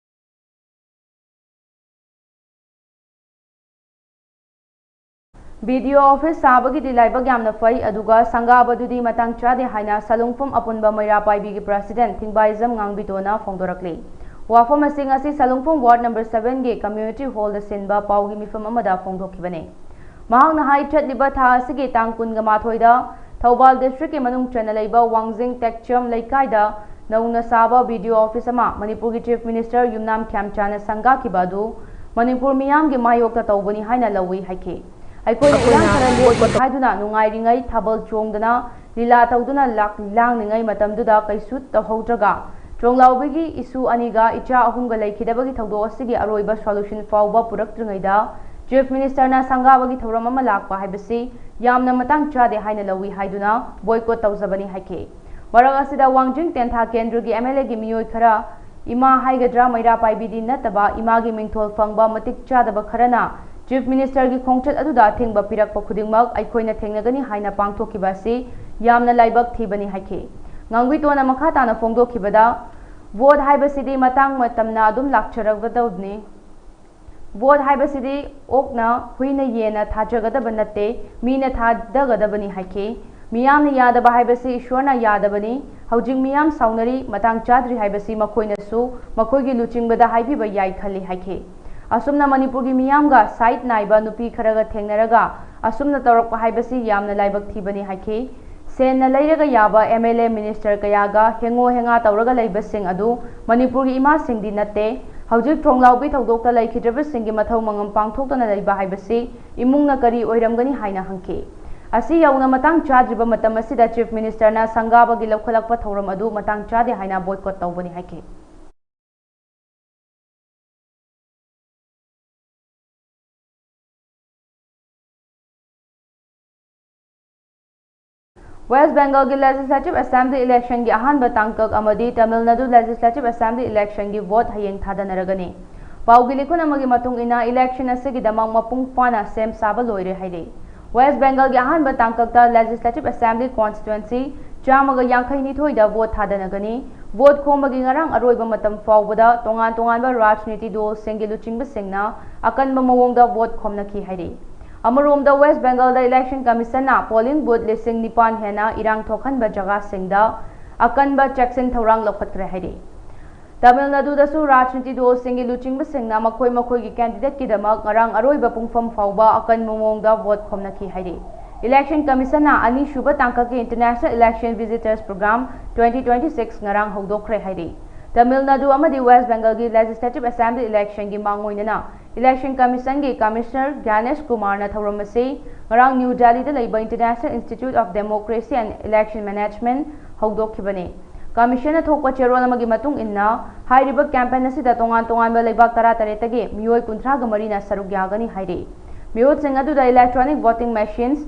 ꯕꯤ ꯗꯤ ꯑꯣ ꯑꯣꯐꯤꯁ ꯁꯥꯕꯒꯤꯗꯤ ꯂꯥꯏꯕꯛ ꯌꯥꯝꯅ ꯐꯩ, ꯑꯗꯨꯒ ꯁꯪꯒꯥꯕꯗꯨꯗꯤ ꯃꯇꯥꯡ ꯆꯥꯗꯦ ꯍꯥꯏꯅ ꯁꯂꯨꯡꯐꯝ ꯑꯄꯨꯟꯕ ꯃꯩꯔꯥ ꯄꯥꯏꯕꯤꯒꯤ ꯄ꯭ꯔꯁꯤꯗꯦꯟꯠ ꯊꯤꯡꯕꯥꯏꯖꯝ ꯉꯥꯡꯕꯤꯇꯣꯅ ꯐꯣꯡꯗꯣꯔꯛꯂꯤ꯫ ꯋꯥꯐꯝ ꯑꯁꯤ ꯉꯁꯤ ꯁꯂꯨꯡꯐꯝ ꯋꯥꯔꯗ ꯅꯝꯕꯔ ꯁꯚꯦꯟꯒꯤ ꯀꯝꯃ꯭ꯌꯨꯅꯤꯇꯤ ꯍꯣꯜꯗ ꯁꯤꯟꯕ ꯄꯥꯎꯒꯤ ꯃꯤꯐꯝ ꯑꯃꯗ ꯐꯣꯡꯗꯣꯛꯈꯤꯕꯅꯤ꯫ ꯃꯍꯥꯛꯅ ꯍꯥꯏ, ꯆꯠꯂꯤꯕ ꯊꯥ ꯑꯁꯤꯒꯤ ꯇꯥꯡ ꯀꯨꯟꯒ ꯃꯥꯊꯣꯏꯗ ꯊꯧꯕꯥꯜ ꯗꯤꯁꯇ꯭ꯔꯤꯛꯀꯤ ꯃꯅꯨꯡ ꯆꯟꯅ ꯂꯩꯕ ꯋꯥꯡꯖꯤꯡ ꯇꯦꯛꯆꯝ ꯂꯩꯀꯥꯏꯗ ꯅꯧꯅ ꯁꯥꯕ ꯕꯤ ꯗꯤ ꯑꯣ ꯑꯣꯐꯤꯁ ꯑꯃ ꯃꯅꯤꯄꯨꯔꯒꯤ ꯆꯤꯐ ꯃꯤꯅꯤꯁꯇꯔ ꯌꯨꯝꯅꯥꯝ ꯈ꯭ꯌꯥꯝꯆꯥꯅ ꯁꯪꯒꯥꯈꯤꯕ ꯑꯗꯨ ꯃꯅꯤꯄꯨꯔ ꯃꯤꯌꯥꯝꯒꯤ ꯃꯥꯌꯣꯛꯇ ꯇꯧꯕꯅꯤ ꯍꯥꯏꯅ ꯂꯧꯏ ꯍꯥꯏꯈꯤ꯫ ꯑꯩꯈꯣꯏꯅ ꯏꯔꯥꯡ ꯈꯔ ꯂꯦꯞꯄꯤ ꯍꯥꯏꯗꯨꯅ ꯅꯨꯡꯉꯥꯏꯔꯤꯉꯩ ꯊꯥꯕꯜ ꯆꯣꯡꯗꯅ ꯂꯤꯂꯥ ꯇꯧꯗꯨꯅ ꯂꯥꯛ-, ꯂꯥꯡꯂꯤꯉꯩ ꯃꯇꯝꯗꯨꯗ ꯀꯩꯁꯨ ꯇꯧꯍꯧꯗ꯭ꯔꯒ ꯇ꯭ꯔꯣꯡꯂꯥꯎꯕꯤꯒꯤ ꯏꯁꯨ ꯑꯅꯤꯒ ꯏꯆꯥ ꯑꯍꯨꯝꯒ ꯂꯩꯈꯤꯗꯕꯒꯤ ꯊꯧꯗꯣꯛ ꯑꯁꯤꯒꯤ ꯑꯔꯣꯏꯕ ꯁꯣꯂꯨꯁꯟ ꯐꯥꯎꯕ ꯄꯨꯔꯛꯇ꯭ꯔꯤꯉꯩꯗ ꯆꯤꯐ ꯃꯤꯅꯤꯁꯇꯔꯅ ꯁꯪꯒꯥꯕꯒꯤ ꯊꯧꯔꯝ ꯑꯃ ꯂꯥꯛꯄ ꯍꯥꯏꯕꯁꯤ ꯌꯥꯝꯅ ꯃꯇꯥꯡ ꯆꯥꯗꯦ ꯍꯥꯏꯅ ꯂꯧꯏ ꯍꯥꯏꯗꯨꯅ boycott ꯇꯧꯖꯕꯅꯤ ꯍꯥꯏꯈꯤ꯫ ꯃꯔꯛ ꯑꯁꯤꯗ ꯋꯥꯡꯖꯤꯡ ꯇꯦꯟꯊꯥ ꯀꯦꯟꯗ꯭ꯔꯒꯤ MLAꯒꯤ ꯃꯤꯑꯣꯏ ꯈꯔ ꯏꯃꯥ ꯍꯥꯏꯒꯗ꯭ꯔꯥ ꯃꯩꯔꯥ ꯄꯥꯏꯕꯤꯗꯤ ꯅꯠꯇꯕ ꯏꯃꯥꯒꯤ ꯃꯤꯡꯊꯣꯜ ꯐꯪꯕ ꯃꯇꯤꯛ ꯆꯥꯗꯕ ꯈꯔꯅ Chief Ministerꯒꯤ ꯈꯣꯡꯆꯠ ꯑꯗꯨꯗ ꯑꯊꯤꯡꯕ ꯄꯤꯔꯛꯄ ꯈꯨꯗꯤꯡꯃꯛ ꯑꯩꯈꯣꯏꯅ ꯊꯦꯡꯅꯒꯅꯤ ꯍꯥꯏꯅ ꯄꯥꯡꯊꯣꯛꯈꯤꯕ ꯑꯁꯤ ꯌꯥꯝꯅ ꯂꯥꯏꯕꯛ ꯊꯤꯕꯅꯤ ꯍꯥꯏꯈꯤ꯫ ꯉꯥꯡꯕꯤꯇꯣꯟꯅ ꯃꯈꯥ ꯇꯥꯅ ꯐꯣꯡꯗꯣꯛꯈꯤꯕꯗ, vote ꯍꯥꯏꯕꯁꯤꯗꯤ ꯃꯇꯥꯡ ꯃꯇꯝꯅ ꯑꯗꯨꯝ ꯂꯥꯛꯆꯔꯒꯗꯧꯕꯅꯤ꯫ Vote ꯍꯥꯏꯕꯁꯤꯗꯤ ꯑꯣꯛꯅ ꯍꯨꯏꯅ ꯌꯦꯟꯅ ꯊꯥꯖꯒꯗꯕ ꯅꯠꯇꯦ, ꯃꯤꯅ ꯊꯥꯗꯒꯗꯕꯅꯤ ꯍꯥꯏꯈꯤ꯫ ꯃꯤꯌꯥꯝꯅ ꯌꯥꯗꯕ ꯍꯥꯏꯕꯁꯤ ꯏꯁ꯭ꯋꯔꯅ ꯌꯥꯗꯕꯅꯤ꯫ ꯍꯧꯖꯤꯛ ꯃꯤꯌꯥꯝ ꯁꯥꯎꯅꯔꯤ, ꯃꯇꯥꯡ ꯆꯥꯗ꯭ꯔꯤ ꯍꯥꯏꯕꯁꯤ ꯃꯈꯣꯏꯅꯁꯨ ꯃꯈꯣꯏꯒꯤ ꯂꯨꯆꯤꯡꯕꯗ ꯍꯥꯏꯕꯤꯕ ꯌꯥꯏ ꯈꯜꯂꯤ ꯍꯥꯏꯈꯤ꯫ ꯑꯁꯨꯝꯅ ꯃꯅꯤꯄꯨꯔꯒꯤ ꯃꯤꯌꯥꯝꯒ side ꯅꯥꯏꯕ ꯅꯨꯄꯤ ꯈꯔꯒ ꯊꯦꯡꯅꯔꯒ ꯑꯁꯨꯝꯅ ꯇꯧꯔꯛꯄ ꯍꯥꯏꯕꯁꯤ ꯌꯥꯝꯅ ꯂꯥꯏꯕꯛ ꯊꯤꯕꯅꯤ ꯍꯥꯏꯈꯤ꯫ ꯁꯦꯟꯅ ꯂꯩꯔꯒ ꯌꯥꯕ MLA minister ꯀꯌꯥꯒ ꯍꯦꯡꯉꯣ ꯍꯦꯡꯉꯥ ꯇꯧꯔꯒ ꯂꯩꯕꯁꯤꯡ ꯑꯗꯨ ꯃꯅꯤꯄꯨꯔꯒꯤ ꯏꯃꯥꯁꯤꯡꯗꯤ ꯅꯠꯇꯦ꯫ ꯍꯧꯖꯤꯛ ꯊꯣꯡꯂꯥꯎꯕꯤ ꯊꯧꯗꯣꯛꯇ ꯂꯩꯈꯤꯗ꯭ꯔꯕꯁꯤꯡꯒꯤ ꯃꯊꯧ ꯃꯉꯝ ꯄꯥꯡꯊꯣꯛꯇꯅ ꯂꯩꯕ ꯍꯥꯏꯕꯁꯤ ꯏꯃꯨꯡꯅ ꯀꯔꯤ ꯑꯣꯏꯔꯝꯒꯅꯤ ꯍꯥꯏꯅ ꯍꯪꯈꯤ꯫ ꯑꯁꯤ ꯌꯧꯅ ꯃꯇꯥꯡ ꯆꯥꯗ꯭ꯔꯤꯕ ꯃꯇꯝ ꯑꯁꯤꯗ Chief Ministerꯅ ꯁꯪꯒꯥꯕꯒꯤ ꯂꯧꯈꯠꯂꯛꯄ ꯊꯧꯔꯝ ꯑꯗꯨ ꯃꯇꯥꯡ ꯆꯥꯗꯦ ꯍꯥꯏꯅ boycott ꯇꯧꯕꯅꯤ ꯍꯥꯏꯈꯤ꯫ West Bengalꯒꯤ Legislative Assembly electionꯒꯤ ꯑꯍꯥꯟꯕ ꯇꯥꯡꯀꯛ ꯑꯃꯗꯤ Tamil Nadu Legislative Assembly electionꯒꯤ vote ꯍꯌꯦꯡ ꯊꯥꯗꯅꯔꯒꯅꯤ꯫ ꯄꯥꯎꯒꯤ ꯂꯤꯈꯨꯟ ꯑꯃꯒꯤ ꯃꯇꯨꯡ ꯏꯟꯅ, election ꯑꯁꯤꯒꯤꯗꯃꯛ ꯃꯄꯨꯡ ꯐꯥꯅ ꯁꯦꯝ ꯁꯥꯕ ꯂꯣꯏꯔꯦ ꯍꯥꯏꯔꯤ꯫ West Bengalꯒꯤ ꯑꯍꯥꯟꯕ ꯇꯥꯡꯀꯛꯇ Legislative Assembly constituency ꯆꯥꯝꯃꯒ ꯌꯥꯡꯈꯩ ꯅꯤꯊꯣꯏꯗ vote ꯊꯥꯗꯅꯒꯅꯤ꯫ Vote ꯈꯣꯝꯕꯒꯤ ꯉꯔꯥꯡ ꯑꯔꯣꯏꯕ ꯃꯇꯝ ꯐꯥꯎꯕꯗ ꯇꯣꯉꯥꯟ ꯇꯣꯉꯥꯟꯕ ꯔꯥꯖꯅꯤꯇꯤ ꯗꯣꯜꯁꯤꯡꯒꯤ ꯂꯨꯆꯤꯡꯕꯁꯤꯡꯅ ꯑꯀꯟꯕ ꯃꯑꯣꯡꯗ vote ꯈꯣꯝꯅꯈꯤ ꯍꯥꯏꯔꯤ꯫ ꯑꯃꯔꯣꯝꯗ, West Bengalꯗ Election Commissionꯅ polling booth ꯂꯤꯁꯤꯡ ꯅꯤꯄꯥꯟ ꯍꯦꯟꯅ ꯏꯔꯥꯡ ꯊꯣꯛꯍꯟꯕ ꯖꯒꯥꯁꯤꯡꯗ ꯑꯀꯟꯕ ꯆꯦꯛꯁꯤꯟ ꯊꯧꯔꯥꯡ ꯂꯧꯈꯠꯈ꯭ꯔꯦ ꯍꯥꯏꯔꯤ꯫ ꯇꯥꯃꯤꯜ ꯅꯥꯗꯨꯗꯁꯨ ꯔꯥꯖꯅꯤꯇꯤ ꯗꯣꯜꯁꯤꯡꯒꯤ ꯂꯨꯆꯤꯡꯕꯁꯤꯡꯅ ꯃꯈꯣꯏ ꯃꯈꯣꯏꯒꯤ candidateꯀꯤꯗꯃꯛ ꯉꯔꯥꯡ ꯑꯔꯣꯏꯕ ꯄꯨꯡꯐꯝ ꯐꯥꯎꯕ ꯑꯀꯟꯕ ꯃꯑꯣꯡꯗ vote ꯈꯣꯝꯅꯈꯤ ꯍꯥꯏꯔꯤ꯫ Election Commissionꯅ ꯑꯅꯤꯁꯨꯕ ꯇꯥꯡꯀꯛꯀꯤ International Election Visitors Program twenty twenty-six ꯉꯔꯥꯡ ꯍꯧꯗꯣꯛꯈ꯭ꯔꯦ ꯍꯥꯏꯔꯤ꯫ ꯇꯥꯃꯤꯜ ꯅꯥꯗꯨ ꯑꯃꯗꯤ West Bengalꯒꯤ Legislative Assembly electionꯒꯤ ꯃꯥꯡꯑꯣꯏꯅꯅ Election Commissionꯒꯤ Commissioner ꯒ꯭ꯌꯥꯅꯦꯁ ꯀꯨꯃꯥꯔꯅ ꯊꯧꯔꯝ ꯑꯁꯤ ꯉꯔꯥꯡ ꯅ꯭ꯌꯨ ꯗꯦꯜꯂꯤꯗ ꯂꯩꯕ International Institute of Democracy and Election Management ꯍꯧꯗꯣꯛꯈꯤꯕꯅꯤ꯫ Commissionꯅ ꯊꯣꯛꯄ ꯆꯦꯔꯣꯜ ꯑꯃꯒꯤ ꯃꯇꯨꯡ ꯏꯟꯅ, ꯍꯥꯏꯔꯤꯕ campaign ꯑꯁꯤꯗ ꯇꯣꯉꯥꯟ ꯇꯣꯉꯥꯟꯕ ꯂꯩꯕꯥꯛ ꯇꯔꯥꯇꯔꯦꯠꯇꯒꯤ ꯃꯤꯑꯣꯏ ꯀꯨꯟꯊ꯭ꯔꯥꯒ ꯃꯔꯤꯅ ꯁꯔꯨꯛ ꯌꯥꯒꯅꯤ ꯍꯥꯏꯔꯤ꯫ ꯃꯤꯍꯨꯠꯁꯤꯡ ꯑꯗꯨꯗ electronic voting machines,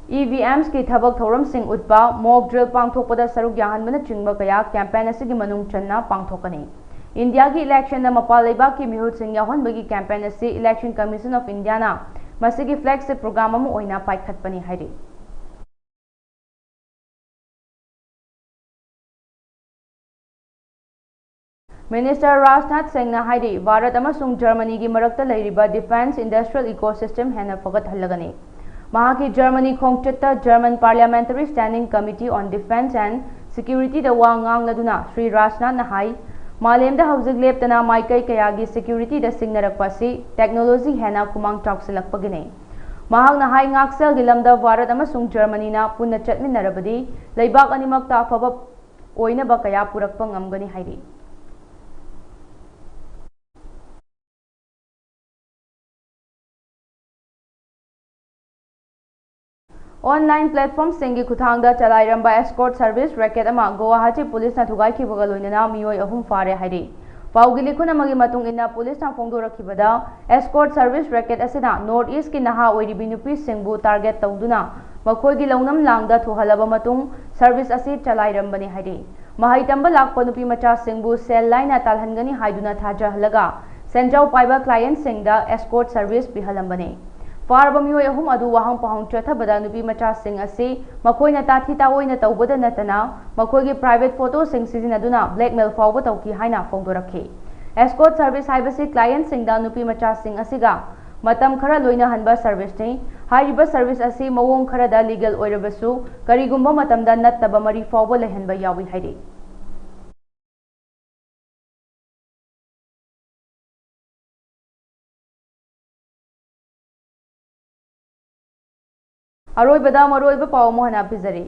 E V Ms ꯀꯤ ꯊꯕꯛ ꯊꯧꯔꯝꯁꯤꯡ ꯎꯠꯄ, mock drill ꯄꯥꯡꯊꯣꯛꯄꯗ ꯁꯔꯨꯛ ꯌꯥꯍꯟꯕꯅꯆꯤꯡꯕ ꯀꯌꯥ campaign ꯑꯁꯤꯒꯤ ꯃꯅꯨꯡ ꯆꯟꯅ ꯄꯥꯡꯊꯣꯛꯀꯅꯤ꯫ ꯏꯟꯗꯤꯌꯥꯒꯤ election ꯗ ꯃꯄꯥꯟ ꯂꯩꯕꯥꯛꯀꯤ ꯃꯤꯍꯨꯠꯁꯤꯡ ꯌꯥꯎꯍꯟꯕꯒꯤ campaign ꯑꯁꯤ Election Commission of India ꯅ ꯃꯁꯤꯒꯤ flagship program ꯑꯃ ꯑꯣꯏꯅ ꯄꯥꯏꯈꯠꯄꯅꯤ ꯍꯥꯏꯔꯤ꯫ Minister ꯔꯥꯖꯅꯥꯊ ꯁꯤꯡꯅ ꯍꯥꯏꯔꯤ, ꯚꯥꯔꯠ ꯑꯃꯁꯨꯡ ꯖꯔꯃꯅꯤꯒꯤ ꯃꯔꯛꯇ ꯂꯩꯔꯤꯕ defence industrial ecosystem ꯍꯦꯟꯅ ꯐꯒꯠꯍꯜꯂꯒꯅꯤ꯫ ꯃꯍꯥꯛꯀꯤ ꯖꯔꯃꯅꯤ ꯈꯣꯡꯆꯠꯇ German Parliamentary Standing Committee on Defence and Security ꯗ ꯋꯥ ꯉꯥꯡꯂꯗꯨꯅ ꯁ꯭ꯔꯤ ꯔꯥꯖꯅꯥꯊꯅ ꯍꯥꯏ, ꯃꯥꯂꯦꯝꯗ ꯍꯧꯖꯤꯛ ꯂꯦꯞꯇꯅ ꯃꯥꯏꯀꯩ ꯀꯌꯥꯒꯤ security ꯗ ꯁꯤꯡꯅꯔꯛꯄ ꯑꯁꯤ technology ꯍꯦꯟꯅ ꯈꯨꯃꯥꯡ ꯆꯥꯎꯁꯤꯜꯂꯛꯄꯒꯤꯅꯤ꯫ ꯃꯍꯥꯛꯅ ꯍꯥꯏ, ꯉꯥꯛꯁꯦꯜꯒꯤ ꯂꯝꯗ ꯚꯥꯔꯠ ꯑꯃꯁꯨꯡ ꯖꯔꯃꯅꯤꯅ ꯄꯨꯟꯅ ꯆꯠꯃꯤꯟꯅꯔꯕꯗꯤ ꯂꯩꯕꯥꯛ ꯑꯅꯤꯃꯛꯇ ꯑꯐꯕ ꯑꯣꯏꯅꯕ ꯀꯌꯥ ꯄꯨꯔꯛꯄ ꯉꯝꯒꯅꯤ ꯍꯥꯏꯔꯤ꯫ Online platform ꯁꯤꯡꯒꯤ ꯈꯨꯠꯊꯥꯡꯗ ꯆꯂꯥꯏꯔꯝꯕ escort service racket ꯑꯃ ꯒꯨꯋꯥꯍꯥꯇꯤ ꯄꯨꯂꯤꯁꯅ ꯊꯨꯒꯥꯏꯈꯤꯕꯒ ꯂꯣꯏꯅꯅ ꯃꯤꯑꯣꯏ ꯑꯍꯨꯝ ꯐꯥꯔꯦ ꯍꯥꯏꯔꯤ꯫ ꯄꯥꯎꯒꯤ ꯂꯤꯈꯨꯟ ꯑꯃꯒꯤ ꯃꯇꯨꯡ ꯏꯟꯅ, ꯄꯨꯂꯤꯁꯅ ꯐꯣꯡꯗꯣꯔꯛꯈꯤꯕꯗ, escort service racket ꯑꯁꯤꯅ North East ꯀꯤ ꯅꯍꯥ ꯑꯣꯏꯔꯤꯕꯤ ꯅꯨꯄꯤꯁꯤꯡꯕꯨ target ꯇꯧꯗꯨꯅ ꯃꯈꯣꯏꯒꯤ ꯂꯧꯅꯝ ꯂꯥꯡꯗ ꯊꯨꯍꯜꯂꯕ ꯃꯇꯨꯡ service ꯑꯁꯤ ꯆꯂꯥꯏꯔꯝꯕꯅꯤ ꯍꯥꯏꯔꯤ꯫ ꯃꯍꯩ ꯇꯝꯕ ꯂꯥꯛꯄ ꯅꯨꯄꯤ ꯃꯆꯥꯁꯤꯡꯕꯨ ꯁꯦꯜ ꯂꯥꯏꯅ ꯇꯥꯜꯍꯟꯒꯅꯤ ꯍꯥꯏꯗꯨꯅ ꯊꯥꯖꯍꯜꯂꯒ ꯁꯦꯟꯖꯥꯎ ꯄꯥꯏꯕ client ꯁꯤꯡꯗ escort service ꯄꯤꯍꯜꯂꯝꯕꯅꯤ꯫ ꯐꯥꯔꯕ ꯃꯤꯑꯣꯏ ꯑꯍꯨꯝ ꯑꯗꯨ ꯋꯥꯍꯪ ꯄꯥꯎꯍꯪ ꯆꯠꯊꯕꯗ ꯅꯨꯄꯤ ꯃꯆꯥꯁꯤꯡ ꯑꯁꯤ ꯃꯈꯣꯏꯅ ꯇꯥꯊꯤ ꯇꯥꯑꯣꯏꯅ ꯇꯧꯕꯗ ꯅꯠꯇꯅ ꯃꯈꯣꯏꯒꯤ private photo ꯁꯤꯡ ꯁꯤꯖꯤꯟꯅꯗꯨꯅ blackmail ꯐꯥꯎꯕ ꯇꯧꯈꯤ ꯍꯥꯏꯅ ꯐꯣꯡꯗꯣꯔꯛꯈꯤ꯫ Escort service ꯍꯥꯏꯕꯁꯤ client ꯁꯤꯡꯗ ꯅꯨꯄꯤ ꯃꯆꯥꯁꯤꯡ ꯑꯁꯤꯒ ꯃꯇꯝ ꯈꯔ ꯂꯣꯏꯅꯍꯟꯕ service ꯅꯤ꯫ ꯍꯥꯏꯔꯤꯕ service ꯑꯁꯤ ꯃꯑꯣꯡ ꯈꯔꯗ legal ꯑꯣꯏꯔꯕꯁꯨ, ꯀꯔꯤꯒꯨꯝꯕ ꯃꯇꯝꯗ ꯅꯠꯇꯕ ꯃꯔꯤ ꯐꯥꯎꯕ ꯂꯩꯍꯟꯕ ꯌꯥꯎꯏ ꯍꯥꯏꯔꯤ꯫ ꯑꯔꯣꯏꯕꯗ ꯃꯔꯨꯑꯣꯏꯕ ꯄꯥꯎ ꯑꯃꯨꯛ ꯍꯟꯅ ꯄꯤꯖꯔꯤ꯫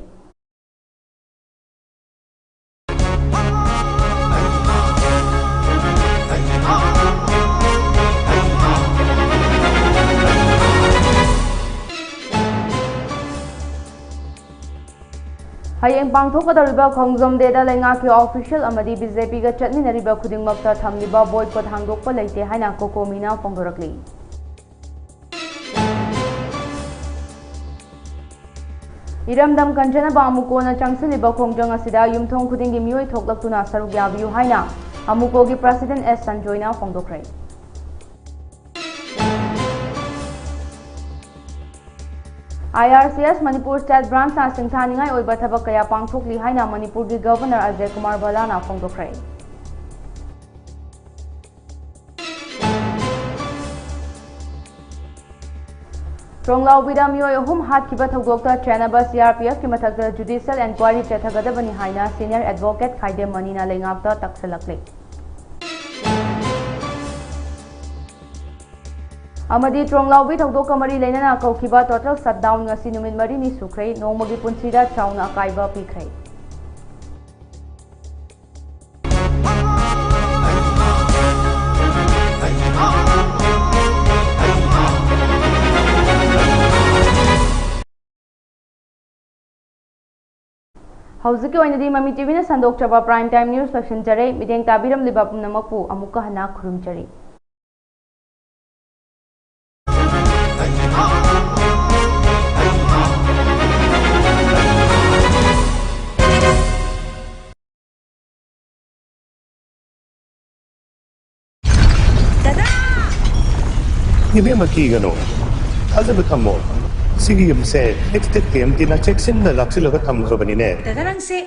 ꯍꯌꯦꯡ ꯄꯥꯡꯊꯣꯛꯀꯗꯧꯔꯤꯕ ꯈꯣꯡꯖꯣꯝ day ꯗ ꯂꯩꯉꯥꯛꯀꯤ official ꯑꯃꯗꯤ B J P ꯒ ꯆꯠꯃꯤꯟꯅꯔꯤꯕ ꯈꯨꯗꯤꯡꯃꯛꯇ ꯊꯝꯂꯤꯕ boycott ꯍꯥꯡꯗꯣꯛꯄ ꯂꯩꯇꯦ ꯍꯥꯏꯅ COCOMI ꯅ ꯐꯣꯡꯗꯣꯔꯛꯂꯤ꯫ ꯏꯔꯝꯗꯝ ꯀꯟꯖꯅꯕ ꯑꯃꯨꯀꯣꯅ ꯆꯪꯁꯤꯜꯂꯤꯕ ꯈꯣꯡꯖꯪ ꯑꯁꯤꯗ ꯌꯨꯝꯊꯣꯡ ꯈꯨꯗꯤꯡꯒꯤ ꯃꯤꯑꯣꯏ ꯊꯣꯛꯂꯛꯇꯨꯅ ꯁꯔꯨꯛ ꯌꯥꯕꯤꯌꯨ ꯍꯥꯏꯅ ꯑꯃꯨꯀꯣꯒꯤ president ꯑꯦꯁ ꯁꯟꯖꯣꯏꯅ ꯐꯣꯡꯗꯣꯛꯈ꯭ꯔꯦ꯫ ꯑꯥꯏ R C S Manipur state branchꯅ ꯁꯤꯡꯊꯥꯅꯤꯡꯉꯥꯏ ꯑꯣꯏꯕ ꯊꯕꯛ ꯀꯌꯥ ꯄꯥꯡꯊꯣꯛꯂꯤ ꯍꯥꯏꯅ ꯃꯅꯤꯄꯨꯔꯒꯤ governor ꯑꯖꯌ ꯀꯨꯃꯥꯔ ꯚꯜꯂꯥꯅ ꯐꯣꯡꯗꯣꯛꯈ꯭ꯔꯦ꯫ ꯇ꯭ꯔꯣꯡꯂꯥꯎꯕꯤꯗ ꯃꯤꯑꯣꯏ ꯑꯍꯨꯝ ꯍꯥꯠꯈꯤꯕ ꯊꯧꯗꯣꯛꯇ ꯆꯦꯟꯅꯕ C R P Fꯀꯤ ꯃꯊꯛꯇ judicial enquiry ꯆꯠꯊꯒꯗꯕꯅꯤ ꯍꯥꯏꯅ senior advocate ꯈꯥꯏꯗꯦꯝ ꯃꯅꯤꯅ ꯂꯩꯉꯥꯛꯇ ꯇꯛꯁꯤꯜꯂꯛꯂꯤ꯫ ꯑꯃꯗꯤ ꯇ꯭ꯔꯣꯡꯂꯥꯎꯕꯤ ꯊꯧꯗꯣꯛꯀ ꯃꯔꯤ ꯂꯩꯅꯅ ꯀꯧꯈꯤꯕ total shutdown ꯉꯁꯤ ꯅꯨꯃꯤꯠ ꯃꯔꯤꯅꯤ ꯁꯨꯈ꯭ꯔꯦ, ꯅꯣꯡꯃꯒꯤ ꯄꯨꯟꯁꯤꯗ ꯆꯥꯎꯅ ꯑꯀꯥꯏꯕ ꯄꯤꯈ꯭ꯔꯦ꯫ ꯍꯧꯖꯤꯛꯀꯤ ꯑꯣꯏꯅꯗꯤ ꯃꯃꯤ ꯇꯤꯚꯤꯅ ꯁꯟꯗꯣꯛꯆꯕ prime time news ꯂꯣꯏꯁꯤꯟꯖꯔꯦ꯫ ꯃꯤꯠꯌꯦꯡ ꯇꯥꯕꯤꯔꯝꯂꯤꯕ ꯄꯨꯝꯅꯃꯛꯄꯨ ꯑꯃꯨꯛꯀ ꯍꯟꯅ ꯈꯨꯔꯨꯝꯖꯔꯤ꯫ ꯏꯕꯦꯝꯃ, ꯀꯤꯒꯅꯨ, ꯊꯥꯖꯕ ꯊꯝꯃꯣ꯫ ꯁꯤꯒꯤ ꯌꯨꯝꯁꯦ Extech T M Tꯅ ꯆꯦꯛꯁꯤꯟꯅ ꯂꯥꯛꯁꯤꯜꯂꯒ ꯊꯝꯈ꯭ꯔꯕꯅꯤꯅꯦ꯫ ꯗꯗꯥ, ꯅꯪꯁꯦ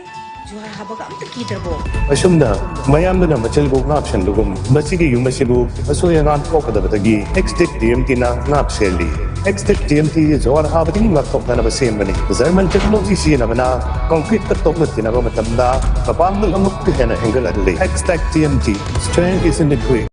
ꯖꯨꯍꯥꯔ ꯍꯥꯕꯒ ꯑꯝꯇ ꯀꯤꯗ꯭ꯔꯕꯣ? ꯑꯁꯨꯝꯅ ꯃꯌꯥꯝꯗꯨꯅ ꯃꯆꯤꯜꯕꯨ ꯉꯥꯞꯁꯟꯕꯒꯨꯝ, ꯃꯁꯤꯒꯤ ꯌꯨꯝ ꯑꯁꯤꯕꯨ ꯑꯁꯣꯏ ꯑꯉꯥꯝ ꯊꯣꯛꯀꯗꯕꯗꯒꯤ Extech T M Tꯅ ꯉꯥꯛ ꯁꯦꯜꯂꯤ꯫ Extech T M T ꯖꯨꯍꯥꯔ ꯍꯥꯕꯗꯒꯤ ꯉꯥꯛꯊꯣꯛꯅꯅꯕ ꯁꯦꯝꯕꯅꯤ꯫ German technology ꯁꯤꯖꯤꯟꯅꯕꯅ concreteꯀ ꯇꯣꯛꯅ ꯇꯤꯟꯅꯕ ꯃꯇꯝꯗ ꯃꯄꯥꯡꯒꯜ ꯑꯃꯨꯛꯀ ꯍꯦꯟꯅ ꯍꯦꯟꯒꯠꯍꯜꯂꯤ꯫ Extech T M T, strength is in the grit꯫